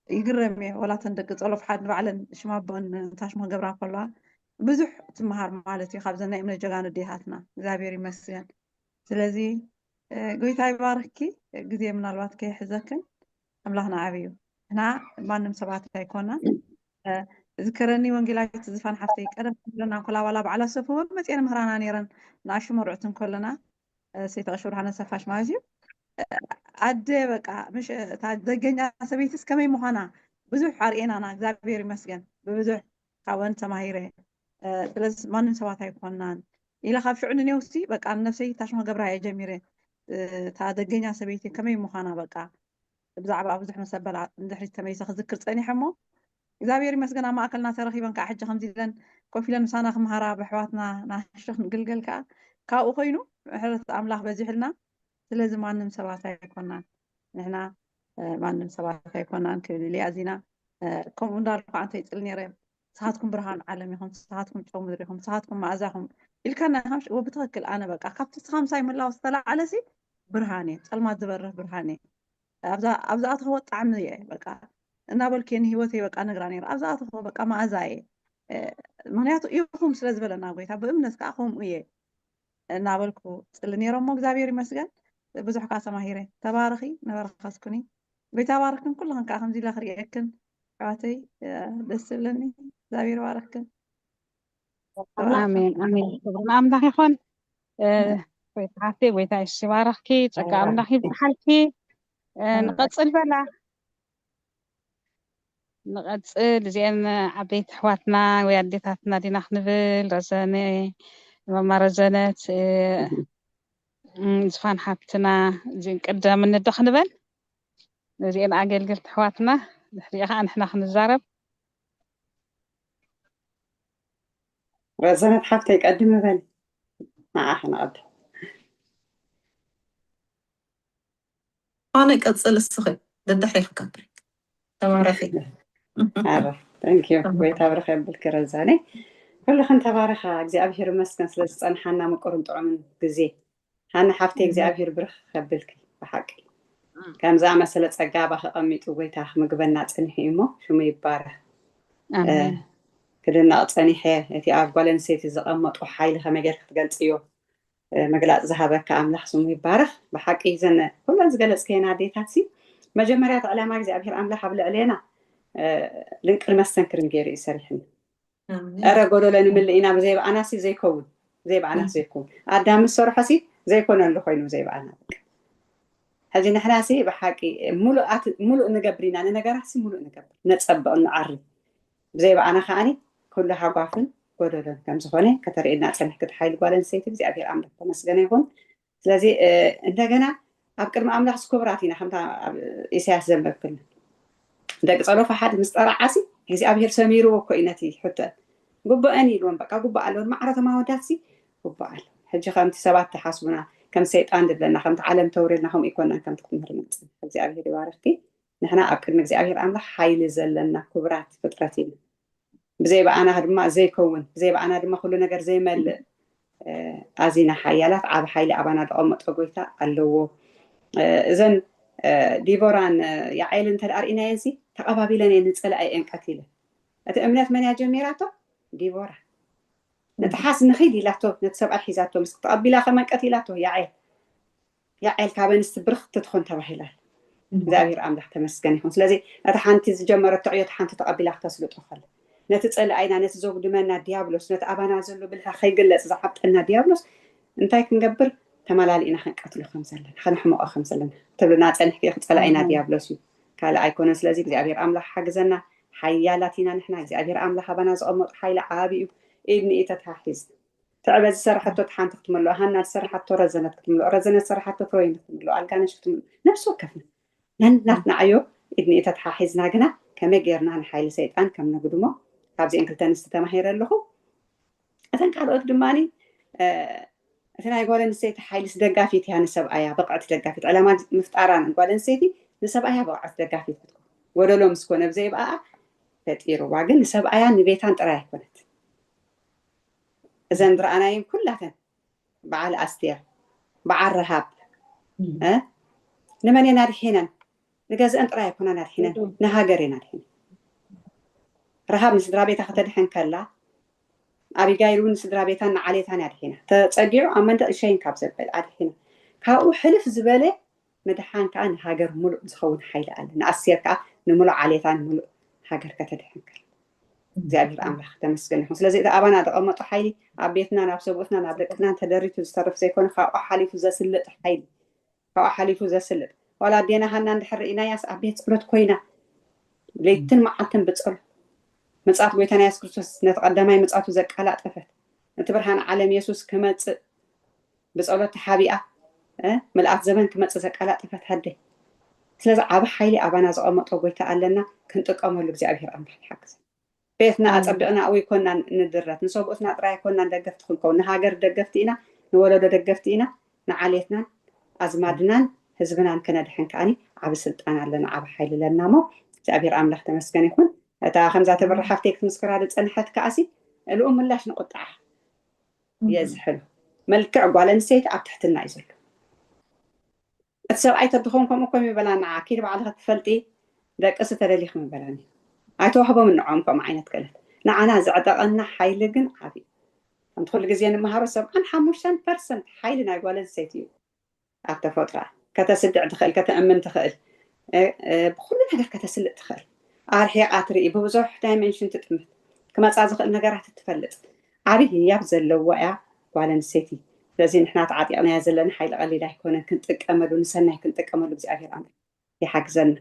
ይግረም እየ። ወላተን ደቂ ፀሎፍ ሓድ ንባዕለን ሽም ኣቦን ታሽሞ ገብራ ከለዋ ብዙሕ ትመሃር ማለት እዩ ካብዘን ናይ እምነት ጀጋኑ ኣዴታትና። እግዚኣብሔር ይመስገን። ስለዚ ጎይታ ይባርክኪ። ግዜ ምናልባት ከይሕዘክን ኣምላኽና ዓብዩ። ንሕና ማንም ሰባት ኣይኮና። ዝከረኒ ወንጌላዊት ዝፋን ሓፍተይ ቀደም ክብለና እንኮላ ዋላ በዓላ ሰፉ መመፅኤን ምህራና ነይረን ንኣሹ መርዑት እንኮለና ሰይተቀሽ ብርሃነ ሰፋሽ ማለት እዩ። ኣደ በቃ ምሽ እታ ደገኛ ሰበይትስ ከመይ ምዃና ብዙሕ ኣርእየናና። እግዚኣብሔር ይመስገን ብብዙሕ ካብአን ተማሂረ። ስለዚ ማንም ሰባት ኣይኮናን ኢለ ካብ ሽዑ ንኔውሲ በቃ ንነብሰይ ታሽማ ገብራ እየ ጀሚረ። እታ ደገኛ ሰበይቲ ከመይ ምዃና በቃ ብዛዕባ ብዙሕ መሰበላ ንድሕሪት ተመይሰ ክዝክር ፀኒሐ እሞ እግዚኣብሔር ይመስገን ኣብ ማእከልና ተረኺበን ከዓ ሕጂ ከምዚ ኢለን ኮፍ ኢለን ምሳና ክምሃራ ብኣሕዋትና ናሽቶ ክንግልገል ከዓ ካብኡ ኮይኑ ምሕረት ኣምላኽ በዚሕልና። ስለዚ ማንም ሰባት ኣይኮናን ንሕና ማንም ሰባት ኣይኮናን ክብል ኢለ ኣዚና ከምኡ እንዳልኩ ኣንተ ይፅል ነይረ። ንስኻትኩም ብርሃን ዓለም ኢኹም፣ ንስኻትኩም ጨው ምድሪ ኢኹም፣ ንስኻትኩም መኣዛ ኢኹም ኢልካና ኢኻ። ብትኽክል ኣነ በቃ ካብቲ ንስኻ ምሳይ ምህላው ዝተላዓለ ሲ ብርሃን እየ፣ ፀልማት ዝበርህ ብርሃን እየ። ኣብ ዝኣተኽዎ ጣዕሚ እየ በቃ እናበልኩ እየ ንህይወተይ በቃ ነግራ ነይረ። ኣብ ዝኣተኽዎ በቃ መኣዛ እየ። ምክንያቱ ኢኹም ስለ ዝበለና ጎይታ ብእምነት ከዓ ከምኡ እየ እናበልኩ ፅሊ ነይረ እሞ እግዚኣብሔር ይመስገን ብዙሕ ከዓ ተማሂረ። ተባረኺ ነበረኸትኩኒ። ጎይታ ባርክን ኩልኽን ከዓ ከምዚ ኢለ ክርእየክን ኣሕዋተይ ደስ ዝብለኒ እግዚኣብሔር ባርክን። ኣሜን ኣሜን። ክብሪ ንኣምላኽ ይኹን። ጎይታ ሓፍተይ ጎይታ ይባርኽኪ፣ ጸጋ ኣምላኽ ይብዝሓልኪ። ንቐጽል በላ። ንቐጽል። እዚአን ዓበይቲ ኣሕዋትና ወይ ኣዴታትና ዲና ክንብል፣ ረዘነ፣ ማማ ረዘነት፣ እ፣ እም፣ ዝፋን ሓፍትና፣ እዚአን ቀዳምነት ዶ ክንበል? እዚአን ኣገልገልቲ ኣሕዋትና፣ ድሕሪኡ ኸዓ ንሕና ክንዛረብ። ረዘነት ሓፍተይ ቀድም በል። ንዓ ክንቐድም። ኣነ ቀጽል እስኺ ደድሕሪ ክከብር። ተባረኺ። ኣረ፣ thank you። ጎይታ ብርኽ የብልኪ ረዛነ። ኩልኽን ተባረኻ። እግዚኣብሔር ይመስገን ስለ ዝጸንሓና ምቁርን ጥዑምን ግዜ። ሃና ሓፍተይ እግዚኣብሔር ብርኽ ከብልኪ ብሓቂ። ከምዛ መሰለ ጸጋ ኣባኺ ቀሚጡ ጎይታ ክምግበና ጸኒሑ እዩ እሞ ሽሙ ይባረኽ። ኣሜን። ክድነቕ ጸኒሐ እቲ ኣብ ጓል ኣንስተይቲ ዝቐመጦ ሓይሊ ከመይ ጌርኪ ክትገልጽዮ? እ፣ ምግላጽ ዝሃበካ ኣምላኽ ስሙ ይባረኽ። ብሓቂ ዘን ኩለን ዝገለጽከየን ኣዴታት ሲ መጀመርያ እቲ ዕላማ እግዚኣብሔር ኣምላኽ ኣብ ልዕሌና፣ እ፣ ልንቅን መስተንክርን ገይሩ እዩ ሰሪሕኒ። ኣሜን። እረ ጎደሎ ንምልእ ኢና ብዘይ ብኣና ሲ ዘይከውን፣ ብዘይ ብኣና ሲ ዘይከውን። ኣዳም ዝሰርሖ ሲ ዘይኮነሉ ኮይኑ ብዘይ ብኣና በቃ። ሕዚ ንሕና ሲ ብሓቂ ሙሉኣት፣ ሙሉእ ንገብር ኢና፣ ንነገራት ሲ ሙሉእ ንገብር፣ ነጸብቕ፣ ንዓሪ። ብዘይ ብኣና ከዓኒ ኩሉ ሃጓፍን ጎደሎን ከም ዝኾነ ከተርእየና ጸኒሕኪ፣ እቲ ሓይሊ ጓል ኣንስተይቲ እግዚኣብሔር ኣምላኽ ተመስገነ ይኹን። ስለዚ፣ እ፣ እንደገና ኣብ ቅድሚ ኣምላኽ ክቡራት ኢና፣ ከምታ ኣብ ኢሳያስ ዘንበብክልና። ደቂ ጸሎፋ ሓድ ምስ ጠራዓሲ እግዚኣብሔር ሰሚርዎ እኮ እዩ ነቲ ሕቶ። ግቡአን ኢልዎም፣ በቃ ግቡእ ኣለዎ። ማዕረቶም ኣወዳትሲ ግቡእ ኣሎ። ሕጂ ከምቲ ሰባት ተሓስቡና፣ ከም ሰይጣን ድብለና፣ ከምቲ ዓለም ተውርየልና፣ ከምኡ ይኮናን ከምቲ ክትምህር መጽእ። እግዚኣብሔር ይባርኽኪ። ንሕና ኣብ ቅድሚ እግዚኣብሔር ኣምላኽ ሓይሊ ዘለና ክቡራት ፍጥረት ኢና። ብዘይ ብኣና ድማ ዘይከውን፣ ብዘይ ብኣና ድማ ኩሉ ነገር ዘይመልእ፣ እ፣ ኣዚና ሓያላት፣ ዓቢ ሓይሊ ኣባና ዘቐመጦ ጎይታ ኣለዎ። እ፣ እዘን፣ እ፣ ዲቦራን፣ እ፣ ያዔልን እንተ ደኣ ርኢናየን ሲ፣ ተቐባቢለን እየን ንጸላኢ እየን ቀቲለን። እቲ እምነት መን እያ ጀሚራቶ? ዲቦራ። ነቲ ሓስ ንኺድ ኢላቶ፣ ነቲ ሰብኣይ ሒዛቶ፣ ምስ ተቐቢላ ከመን ቀቲላቶ? ያዔል። ያዔል ካብ ኣንስቲ ብርኽቲ ትኹን ተባሂላ። እግዚኣብሔር ኣምላኽ ተመስገን ይኹን። ስለዚ ነቲ ሓንቲ ዝጀመረቶ ዕዮ፣ እቲ ሓንቲ ተቐቢላ ክተስልጦ ከላ፣ ነቲ ጸላኢና፣ ነቲ ዘጉድመና ዲያብሎስ፣ ነቲ ኣባና ዘሎ ብልካ ከይግለጽ ዝዓብጠና ዲያብሎስ፣ እንታይ ክንገብር? ተመላሊእና ክንቀትሎ ከም ዘለና፣ ከነሕምቖ ከም ዘለና ትብልና ጸኒሕኪ ኢኺ። ጸላኢና ዲያብሎስ እዩ፣ ካልእ ኣይኮነን። ስለዚ እግዚኣብሔር ኣምላኽ ሓግዘና። ሓያላት ኢና ንሕና። እግዚኣብሔር ኣምላኽ ኣባና ዘቐመጦ ሓይሊ ዓቢ እዩ። ኢድ ንኢድ ተተሓሒዝ። ትዕበ ዝሰራሓቶ እቲ ሓንቲ ክትምልኦ፣ ሃና ዝሰራሓቶ ረዘነት ክትምልኦ፣ ረዘነት ዝሰራሓቶ ፍሮይን ክትምልኦ፣ ኣልጋነሽ ክትምልኦ፣ ነፍሲ ወከፍና ነናትና ዕዮ ኢድ ንኢድ ተተሓሒዝና ግና ከመይ ጌርና ንሓይሊ ሰይጣን ከም ነጉድሞ ካብዚአን ክልተ ኣንስቲ ተማሂረ ኣለኹ። እተን ካልኦት ድማኒ፣ እ፣ እቲ ናይ ጓል ኣንስተይቲ ሓይሊስ ደጋፊት እያ ንሰብኣያ፣ ብቕዕቲ ደጋፊት። ዕላማ ምፍጣራ ጓል ኣንስተይቲ ንሰብኣያ ብቕዕቲ ደጋፊት ክትኮን። ጎደሎ ምስ ኮነ ብዘይ ብኣኣ ፈጢርዋ፣ ግን ንሰብኣያን ንቤታን ጥራይ ኣይኮነት። እዘን ዝረኣናየን ኩላተን፣ በዓል ኣስቴር፣ በዓል ረሃብ፣ እም። እ? ንመን እየን ኣድሒነን? ንገዝአን ጥራይ ኣይኮናን ኣድሒነን፣ እም። ንሃገር እየን ኣድሒነን። ረሃብ ንስድራ ቤታ ከተድሕን ከላ፣ ኣቢጋይል እውን ንስድራ ቤታን ንዓሌታን ኣድሒና። ተጸጊዑ ኣብ መንደቕ ሸይን ካብ ዘበል ኣድሒና። ካብኡ ሕልፍ ዝበለ ምድሓን ከኣ ንሃገር ሙሉእ ዝኸውን ሓይሊ ኣለ። ንኣስቴር ከኣ ንምሉእ ዓሌታ፣ ንምሉእ ሃገር ከተድሕን ከላ። እግዚኣብሔር ኣምላኽ ተመስገን ይኹን። ስለዚ እቲ ኣባና ዘቐመጦ ሓይሊ ኣብ ቤትና፣ ናብ ሰብኡትና፣ ናብ ደቅና ተደሪቱ ዝተርፍ ዘይኮነ፣ ካብኡ ሓሊፉ ዘስልጥ ሓይሊ፣ ካብኡ ሓሊፉ ዘስልጥ። ዋላ ኣዴና ሃና እንድሕር ርኢናያስ ኣብ ቤት ጸሎት ኮይና ለይትን መዓልትን ብጸሎት፣ ምጽኣት ጎይታና የሱስ ክርስቶስ ነቲ ቀዳማይ ምጽኣቱ ዘቀላጠፈት፣ ነቲ ብርሃን ዓለም የሱስ ክመጽእ ብጸሎት ተሓቢኣ፣ እ፣ ምልኣት ዘበን ክመጽእ ዘቀላጠፈት ኣደ። ስለዚ ዓቢ ሓይሊ ኣባና ዘቐመጦ ጎይታ ኣለና፣ ክንጥቀመሉ እግዚኣብሔር ኣምላኽ ይሓግዘና። ቤትና ኣሜን። ኣጸቢቕና ኣብኡ ኣይኮናን ንድረት፣ ንሰብኡትና ጥራይ ኣይኮናን ደገፍቲ ክንከውን፣ ንሃገር ደገፍቲ ኢና፣ ንወለዶ ደገፍቲ ኢና፣ ንዓሌትናን ኣዝማድናን ህዝብናን ክነድሕን ከኣኒ ዓቢ ስልጣን ኣለና፣ ዓቢ ሓይሊ ኣለና እሞ እግዚኣብሔር ኣምላኽ ተመስገን ይኹን። እታ ከምዛ ተብሪ ሓፍተይ ክትምስክራ ዝጸንሐት ከኣሲ፣ ልኡም ምላሽ ንቁጥዓ እየ ዝሕሉ። መልክዕ ጓል ኣንስተይቲ ኣብ ትሕትና እዩ ዘሎ። እቲ ሰብኣይ ተድኾን ከምኡ ኮም ይበላ፣ ንዓ ኪድ ባዕልኺ ትፈልጢ፣ ደቅሲ ተደሊኺ ምበላኒ። ኣይተዋህቦም ንዕኦም ከምኡ ዓይነት ክእለት። ንዓና ዘዕጠቐና ሓይሊ ግን ዓቢ እዩ። ከምቲ ኩሉ ግዜ ንምሃሮ፣ ሰብዓን ሓሙሽተን ፐርሰንት ሓይሊ ናይ ጓል ኣንስተይቲ እዩ ኣብ ተፈጥሮኣ። ከተስድዕ ትኽእል፣ ከተእምን ትኽእል፣ እ፣ እ፣ ብኹሉ ነገር ከተስልጥ ትኽእል። ኣርሒቓ ትርኢ፣ ብብዙሕ ዳይሜንሽን ትጥምት፣ ክመጻ ዝኽእል ነገራት ትፈልጥ። ዓቢ ህያብ ዘለዋ እያ ጓል ኣንስተይቲ። ስለዚ ንሕና ተዓጢቕናዮ ዘለና ሓይሊ ቀሊል ኣይኮነን፣ ክንጥቀመሉ፣ ንሰናይ ክንጥቀመሉ እግዚኣብሔር ኣምላኽ ይሓግዘና።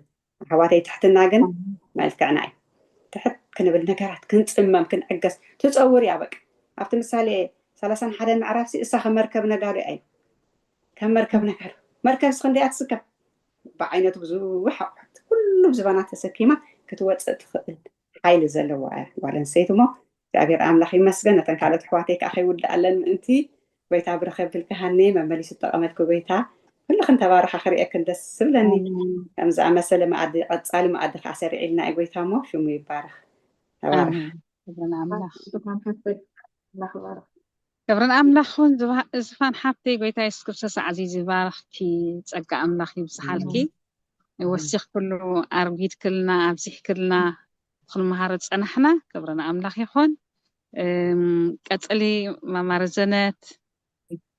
ኣሕዋተይ፣ ትሕትና ግን ኣሜን። መልክዕና እዩ። ትሕት ክንብል፣ ነገራት ክንፅመም፣ ክንዕገስ ትፀውር እያ። በቃ ኣብቲ ምሳሌ ሰላሳን ሓደን ምዕራፍ ሲ እሳ ከም መርከብ ነጋዶ እያ። ከም መርከብ ነጋዶ፣ መርከብ ስክንደያ ትስከም፣ ብዓይነቱ ብዙሕ ኣቑሑት ኩሉ ብዝባና ተሰኪማ ክትወፅእ ትኽእል ሓይሊ ዘለዋ እያ ጓል ኣንስተይቲ። እሞ እግዚኣብሔር ኣምላኽ ይመስገን። ነተን ካልኦት ኣሕዋተይ ከዓ ከይውድኣለን ምእንቲ፣ ጎይታ ብርኽ የብልኪ ሃኒ፣ መመሊሱ ዝጠቐመልኪ ጎይታ። ኩልኽን ተባረኻ፣ ክርእየክን ደስ ዝብለኒ። ከም ዝኣመሰለ መኣዲ፣ ቀጻሊ መኣዲ ከዓ ሰሪዕልና እዩ ጎይታ፣ እሞ ሽሙ ይባረኽ። ተባረኽ። ኣሜን። ክብርን ኣምላኽ። ዝፋን ሓፍተይ፣ ኣምላኽ ይባርኽ። ክብርን ኣምላኽ ይኹን። ዝባ-፣ ዝፋን ሓፍተይ፣ ጎይታ የሱስ ክርስቶስ ኣዕዚዙ ይባርኽኪ። ጸጋ ኣምላኽ ይብዝሓልኪ። ኣሜን። ወሲኽክሉ ኣርጊድክልና፣ ኣብዚሕክልና፣ ክንመሃር ዝጸናሕና። ክብሪ ንኣምላኽ ይኹን። እም፣ ቀጽሊ መማር ዘነት።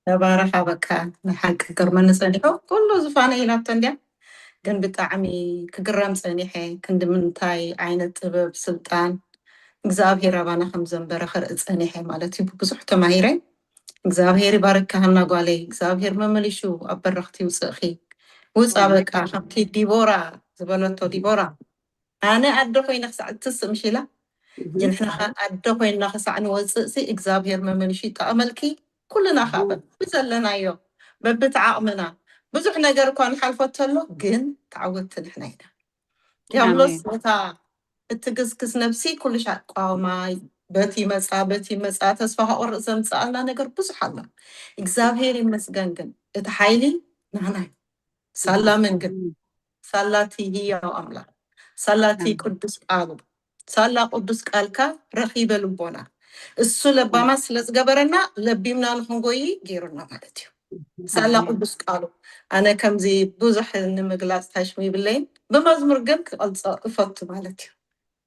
ተባረኻ። በቃ ንሓቂ ክገርመኒ ጸኒሑ፣ ኩሉ ዝፋነ ኢላቶ እንድያ፣ ግን ብጣዕሚ ክግረም ጸኒሐ። ክንዲ ምንታይ ዓይነት ጥበብ፣ ስልጣን እግዚኣብሔር ኣባና ከም ዘንበረ ክርኢ ጸኒሐ ማለት እዩ። ብዙሕ ተማሂረ። እግዚኣብሔር ይባርካ ሃና ጓለይ። እግዚኣብሔር መመሊሹ ኣብ በረኽቲ ይውፅእኺ። ውፃ በቃ ከምቲ ዲቦራ ዝበለቶ፣ ዲቦራ ኣነ ኣደ ኮይነ ክሳዕ ትስእ ምሽ ኢላ፣ ንሕና ኸ ኣደ ኮይንና ክሳዕ ንወፅእ ሲ እግዚኣብሔር መመሊሹ ይጠቐመልኪ። ኩልና ከዓ በብዘለናዮ በብቲ ዓቕምና ብዙሕ ነገር እኳ ንሓልፎ ተሎ ግን ተዓወትቲ ንሕና ኢና። ዲያብሎስ ኣሜን። ነታ እትግስግስ ነብሲ ኩሉ ሻዕ ቋማ በቲ መጻ በቲ መጻ ተስፋ ከቆርጥ ዘምጽኣልና ነገር ብዙሕ ኣሎ። እግዚኣብሔር ይመስገን ግን እቲ ሓይሊ ናህና እዩ። ሳላ መን ግን? ሳላ እቲ ህያው ኣምላኽ፣ ሳላ እቲ ኣሜን። ቅዱስ ቃሉ፣ ሳላ ቅዱስ ቃልካ ረኺበ ልቦና። እሱ ለባማ ስለ ዝገበረና ለቢምና ንክንጎይ ገይሩና ማለት እዩ። ሳላ ኣሜን። ቅዱስ ቃሉ። ኣነ ከምዚ ብዙሕ ንምግላጽ ታሽሙ ይብለይን፣ ብመዝሙር ግን ክቐልጾ እፈቱ ማለት እዩ።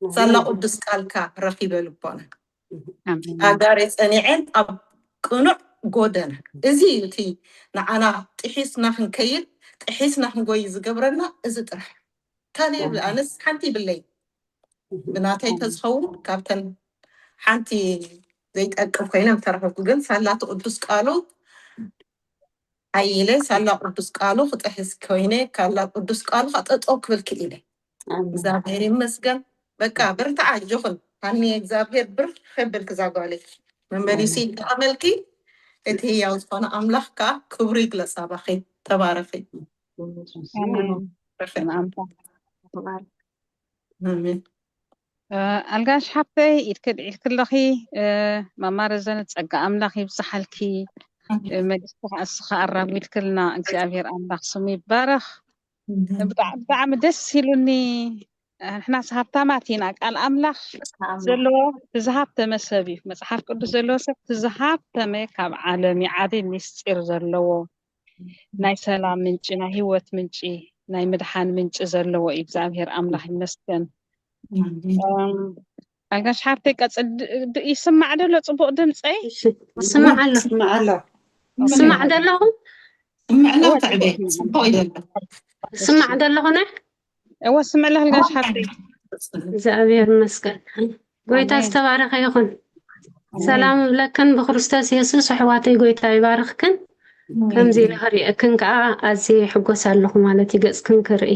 ሳላ ኣሜን። ቅዱስ ቃልካ ረኺበ ልቦና። ኣሜን። ኣጋር ጸኒዐን ኣብ ቅኑዕ ጎደና። እዚ እዩ እቲ ንዓና ጥሒስና ክንከይድ፣ ጥሒስና ክንጎይ ዝገብረና እዚ ጥራሕ። ካልእ ኣሜን። ኣነስ ሓንቲ ይብለይ። ብናተይ ኣሜን። ተዝኸውን ካብተን ሓንቲ ዘይጠቅም ኮይነ ምተረፈኩ፣ ግን ሳላ እቲ ቅዱስ ቃሉ ሓይለ ሳላ ቅዱስ ቃሉ ክጥሕስ ኮይነ፣ ካላ ቅዱስ ቃሉ ከዓ ጠጠው ክብል ክኢለ። ኣሜን። እግዚኣብሔር ይመስገን። በቃ በርትዓ፣ ኣጆኽን ሃኒ፣ እግዚኣብሔር ብርክ ከብል ክዛ ጓለይ መመሊሱ ኣሜን። ይጠቐመልኪ። እቲ ህያው ዝኾነ ኣምላኽ ከዓ ክብሩ ይግለጽ ኣባኺ። ተባረኺ። ኣሜን። በርትዒ። ንኣምታ። ኣሜን። እ፣ ኣልጋሽ ሓብተይ፣ ኢድኪ ድዒልኪ ኣለኺ። እ፣ ማማ ረዘነ፣ ጸጋ ኣምላኽ ይብዝሓልኪ። እ፣ መሊስኪ ከኣ እስኻ ኣራጒድክልና፣ እግዚኣብሔር ኣምላኽ ስሙ ይባረኽ። ብጣዕ-፣ ብጣዕሚ ደስ ኢሉኒ። ንሕናስ ሃብታማት ኢና፣ ቃል ኣምላኽ ኣምላኽ። ዘለዎ ትዝሃብተመ ሰብ እዩ። መጽሓፍ ቅዱስ ዘለዎ ሰብ ትዝሃብተመ ካብ ዓለም እዩ፣ ዓቢ ምስጢር ዘለዎ። ናይ ሰላም ምንጪ፣ ናይ ህይወት ምንጪ፣ ናይ ምድሓን ምንጪ ዘለዎ እዩ። እግዚኣብሔር ኣምላኽ ይመስገን። ኣሜን። እም፣ ኣልጋሽ ሓፍተይ ቀጽል፣ ድ-፣ ድ-፣ ይስማዕ ዶ ኣሎ ጽቡቕ ድምጸይ? እሺ፣ ይስማዕ ኣሎ። ይስማዕ ኣሎ። ይስማዕ ዶ ኣለኹ? ስምዕና እወ፣ ትዕበ፣ ጽቡቕ እዩ። ጽቡቕ እዩ ዘሎ። ይስማዕ ዶ ኣለኹ? ናይ እወ፣ ስምዕ ኣለኽ ኣልጋሽ ሓፍተይ። እግዚኣብሔር ይመስገን። ጎይታ ኣሜን። ዝተባረኸ ይኹን። ኣሜን። ሰላም እብለክን ብክርስቶስ የሱስ ኣሕዋተይ፣ ጎይታ ይባርኽክን። ኣሜን። ከምዚ ኢለ ክሪአክን ከዓ ኣዝየ ይሕጎስ ኣለኹ ማለት እዩ፣ ገጽክን ክርኢ።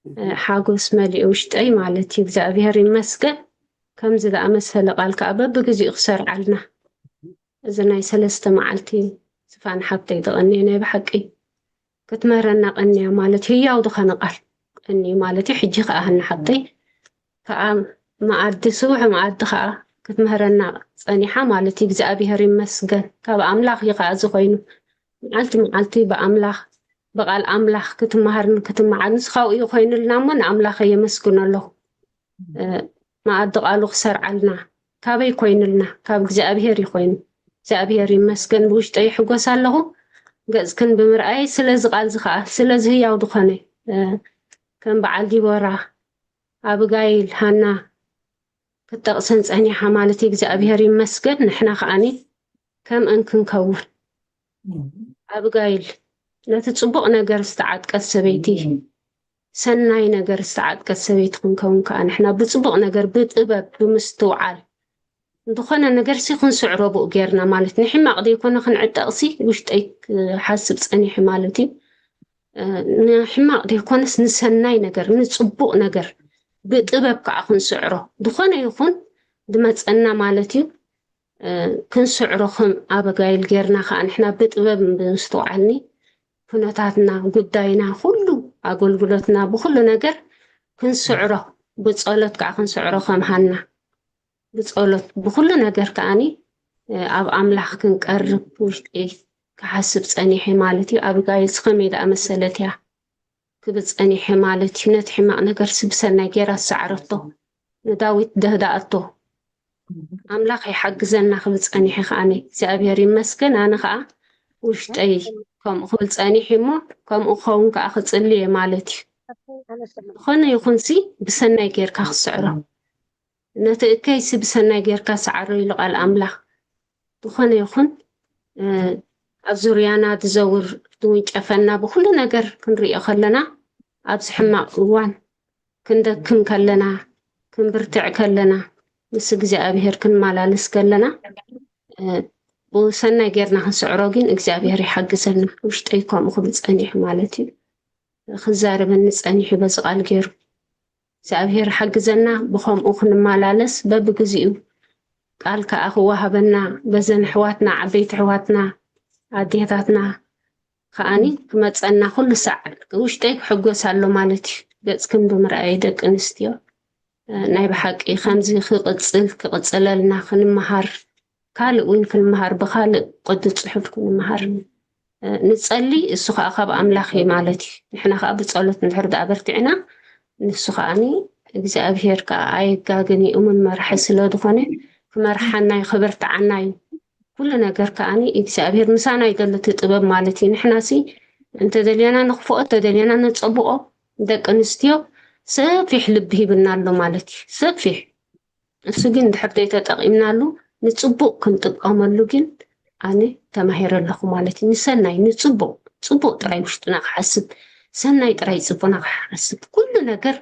እ፣ ሓጎስ መሊኡ ውሽጠይ ማለት እዩ። እግዚኣብሔር ይመስገን። ከምዚ ዝኣመሰለ ቃል ከዓ በብግዚኡ ክሰርዓልና። እዚ ናይ ሰለስተ መዓልቲ ዝፋን ሓብተይ ተቐንየ ናይ ብሓቂ ክትምህረና ቀንያ ማለት ህያው ዝኾነ ቃል ቀንዩ ማለት እዩ። ሕጂ ከዓ ሃና ሓብተይ ከዓ መኣዲ፣ ስቡሕ መኣዲ ከዓ ክትምህረና ጸኒሓ ማለት እዩ። እግዚኣብሔር ይመስገን። ካብ ኣምላኽ እዩ ከዓ እዚ ኮይኑ። መዓልቲ መዓልቲ ብኣምላኽ፣ ብቓል ኣምላኽ ክትመሃርን ክትመዓርን ካብኡ እዩ ኮይኑልና እሞ ንኣምላኽ የመስግኖ ኣለኹ። እ፣ መኣዲ ቃሉ ክሰርዓልና ካበይ ኮይኑልና? ካብ እግዚኣብሔር እዩ ኮይኑ። እግዚኣብሔር ይመስገን፣ ብውሽጠይ ይሕጎስ ኣለኹ። ገጽክን ብምርኣይ፣ ስለዚ ቃል እዚ ኸዓ፣ ስለዚ ህያው ዝኾነ፣ እ፣ ከም በዓል ዲቦራ፣ ኣብጋይል፣ ሃና ክትጠቕሰን ጸኒሓ ማለት እዩ። እግዚኣብሔር ይመስገን፣ ንሕና ኸዓኒ ከምአን ክንከውን። ኣብጋይል ነቲ ጽቡቕ ነገር ዝተዓጥቀት ሰበይቲ፣ ሰናይ ነገር ዝተዓጥቀት ሰበይቲ ክንከውን ከኣ ንሕና ብጽቡቕ ነገር፣ ብጥበብ፣ ብምስትውዓል፣ ዝኾነ ነገር ሲ ክንስዕሮ ብኡ ጌርና ማለት ንሕማቕ ዘይኮነ ክንዕጠቕ ሲ ውሽጠይ ክሓስብ ጸኒሑ ማለት እዩ። እ፣ ንሕማቕ ዘይኮነስ ንሰናይ ነገር፣ ንጽቡቕ ነገር፣ ብጥበብ ከዓ ክንስዕሮ፣ ዝኾነ ይኹን ዝመፀና ማለት እዩ። ክንስዕሮ ከም ኣበጋይል ጌርና ከዓ ንሕና ብጥበብ ብምስትውዓልኒ ኩነታትና፣ ጉዳይና፣ ኩሉ ኣገልግሎትና ብኩሉ ነገር ክንስዕሮ፣ ብጸሎት ከዓ ክንስዕሮ ከም ሃና ብጸሎት ብኩሉ ነገር ከዓኒ ኣብ ኣምላኽ ክንቀርብ ውሽጢ ክሓስብ ጸኒሐ ማለት እዩ። ኣቢጋይል ከመይ ደኣ መሰለት እያ ክብል ጸኒሐ ማለት እዩ። ነቲ ሕማቕ ነገር ስብሰናይ ጌራ ዝሰዓረቶ ንዳዊት ደህዳኣቶ ኣምላኽ ይሓግዘና ክብል ጸኒሐ ከዓኒ እግዚኣብሔር ይመስገን። ኣነ ከኣ ውሽጠይ ከምኡ ክብል ጸኒሐ እሞ ከምኡ ክኸውን ከኣ ክጽሊ እየ ማለት እዩ። ዝኾነ ይኹንሲ ብሰናይ ጌርካ ክስዕሮ ነቲ እከይሲ ብሰናይ ጌርካ ሰዓሮ ኢሉ ቃል ኣምላኽ። ዝኾነ ይኹን ኣብ ዙርያና ዝዘውር ዝውንጨፈና ብኩሉ ነገር ክንሪኦ ከለና ኣብዚ ሕማቕ እዋን ክንደክም ከለና ክንብርትዕ ከለና ምስ እግዚኣብሔር ክንመላለስ ከለና ብሰናይ ጌርና ክንስዕሮ ግን እግዚኣብሔር ይሓግዘና። ውሽጠይ ከምኡ ክብል ጸኒሑ ማለት እዩ። ክዛረበኒ ጸኒሑ በዚ ቃል ገይሩ እግዚኣብሔር ሓግዘና ብኸምኡ ክንመላለስ በብግዚኡ ቃል ከኣ ክወሃበና በዘን ኣሕዋትና ዓበይቲ ኣሕዋትና ኣዴታትና ከኣኒ ክመጸና ኩሉ ሳዕ ውሽጠይ ክሕጎስ ኣሎ ማለት እዩ። ገጽክን ብምርኣይ ደቂ ኣንስትዮ ናይ ብሓቂ ከምዚ ክቕጽል ክቕጽለልና ክንመሃር ካልእ እውን ክንመሃር ብኻልእ ቅዲ ጽሑፍ ክንመሃር ንጸሊ። እሱ ከዓ ካብ ኣምላኽ እዩ ማለት እዩ። ንሕና ከዓ ብጸሎት እንድሕር ደኣ በርቲዕና ንሱ ከዓኒ እግዚኣብሔር ከዓ ኣየጋግን እዩ እሙን መራሒ ስለ ዝኾነ ክመርሓና እዩ ክበርትዓና እዩ። ኩሉ ነገር ከዓኒ እግዚኣብሔር ምሳና ይደሊ እቲ ጥበብ ማለት እዩ። ንሕናሲ እንተደልያና ንኽፍኦ እንተደልያና ነጸብቆ ደቂ ኣንስትዮ ሰፊሕ ልቢ ሂብና ኣሎ ማለት እዩ። ሰፊሕ እሱ ግን እንድሕር ዘይተጠቒምናሉ ንፅቡቕ ክንጥቀመሉ ግን ኣነ ተማሂረ ኣለኹ ማለት እዩ። ንሰናይ ንፅቡቕ ፅቡቕ ጥራይ ውሽጥና ክሓስብ ሰናይ ጥራይ ፅቡና ክሓስብ ኩሉ ነገር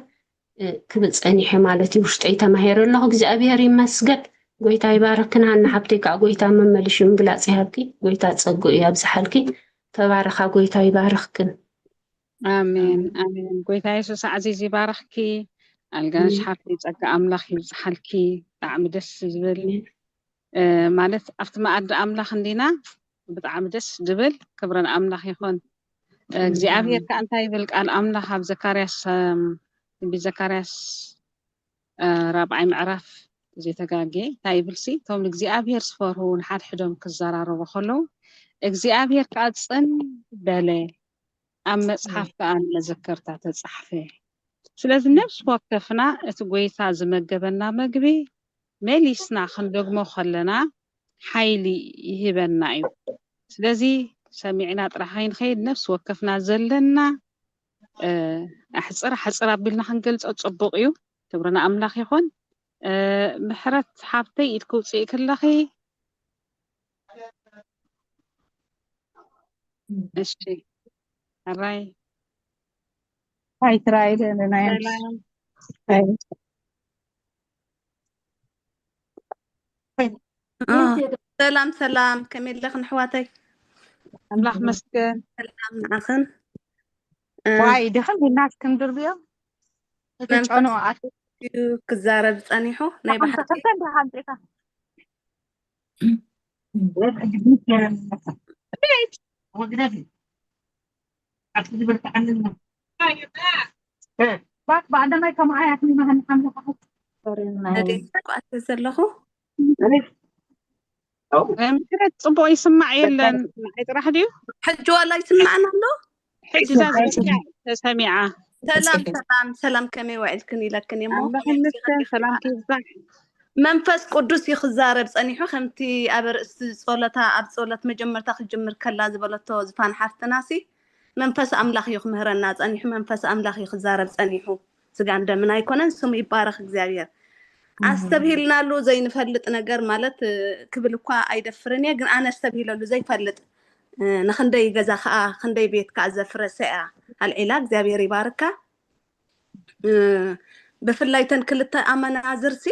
ክብል ፀኒሐ ማለት እዩ። ውሽጠይ ተማሂረ ኣለኹ። እግዚኣብሔር ይመስገን። ጎይታ ይባርክን ሃና ሓብተይ ከዓ ጎይታ መመልሽ ምግላፅ ይሃብኪ። ጎይታ ፀጉ እዩ ኣብዝሓልኪ። ተባረኻ። ጎይታ ይባርኽክን። ኣሜን ኣሜን። ጎይታ የሱስ ኣዕዚዝ ይባርኽኪ። ኣልጋነሽ ሓፍተይ ጸጋ ኣምላኽ ይብዝሓልኪ። ብጣዕሚ ደስ ዝብል ማለት ኣብቲ መኣዲ ኣምላኽ እንዲና ብጣዕሚ ደስ ዝብል ክብረን ኣምላኽ ይኹን። እግዚኣብሔር ከኣ እንታይ ይብል ቃል ኣምላኽ ኣብ ዘካርያስ ትንቢት ዘካርያስ ራብዓይ ምዕራፍ ዘይተጋጌ እንታይ ይብልሲ እቶም ንእግዚኣብሔር ዝፈርሁ ንሓድሕዶም ክዘራረቡ ከለዉ እግዚኣብሔር ከኣ ጽን በለ ኣብ መጽሓፍ ከኣ ንመዘከርታ ተጻሕፈ። ስለዚ ነፍሲ ወከፍና እቲ ጎይታ ዝመገበና መግቢ መሊስና ክንደግሞ ከለና ሓይሊ ይህበና እዩ። ስለዚ ሰሚዕና ጥራሕ ከይንኸይድ ነፍሲ ወከፍና ዘለና ኣሕፅር ኣሕፅር ኣቢልና ክንገልፆ ፅቡቕ እዩ። ክብሪ ንኣምላኽ ይኹን። ምሕረት ሓብተይ ኢድ ክውፅእ ከለኺ እሺ ሕራይ ታይ ትራይ ደለናዮ ሰላም ሰላም ሰላም ከመይ ኣለኽን ኣሕዋተይ ኣምላኽ መስገን ሰላም ንዓኽን ዋይ ድኽም ኢልናስ ክንድርብዮ እቲ ጨንኡ ኣት ክዛረብ ጸኒሑ ናይ ብሓቂ بعد ما يكون معايا احنا ما هنحمل ዘለኹ ምሕረት ጽቡቕ ይስማዕ የለን ንዓይ ጥራሕ ድዩ ሕጂ ዋላ ይስማዕና ኣሎ ሕጂ እዛ ዝበልክያ ተሰሚዓ ሰላም ሰላም ሰላም ከመይ ውዒልክን ኢለክን እሞ ኣለኹ ይመስገን ሰላምኪ ይብዛሕ መንፈስ ቅዱስ እዩ ክዛረብ ጸኒሑ ከምቲ ኣብ ርእሲ ጸሎታ ኣብ ጸሎት መጀመርታ ክጅምር ከላ ዝበለቶ ዝፋን ሓፍትና ሲ መንፈስ ኣምላኽ እዩ ክምህረና ጸኒሑ መንፈስ ኣምላኽ እዩ ክዛረብ ጸኒሑ ስጋን ደምን ኣይኮነን ስሙ ይባረኽ እግዚኣብሔር ኣስተብሂልናሉ ዘይንፈልጥ ነገር ማለት ክብል እኳ ኣይደፍርን እየ ግን ኣነ ኣስተብሂለሉ ዘይፈልጥ ንክንደይ ገዛ ከዓ ክንደይ ቤት ከዓ ዘፍረሰ እያ ኣልዒላ እግዚኣብሔር ይባርካ ብፍላይ ተን ክልተ ኣመናዝርሲ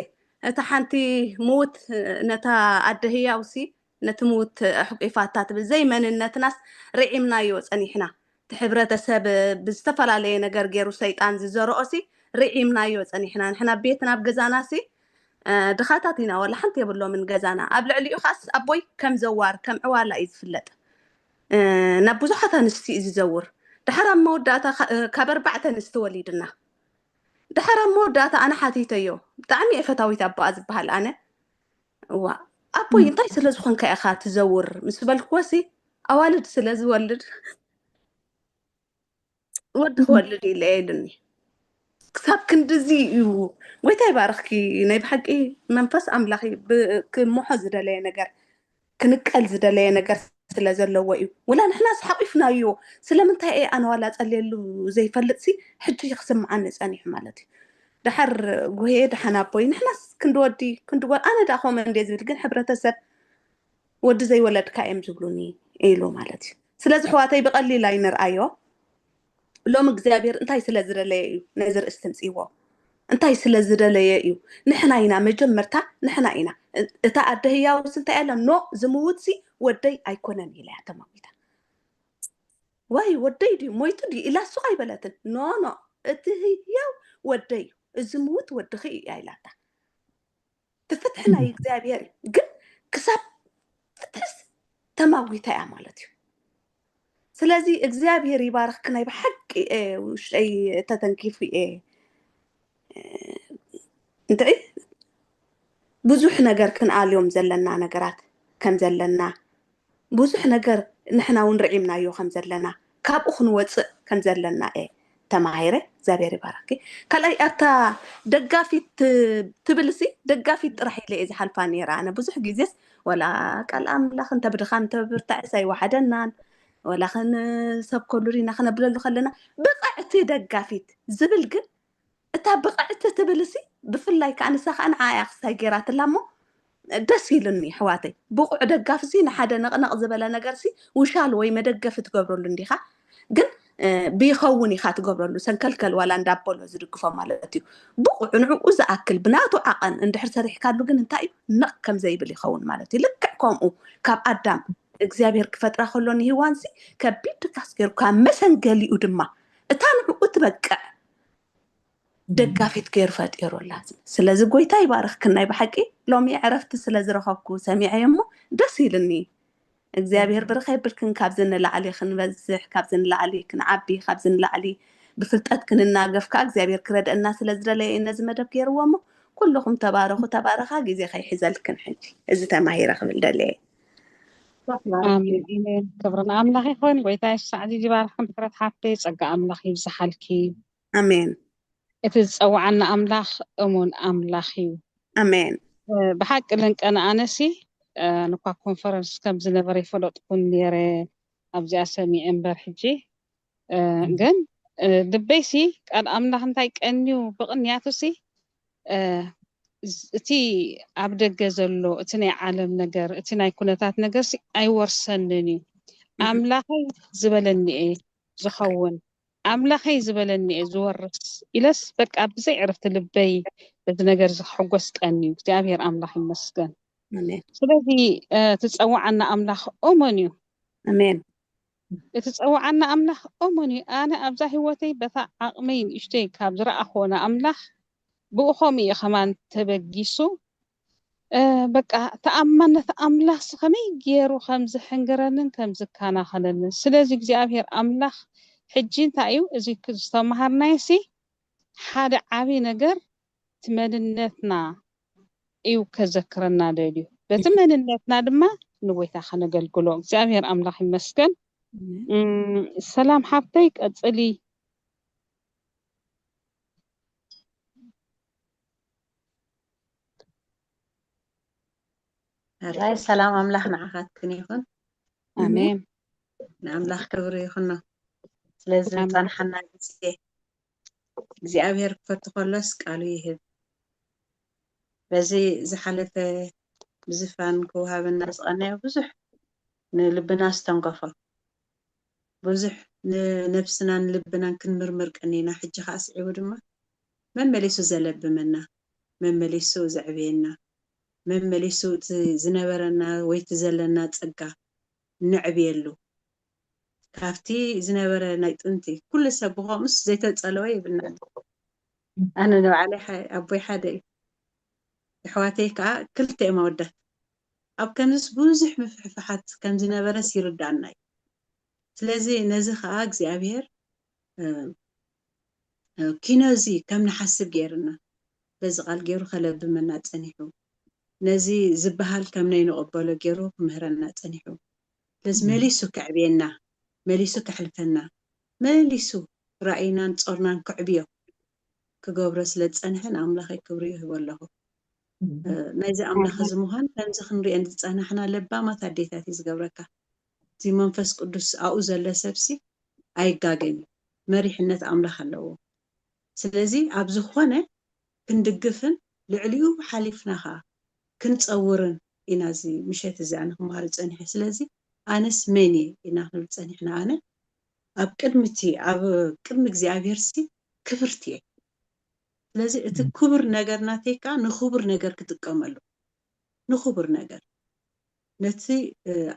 እታ ሓንቲ ምውት ነታ ኣደ ህያውሲ ነቲ ምውት ኣሕቂፋታ ትብል ዘይመንነትናስ ርዒምናዮ ጸኒሕና እቲ ሕብረተሰብ ብዝተፈላለየ ነገር ገይሩ ሰይጣን ዝዘርኦሲ ርዒምናዮ ጸኒሕና። ንሕና ቤትና ኣብ ገዛናሲ ድኻታት ኢና፣ ዋላ ሓንቲ የብሎምን ገዛና። ኣብ ልዕሊኡ ኻስ ኣቦይ ከም ዘዋር ከም ዕዋላ እዩ ዝፍለጥ። ናብ ብዙሓት ኣንስቲ እዩ ዝዘውር። ድሓር ኣብ መወዳእታ ካብ ኣርባዕተ ኣንስቲ ወሊድና። ድሓር ኣብ መወዳእታ ኣነ ሓቲተዮ፣ ብጣዕሚ እየ ፈታዊት ኣቦኣ ዝበሃል ኣነ። እዋ ኣቦይ እንታይ ስለ ዝኾንካ ኢኻ ትዘውር ምስ በልክዎሲ፣ ኣዋልድ ስለ ዝወልድ ወዲ ክወልድ ኢለ ኢሉኒ። ክሳብ ክንድዚ እዩ። ጎይታ ይባርኽኪ። ናይ ብሓቂ መንፈስ ኣምላኽ እዩ። ብ- ክምሖ ዝደለየ ነገር፣ ክንቀል ዝደለየ ነገር ስለ ዘለዎ እዩ። ወላ ንሕናስ ሓቂፍናዮ። ስለምንታይ እየ ኣነ ዋላ ጸልየሉ ዘይፈልጥሲ፣ ሕጂ ክስምዓኒ ጸኒሑ ማለት እዩ። ድሓር ጉሄ ድሓን ኣቦይ፣ ንሕናስ ክንዲ ወዲ ክንዲ ጓል፣ ኣነ ደኣ ከምኡ እንደ ዝብል፣ ግን ሕብረተሰብ ወዲ ዘይወለድካ እዮም ዝብሉኒ ኢሉ ማለት እዩ። ስለዚ ኣሕዋተይ ብቐሊል ኣይንርኣዮ። ሎም እግዚኣብሔር እንታይ ስለ ዝደለየ እዩ ነዚ ርእሲ ትምፅዎ? እንታይ ስለ ዝደለየ እዩ? ንሕና ኢና መጀመርታ፣ ንሕና ኢና። እታ ኣደ ህያውስ እንታይ ኣላ? ኖ፣ ዝምውትሲ ወደይ ኣይኮነን ኢላ እያ ተማዊታ። ዋይ ወደይ ድዩ ሞይቱ ድዩ ኢላ እሱ ኣይበለትን። ኖ ኖ፣ እቲ ህያው ወደይ እዩ፣ እዚ ምውት ወድኺ እዩ እያ ኢላታ። እቲ ፍትሒ ናይ እግዚኣብሔር እዩ። ግን ክሳብ ፍትሕስ ተማዊታ እያ ማለት እዩ። ስለዚ እግዚኣብሔር ይባርኽኪ። ናይ ብሓቂ እየ ውሽጠይ ተተንኪፉ እየ። እንታይ ብዙሕ ነገር ክንኣልዮም ዘለና ነገራት ከም ዘለና፣ ብዙሕ ነገር ንሕና እውን ርዒምናዮ ከም ዘለና፣ ካብኡ ክንወፅእ ከም ዘለና እየ ተማሂረ። እግዚኣብሔር ይባርኽኪ። ካልኣይ ኣብታ ደጋፊት ት- ትብል ሲ ደጋፊት ጥራሕ ኢለ እየ ዝሓልፋ ነይረ። ኣነ ብዙሕ ግዜስ ወላ ቃል ኣምላኽ እንተ ብድኻም እንተ ብብርታዕስ ኣይወሓደናን፣ ወላ ኽን ሰብ ከሉ ዲና ክነብለሉ ከለና ብቕዕቲ ደጋፊት ዝብል ግን እታ ብቕዕቲ ትብል ሲ ብፍላይ ከዓ ንሳ ከዓ ንዓ እያ ክስታይ ገይራትላ እሞ ደስ ኢሉኒ ኣሕዋተይ። ብቑዕ ደጋፍ ሲ ንሓደ ነቕነቕ ዝበለ ነገር ሲ ውሻል ወይ መደገፊ ትገብረሉ እንዲኻ ግን ብይኸውን ኢኻ ትገብረሉ ሰንከልከል ዋላ እንዳበሎ ዝድግፎ ማለት እዩ። ብቑዕ ንዕኡ ዝኣክል ብናቱ ዓቐን እንድሕር ሰሪሕካሉ ግን እንታይ እዩ ነቕ ከም ዘይብል ይኸውን ማለት እዩ። ልክዕ ከምኡ ካብ ኣዳም እግዚኣብሔር ክፈጥራ ከሎ ንሂዋን ሲ ከቢድ ድካስ ገይሩ ካብ መሰንገሊኡ ድማ እታ ንዕኡ ትበቅዕ ደጋፊት ገይሩ ፈጢሩላ። ስለዚ ጎይታ ይባርኽክን። ናይ ብሓቂ ሎሚ ዕረፍቲ ስለ ዝረኸብኩ ሰሚዐ እሞ ደስ ኢልኒ። እግዚኣብሔር ብርኸ ይብልክን። ካብዚ ንላዕሊ ክንበዝሕ፣ ካብዚ ንላዕሊ ክንዓቢ፣ ካብዚ ንላዕሊ ብፍልጠት ክንናገፍ ከዓ እግዚኣብሔር ክረድአና ስለ ዝደለየ እዩ ነዚ መደብ ገይርዎ። እሞ ኩልኹም ተባረኹ፣ ተባረኻ። ግዜ ከይሕዘልክን ሕጂ እዚ ተማሂረ ክብል ደለየ። ኣሜን ኣሜን። ክብሪ ንኣምላኽ ይኹን። ጎይታ የሱስ ዓዚዙ ይባርኽን። ብሕረት ሓፍተይ ጸጋ ኣምላኽ ይብዝሓልኪ። ኣሜን። እቲ ዝጸውዓና ኣምላኽ እሙን ኣምላኽ እዩ። ኣሜን። ብሓቂ ልንቀና ኣነሲ ንኳ ኮንፈረንስ ከም ዝነበረ ይፈለጥኩን ነይረ ኣብዚኣ ሰሚዐ እምበር ሕጂ ግን ልበይሲ ቃል ኣምላኽ እንታይ ቀንዩ ብቕንያቱሲ እቲ ኣብ ደገ ዘሎ እቲ ናይ ዓለም ነገር እቲ ናይ ኩነታት ነገርሲ ኣይወርሰንን እዩ ኣምላኸይ ዝበለኒ እየ ዝኸውን ኣምላኸይ ዝበለኒ እየ ዝወርስ ኢለስ በቃ ብዘይ ዕረፍቲ ልበይ በዚ ነገር እዚ ክሕጎስ ቀንዩ እግዚኣብሔር ኣምላኽ ይመስገን ስለዚ ትፀዋዓና ኣምላኽ እሙን እዩ ኣሜን እቲ ዝፀዋዓና ኣምላኽ እሙን እዩ ኣነ ኣብዛ ህይወተይ በታ ዓቕመይ ንእሽተይ ካብ ዝረኣኽዎ ንኣምላኽ ብኡ ከምኡ እዩ ከማን ተበጊሱ በቃ ተኣማነት ኣምላኽሲ ከመይ ገይሩ ከም ዝሕንግረንን ከም ዝከናኸነንን ስለዚ እግዚኣብሔር ኣምላኽ ሕጂ እንታይ እዩ እዚ ዝተምሃርናዮ ሲ ሓደ ዓብዪ ነገር እቲ መንነትና እዩ ከዘክረና ደልዩ በቲ መንነትና ድማ ንጎይታ ከነገልግሎ እግዚኣብሔር ኣምላኽ ይመስገን ሰላም ሓብተይ ቀፅሊ ራይ ሰላም ኣምላኽ ንዓኻትክን ይኹን ኣሜን ንኣምላኽ ክብሪ ይኹኖ ስለዚ ዝፀንሓና ግዜ እግዚኣብሔር ክፈቱ ከሎስ ቃሉ ይህብ በዚ ዝሓለፈ ብዝፋን ክወሃበና ዝቐነዮ ብዙሕ ንልብና ዝተንከፎ ብዙሕ ንነብስናን ልብናን ክንምርምር ቀኒና ሕጂ ከዓ ስዒቡ ድማ መመሊሱ ዘለብመና መመሊሱ ዘዕብየና መመሊሱ እቲ ዝነበረና ወይ እቲ ዘለና ፀጋ ነዕብየሉ ካብቲ ዝነበረ ናይ ጥንቲ ኩሉ ሰብ ብኸምኡስ ዘይተፀለወ ይብልና ኣነ ንባዕለይ ሓ- ኣቦይ ሓደ እዩ። ኣሕዋተይ ከዓ ክልተ እዮም ኣወዳት። ኣብ ከምዚስ ብዙሕ ምፍሕፋሓት ከም ዝነበረስ ይርዳእና እዩ። ስለዚ ነዚ ከዓ እግዚኣብሔር እ፣ እ፣ ኪኖ እዚ ከም ንሓስብ ገይርና፣ በዚ ቃል ገይሩ ከለብመና ጸኒሑ፣ ነዚ ዝበሃል ከም ነይንቕበሎ ገይሩ ክምህረና ጸኒሑ። ስለዚ መሊሱ ከዕብየና፣ መሊሱ ከሕልፈና፣ መሊሱ ራእይናን ጾርናን ከዕብዮ ክገብሮ ስለ ዝጸንሐ ንኣምላኸይ ክብሪ ይህቦ ኣለኹ። እ፣ ናይዚ ኣምላኽ እዚ ምዃን ከምዚ ክንሪኦ ዝጸናሕና ለባማት ኣዴታት እዩ ዝገብረካ። እዚ መንፈስ ቅዱስ ኣብኡ ዘሎ ሰብሲ ኣይጋገን እዩ። መሪሕነት ኣምላኽ ኣለዎ። ስለዚ ኣብ ዝኾነ ክንድግፍን ልዕሊኡ ሓሊፍና ኸዓ ክንጸውርን ኢና እዚ ምሸት እዚ ኣነ ክመሃር ጸኒሐ። ስለዚ ኣነስ መን እየ ኢና ክንብል ጸኒሕና። ኣነ ኣብ ቅድሚ እቲ ኣብ ቅድሚ እግዚኣብሔር ሲ ክብርቲ እየ። ስለዚ እቲ ክቡር ነገር ናተይ ከዓ ንክቡር ነገር ክጥቀመሉ ንክቡር ነገር ነቲ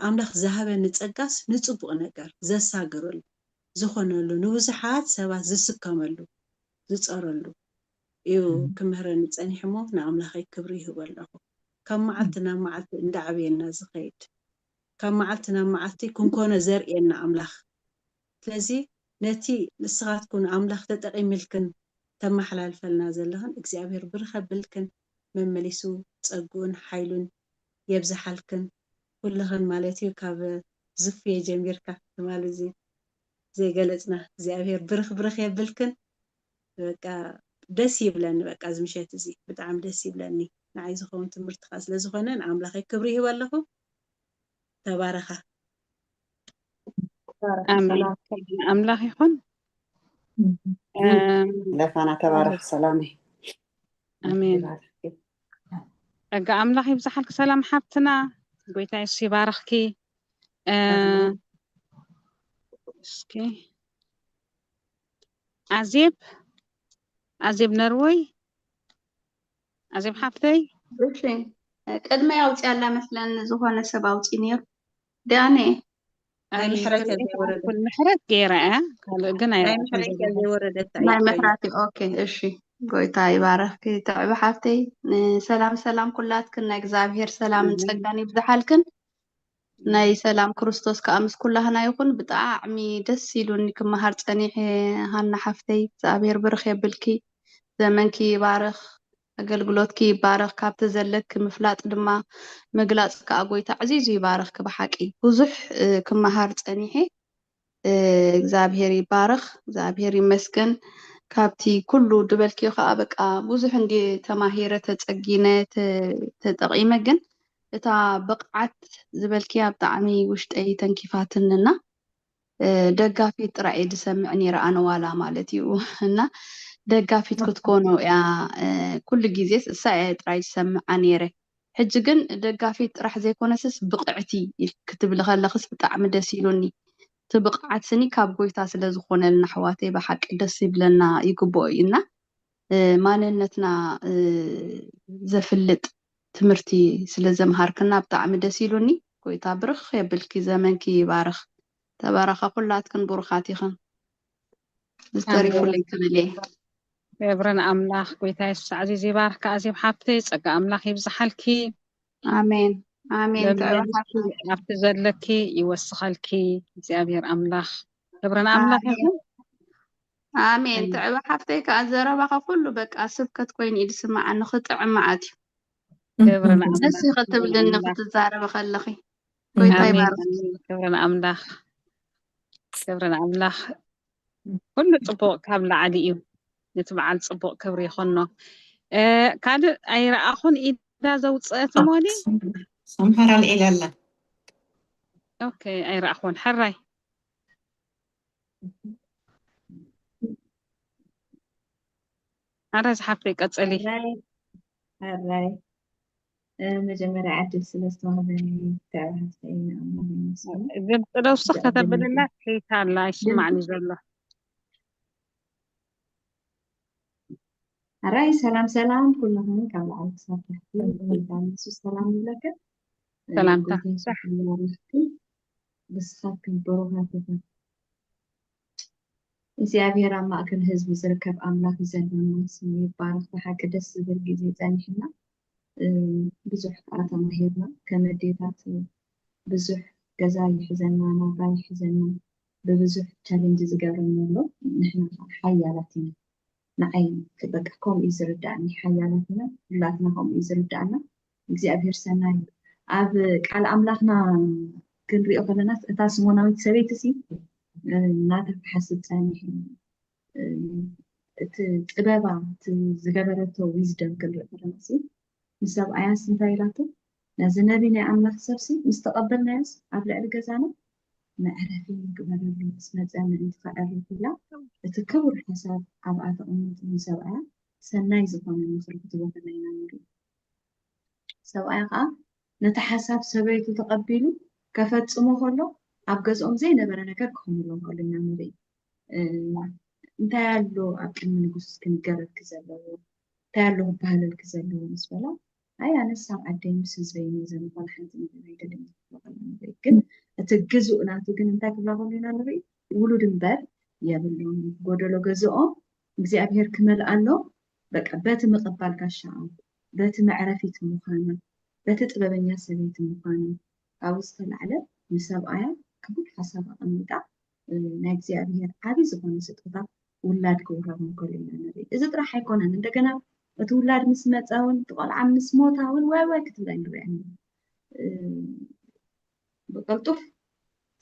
ኣምላኽ ዝሃበኒ ጸጋስ ንጽቡቕ ነገር ዘሳግረሉ ዝኾነሉ ንብዙሓት ሰባት ዝስከመሉ ዝጸረሉ እዩ ክምህረኒ ጸኒሑ እሞ ንኣምላኸይ ክብሪ ይህቦ ኣለኹ። ካብ መዓልቲ ናብ መዓልቲ እንዳዓበየና ዝኸይድ ካብ መዓልቲ ናብ መዓልቲ ክንኮኖ ዘርእየና ኣምላኽ ስለዚ ነቲ ንስኻትኩን ኣምላኽ ተጠቒምልክን ተመሓላልፈልና ዘለኽን እግዚኣብሔር ብርኽ የብልክን መመሊሱ ጸግኡን ሓይሉን የብዝሓልክን ኩልኽን ማለት እዩ ካብ ዝፍየ ጀሚርካ ትማሊ እዚ ዘይገለጽና እግዚኣብሔር ብርኽ ብርኽ የብልክን በቃ ደስ ይብለኒ በቃ እዚ ምሸት እዚ ብጣዕሚ ደስ ይብለኒ ንዓይ ዝኸውን ትምህርቲ ከዓ ስለዝኾነ ንኣምላኸይ ክብሪ ይህብ ኣለኹ ተባረኻ ኣምላኽ ይኹን ለፋና ተባረኽ ሰላመይ ኣሜን ጸጋ ኣምላኽ ይብዝሓልክ ሰላም ሓብትና ጎይታ የሱስ ይባርኽኪ እስኪ ኣዜብ ኣዜብ ነርወይ ኣዜብ ሓፍተይ እሺ ቅድመ ኣውፅያ ኣላ መስለን ዝኾነ ሰብ ኣውፂ ነይሩ ዳኔ ናይ ምሕረት እያ ዘይወረደት ምሕረት ገይረ እያ ካልእ ግን ናይ ምሕረት እያ ዘይወረደት ናይ ምሕረት ኦኬ እሺ ጎይታ ይባረኽኪ ትዕቢ ሓፍተይ ሰላም ሰላም ኩላትክን ናይ እግዚኣብሄር ሰላምን ጸጋን ይብዝሓልክን ናይ ሰላም ክርስቶስ ከዓ ምስ ኩላህና ይኹን ብጣዕሚ ደስ ኢሉኒ ክመሃር ፀኒሐ ሃና ሓፍተይ እግዚኣብሄር ብርኽ የብልኪ ዘመንኪ ይባርኽ ኣገልግሎትኪ ይባረኽ ካብቲ ዘለኪ ምፍላጥ ድማ ምግላፅ ከዓ ጎይታ ዕዚዙ ይባርኽኪ ብሓቂ ብዙሕ ክመሃር ፀኒሐ እግዚኣብሄር ይባረኽ እግዚኣብሄር ይመስገን ካብቲ ኩሉ ድበልክዮ ከዓ በቃ ብዙሕ እንዲ ተማሂረ ተፀጊነ ተጠቂመ ግን እታ ብቕዓት ዝበልክያ ብጣዕሚ ውሽጠይ ተንኪፋትንና ደጋፊት ጥራይ እየ ዝሰምዕ ነይረ ኣነ ዋላ ማለት እዩ እና ደጋፊት ክትኮኖ እያ ኩሉ ግዜ እሳ እየ ጥራይ ዝሰምዓ ነይረ ሕጂ ግን ደጋፊት ጥራሕ ዘይኮነስስ ብቕዕቲ ክትብሊ ከለኽስ ብጣዕሚ ደስ ኢሉኒ እቲ ብቕዓት ስኒ ካብ ጎይታ ስለ ዝኾነልና ኣሕዋተይ ብሓቂ ደስ ይብለና ይግብኦ እዩ እና ማንነትና ዘፍልጥ ትምህርቲ ስለ ዘምሃርክና ብጣዕሚ ደስ ኢሉኒ ጎይታ ብርኽ የብልኪ ዘመንኪ ይባርኽ ተባረኻ ኩላትክን ብሩኻት ኢኽን ዝተሪፉለይ ክብል እየ ክብርን ኣምላኽ ጎይታ የሱስ ኣዕዚዝ ይባርካ ኣዜብ ሓፍተይ ጸጋ ኣምላኽ ይብዝሓልኪ ኣሜን ኣሜን ኣብቲ ዘለኪ ይወስኸልኪ እግዚኣብሔር ኣምላኽ ክብርን ኣምላኽ ይኹን ኣሜን ትዕበ ሓፍተይ ከዓ ዘረባኻ ኩሉ በቃ ስብከት ኮይኑ እዩ ዝስምዓኒ ክጥዕም መዓት እዩ ክብርን ደስ ይኸትብልኒ ክትዛረበ ከለኺ ጎይታ ይባርክ ክብርን ኣምላኽ ክብርን ኣምላኽ ኩሉ ፅቡቕ ካብ ላዕሊ እዩ ነቲ በዓል ፅቡቕ ክብሪ ይኾኖ ካልእ ኣይረኣኹን ኢዳ ዘውፅአት ሞሊ ሰምሃር ኣልዒላ ኣላ ኦኬ ኣይረኣኹን ሕራይ ኣረ ዝሓፍተይ ቀፅሊ ሕራይ መጀመርያ ዕድል ስለ ዝተዋህበኒ ብጣዕሚ ሓፍተይ ንኣምላኽ ይመስገን ድምፂ ዶ ውስኽ ከተብልና ከይታ ኣላ ኣይስማዕኒ ዘሎ ሕራይ ሰላም ሰላም ኩልኽን ካብ ላዕሊ ክሳብ ታሕቲ ጎይታ የሱስ ሰላም ይብለክን ሰላምታ ንስኻትክን ብሩኻት ኢኹም እግዚኣብሔር ኣብ ማእከል ህዝቢ ዝርከብ ኣምላኽ እዩ ዘለና። ስሙ ይባረኽ። ብሓቂ ደስ ዝብል ግዜ ጸኒሕና፣ እ፣ ብዙሕ ከዓ ተማሂርና። ከም ኣዴታት ብዙሕ ገዛ ይሕዘና፣ ናብራ ይሕዘና፣ ብብዙሕ ቻሌንጅ ዝገብረና ኣሎ። ንሕና ከዓ ሓያላት ኢና። ንዓይ በቃ ከምኡ እዩ ዝርዳእኒ። ሓያላት ኢና፣ ሁላትና ከምኡ እዩ ዝርዳእና። እግዚኣብሔር ሰናይ እዩ። ኣብ ቃል ኣምላኽና ክንሪኦ ከለና እታ ስሞናዊት ሰበይቲ ሲ ናታ ክሓስብ ጸኒሑ እቲ ጥበባ እቲ ዝገበረቶ ዊዝደም ክንርኢ ከለና ሲ ምስ ሰብኣያስ እንታይ ኢላቶ? ነዚ ነቢ ናይ ኣምላኽ ሰብሲ ምስ ተቐበልናዮስ ኣብ ልዕሊ ገዛና መዕረፊ ንግበረሉ፣ ምስ መጸ ምእንቲ ከዕርፍ ኢላ እቲ ክቡር ሓሳብ ኣብኣ ተቐሚጡ ንሰብኣያ ሰናይ ዝኾነ ምኽሪ ክትቦ ከለይና ንርኢ። ሰብኣያ ከዓ ነቲ ሓሳብ ሰበይቱ ተቐቢሉ ከፈጽሞ ከሎ ኣብ ገዝኦም ዘይነበረ ነገር ክኾነሎም ከሎ ኢና ንርኢ። እንታይ ኣሎ ኣብ ቅድሚ ንጉስ ክንገረልኪ ዘለዎ? እንታይ ኣሎ ክበሃለልኪ ዘለዎ ምስ በላ፣ ኣይ ኣነስ ኣብ ዓደይ ምስ ህዝበይ እየ ዘምልኾ፣ ሓንቲ ነገር ኣይደልን ክብላ ከሎ ንርኢ። ግን እቲ ግዙእ ናቱ ግን እንታይ ክብላ ከሎ ኢና ንርኢ? ውሉድ እምበር የብሎም። ጎደሎ ገዝኦም እግዚኣብሔር ክመልኣሎም በቃ በቲ ምቕባል ጋሻኣ፣ በቲ መዕረፊት ምዃና፣ በቲ ጥበበኛ ሰበይቲ ምዃና ካብኡ ዝተላዕለ ንሰብኣያ ክቡር ሓሳብ ኣቐሚጣ ናይ እግዚኣብሔር ዓቢ ዝኾነ ስጦታ ውላድ ክውሃቦም ከሎ ኢና ንርኢ። እዚ ጥራሕ ኣይኮነን፣ እንደገና እቲ ውላድ ምስ መጸ እውን እቲ ቆልዓ ምስ ሞታ እውን ዋይ ዋይ ክትብላ ንሪኣ። ብቅልጡፍ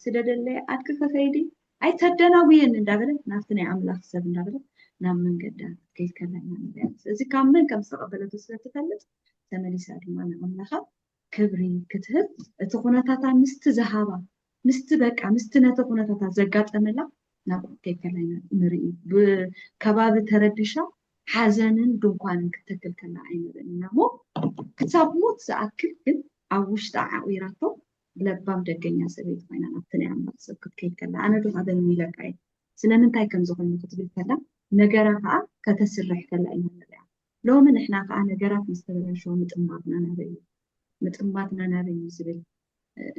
ስደደለይ ዓድኪ ከከይዲ ኣይተደናጉየኒ እንዳበለት ናብቲ ናይ ኣምላኽ ሰብ እንዳበለት ናብ መንገዳ ክትከይድ ከላ ኢና ንሪኣ። ስለዚ ካብ መን ከም ዝተቐበለቶ ስለ ትፈልጥ ተመሊሳ ድማ ንኣምላኻ ክብሪ ክትህብ እቲ ኩነታታ ምስቲ ዝሃባ ምስቲ በቃ ምስቲ ነቲ ኩነታታ ዘጋጠመላ ናብኡ ክትከይድ ከላ ኢና ንርኢ። ብከባቢ ተረቢሻ ሓዘንን ድንኳንን ክትተክል ከላ ኣይንርእን ኢና እሞ ክሳብ ሞት ዝኣክል ግን ኣብ ውሽጣ ዓቑራቶ ለባም ደገኛ ሰበይቲ ኮይና ናብቲ ናይ ኣምላኽ ሰብ ክትከይድ ከላ ኣነ ዶ ሃበኒ ኢለካ እየ ስለምንታይ ከም ዝኾነ ክትብል ከላ ነገራ ከዓ ከተስርሕ ከላ ኢና ንሪኣ። ሎሚ ንሕና ከዓ ነገራት ምስ ተበላሸወ ምጥማትና ናበይ እዩ ምጥማትና ናበይ እዩ ዝብል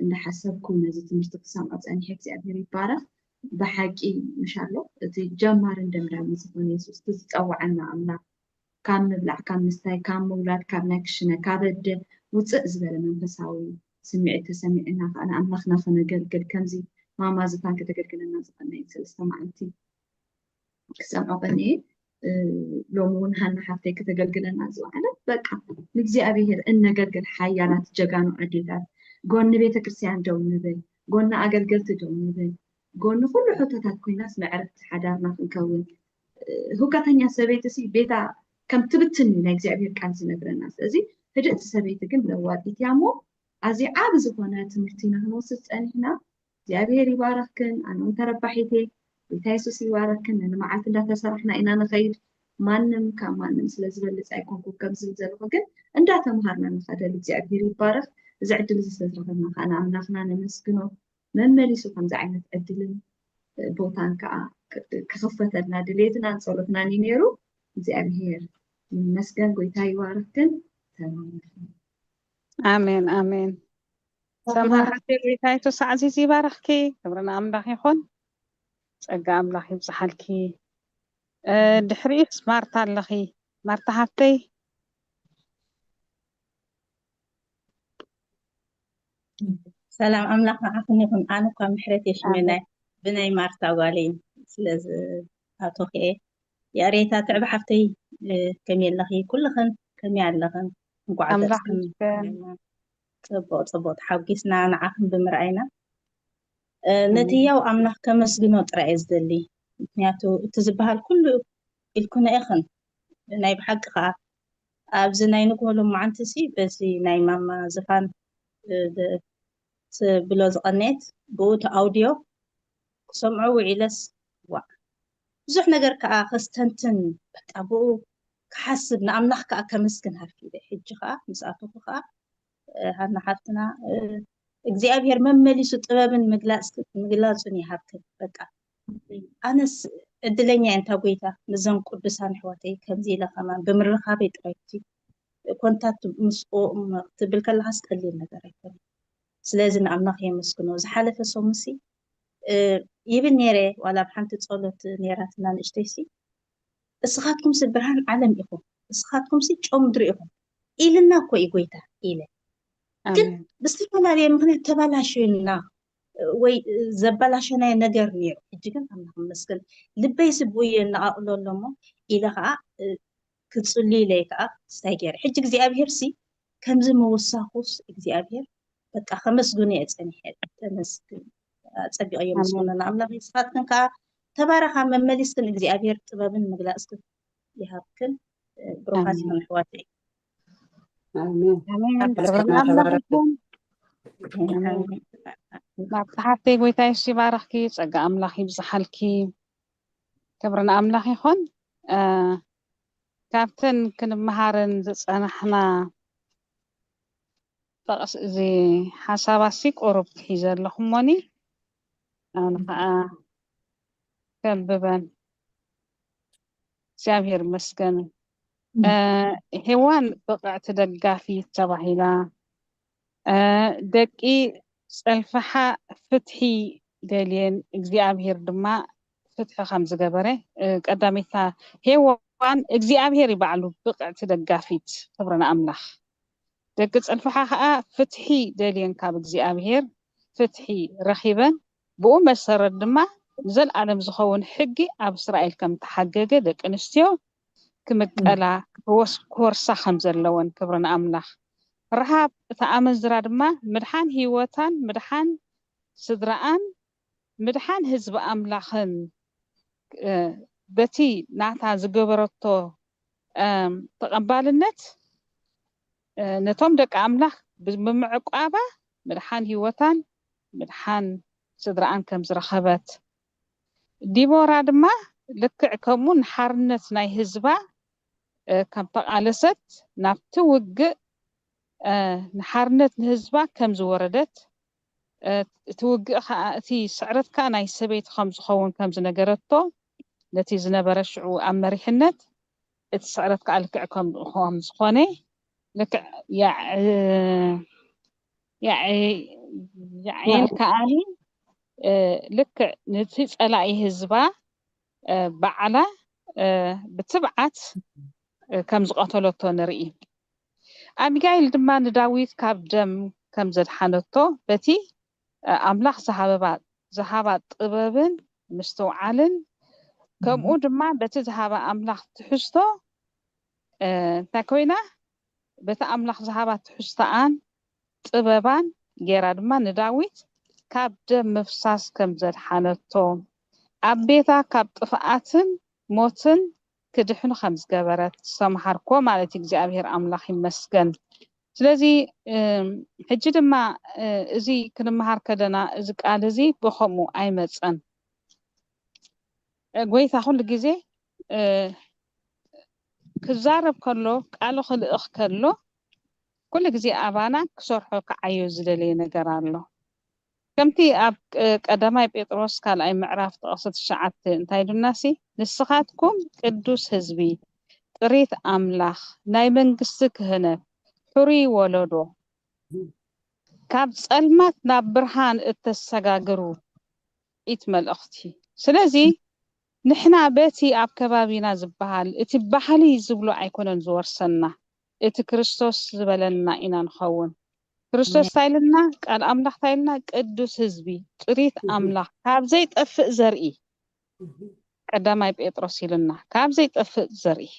እንዳሓሰብኩ ነዚ ትምህርቲ ክሰምዖ ፀኒሐ እግዚኣብሔር ይባረክ። ብሓቂ ምሽ ኣሎ እቲ ጀማርን ደምዳሚ ዝኾነ የሱስ እቲ ዝፀዋዐና ኣምላኽ ካብ ምብላዕ፣ ካብ ምስታይ፣ ካብ ምውላድ፣ ካብ ናይ ክሽነ፣ ካብ ኣደ ውፅእ ዝበለ መንፈሳዊ ስምዒት ተሰሚዕና ከዓ ንኣምላኽና ከነገልግል ከምዚ ማማ ዝፋን ከተገልግለና ዝቐነየት ሰለስተ መዓልቲ ክሰምዖ ቀኒየ። ሎሚ እውን ሃና ሓፍተይ ከተገልግለና ዝወዓለት በቃ ንእግዚኣብሔር እነገልግል ሓያላት ጀጋኑ ኣዴታት ጎኒ ቤተክርስትያን ደው ንብል፣ ጎኒ ኣገልገልቲ ደው ንብል፣ ጎኒ ኩሉ ሕቶታት ኮይናስ መዕረፍቲ ሓዳርና ክንከውን ሁከተኛ ሰበይቲ ሲ ቤታ ከም ትብትን እዩ ናይ እግዚኣብሔር ቃል ዝነግረና። ስለዚ ህድእቲ ሰበይቲ ግን ለዋጢት እያ እሞ ኣዚ ዓቢ ዝኾነ ትምህርቲ ኢና ክንወስድ ጸኒሕና። እግዚኣብሔር ይባረክን ኣነ እውን ተረባሒት እየ። ጎይታ የሱስ ይባረክን። ነንመዓልቲ እንዳተሰራሕና ኢና ንኸይድ። ማንም ካብ ማንም ስለ ዝበልጽ ኣይኮንኩ ከምዚ ዝብል ዘለኹ ግን እንዳተምሃርና ንኸደል እግዚኣብሔር ይባረክ። እዚ ዕድል እዚ ስለ ዝረኸብና ከዓ ንኣምላኽና ነመስግኖ። መመሊሱ ከምዚ ዓይነት ዕድልን ቦታን ከዓ ክኽፈተልና ድሌትናን ጸሎትናን እዩ ነይሩ። እግዚኣብሔር ይመስገን። ጎይታ ይባርክን። ተባረክ። ኣሜን ኣሜን። ሰማዕቲ ጎይታ የሱስ ኣዕዚዙ ይባርኽኪ። ክብሪ ንኣምላኽ ይኹን። ጸጋ ኣምላኽ ይብዝሓልኪ። ድሕሪኡስ ማርታ ኣለኺ። ማርታ ሓፍተይ። ሰላም ኣምላኽ ንዓኹም ይኹን። ኣነ እኳ ምሕረት የሽመናይ ብናይ ማርታ ጓለይ ስለ ዝኣቶኽየ። ያሬታ ትዕቢ ሓፍተይ ከመይ ኣለኺ? ኩልኽን ከመይ ኣለኽን? እንኳዕ ኣምላኽ ይመስገን። ጽቡቕ ጽቡቕ ተሓጒስና ንዓኽን ብምርኣይና። ነቲ ህያው ኣምላኽ ከመስግኖ ጥራይ እየ ዝደሊ። ምክንያቱ እቲ ዝበሃል ኩሉ ኢልኩና ኢኽን። ናይ ብሓቂ ኸኣ ኣብዚ ናይ ንግሆ ሎማዓንቲ ሲ በዚ ናይ ማማ ዝፋን ትብሎ ዝቐነየት ብኡ እቲ ኣውድዮ ክሰምዖ ውዒለስ ዋዕ ብዙሕ ነገር ከዓ ከስተንትን በቃ ብኡ ክሓስብ ንኣምላኽ ከዓ ከመስግን ሃርኪ ኢለ ሕጂ ከዓ ምስ ኣተኹ ከዓ ሃና ሓፍትና እግዚኣብሔር መመሊሱ ጥበብን ምግላጽ ምግላጹን ይሃብክን። በቃ ኣነስ ዕድለኛ እየ እንታ ጎይታ ምስዘን ቅዱሳን ኣሕዋተይ ከምዚ ኢለ ከማን ብምርኻበይ ጥራይ እቲ ኮንታክት ምስኡ ክትብል ከለኻስ ቀሊል ነገር ኣይኮነን። ስለዚ ንኣምላኽ የመስግኖ። ዝሓለፈ ሰሙንሲ እ፣ ይብል ነይረ። ዋላ ኣብ ሓንቲ ጸሎት ነይራትና ንእሽተይሲ፣ "እስኻትኩምሲ ብርሃን ዓለም ኢኹም፣ እስኻትኩምሲ ጨው ምድሪ ኢኹም" ኢልና እኮ እዩ ጎይታ ኢለ። ግን ኣሜን። ብዝተፈላለየ ምኽንያት ተባላሽዩና ወይ ዘባላሸናዮ ነገር ነይሩ። ሕጂ ግን ኣምላኽ ይመስገን፣ ልበይ ስብኡ የነቓቕሎ ኣሎ እሞ ኢለ ከዓ፣ እ፣ ክጽልዩ ኢለ ከዓ ስታይ ገይረ። ሕጂ እግዚኣብሔር ሲ ከምዚ ምውሳኹስ እግዚኣብሔር በቃ ከመስግኖ እየ ጸኒሐ። ተመስግን፣ ኣጸቢቐ ኣሜን። የመስግኖ ንኣምላኽ። ንስኻትክን ከዓ ተባረኻ፣ መመሊስክን እግዚኣብሔር ጥበብን ምግላጽክን ይሃብክን። እ፣ ብሩኻት ኣሜን። ኢኹም ኣሕዋተይ። ኣሜን። ኣሜን። ኣምላኽ ክብሪ ይባርክ። ንኣምላኽ ይኹን። ኣሜን። ማርቲ ሓፍተይ፣ ጎይታ የሱስ ይባርኽኪ፣ ጸጋ ኣምላኽ ይብዝሓልኪ። ክብሪ ንኣምላኽ ይኹን። እ፣ ካብተን ክንመሃረን ዝጸናሕና ጥቕስ፣ እዚ ሓሳባሲ ቁሩብ ሒዘ ኣለኹ እሞኒ፣ ኣነ ኸዓ ከንብበን። እግዚኣብሔር ይመስገን። እ፣ ሄዋን ብቕዕቲ ደጋፊት ተባሂላ። እ፣ ደቂ ጸልፍሓ ፍትሒ ደልየን፣ እግዚኣብሔር ድማ ፍትሒ ከም ዝገበረ፣ እ፣ ቀዳሚታ ሄዋን እግዚኣብሔር እዩ ባዕሉ ብቕዕቲ ደጋፊት። ክብሪ ንኣምላኽ። ደቂ ጸልፍሓ ኸኣ ፍትሒ ደልየን ካብ እግዚኣብሔር ፍትሒ ረኺበን፣ ብኡ መሰረት ድማ ንዘለኣለም ዝኸውን ሕጊ ኣብ እስራኤል ከም ተሓገገ፣ ደቂ ኣንስትዮ ክምቀላ፣ ክወስ-፣ ክወርሳ ከም ዘለወን። ክብሪ ንኣምላኽ። ረሃብ እታ ኣመንዝራ ድማ ምድሓን ህይወታን ምድሓን ስድራኣን ምድሓን ህዝቢ ኣምላኽን፣ እ፣ በቲ ናታ ዝገበረቶ፣ እም፣ ተቐባልነት፣ እ፣ ነቶም ደቂ ኣምላኽ ብምዕቋባ ምድሓን ህይወታን ምድሓን ስድራኣን ከም ዝረኸበት፣ ዲቦራ ድማ ልክዕ ከምኡ ንሓርነት ናይ ህዝባ፣ እ፣ ከም ተቓለሰት፣ ናብቲ ውግእ፣ እ፣ ንሓርነት ንህዝባ ከም ዝወረደት፣ እ፣ እቲ ውግእ ኸዓ፣ እቲ ስዕረት ከኣ ናይ ሰበይቲ ከም ዝኸውን ከም ዝነገረቶ፣ ነቲ ዝነበረ ሽዑ ኣብ መሪሕነት፣ እቲ ስዕረት ከኣ ልክዕ ከም፣ ከም ዝኾነ፣ ልክዕ ያዕ-፣ ያዕ-፣ ያዕኤል ከኣኒ፣ እ፣ ልክዕ ነቲ ጸላኢ ህዝባ፣ እ፣ ባዕላ፣ እ፣ ብትብዓት፣ እ፣ ከም ዝቐተለቶ ንርኢ። ኣቢጋይል ድማ ንዳዊት ካብ ደም ከም ዘድሓነቶ፣ በቲ፣ እ፣ ኣምላኽ ዝሃበባ-፣ ዝሃባ ጥበብን ምስትውዓልን፣ ከምኡ ድማ በቲ ዝሃባ ኣምላኽ ትሕዝቶ፣ እ፣ እንታይ ኮይና? በቲ ኣምላኽ ዝሃባ ትሕዝቶኣን ጥበባን ጌራ ድማ ንዳዊት ካብ ደም ምፍሳስ ከም ዘድሓነቶ፣ ኣብ ቤታ ካብ ጥፍኣትን ሞትን ክድሕኑ ከም ዝገበረት ዝተምሃርኩዎ ማለት እዩ። እግዚኣብሔር ኣምላኽ ይመስገን። ስለዚ፣ እም፣ ሕጂ ድማ፣ እ፣ እዚ ክንመሃር ከለና፣ እዚ ቃል እዚ ብኸምኡ ኣይመጸን። እ፣ ጎይታ ኩሉ ግዜ፣ እ፣ ክዛረብ ከሎ፣ ቃሉ ክልእኽ ከሎ፣ ኩሉ ግዜ ኣባና ክሰርሖ ክዓዮ ዝደለየ ነገር ኣሎ። ከምቲ ኣብ፣ እ፣ ቀዳማይ ጴጥሮስ ካልኣይ ምዕራፍ ጥቕሲ ትሽዓተ እንታይ ኢሉናሲ? "ንስኻትኩም ቅዱስ ህዝቢ፣ ጥሪት ኣምላኽ፣ ናይ መንግስቲ ክህነት፣ ሕሩይ ወለዶ፣ ካብ ጸልማት ናብ ብርሃን እተሰጋግሩ" ኢት መልእኽቲ። ስለዚ ንሕና በቲ ኣብ ከባቢና ዝበሃል፣ እቲ ባህሊ ዝብሎ ኣይኮነን ዝወርሰና፣ እቲ ክርስቶስ ዝበለና ኢና ንኸውን። ክርስቶስ እንታይ ኢልና? ቃል ኣምላኽ እንታይ ኢልና? ቅዱስ ህዝቢ፣ ጥሪት ኣምላኽ፣ ካብ ዘይጠፍእ ዘርኢ፣ ቀዳማይ ጴጥሮስ ኢልና፣ ካብ ዘይጠፍእ ዘርኢ።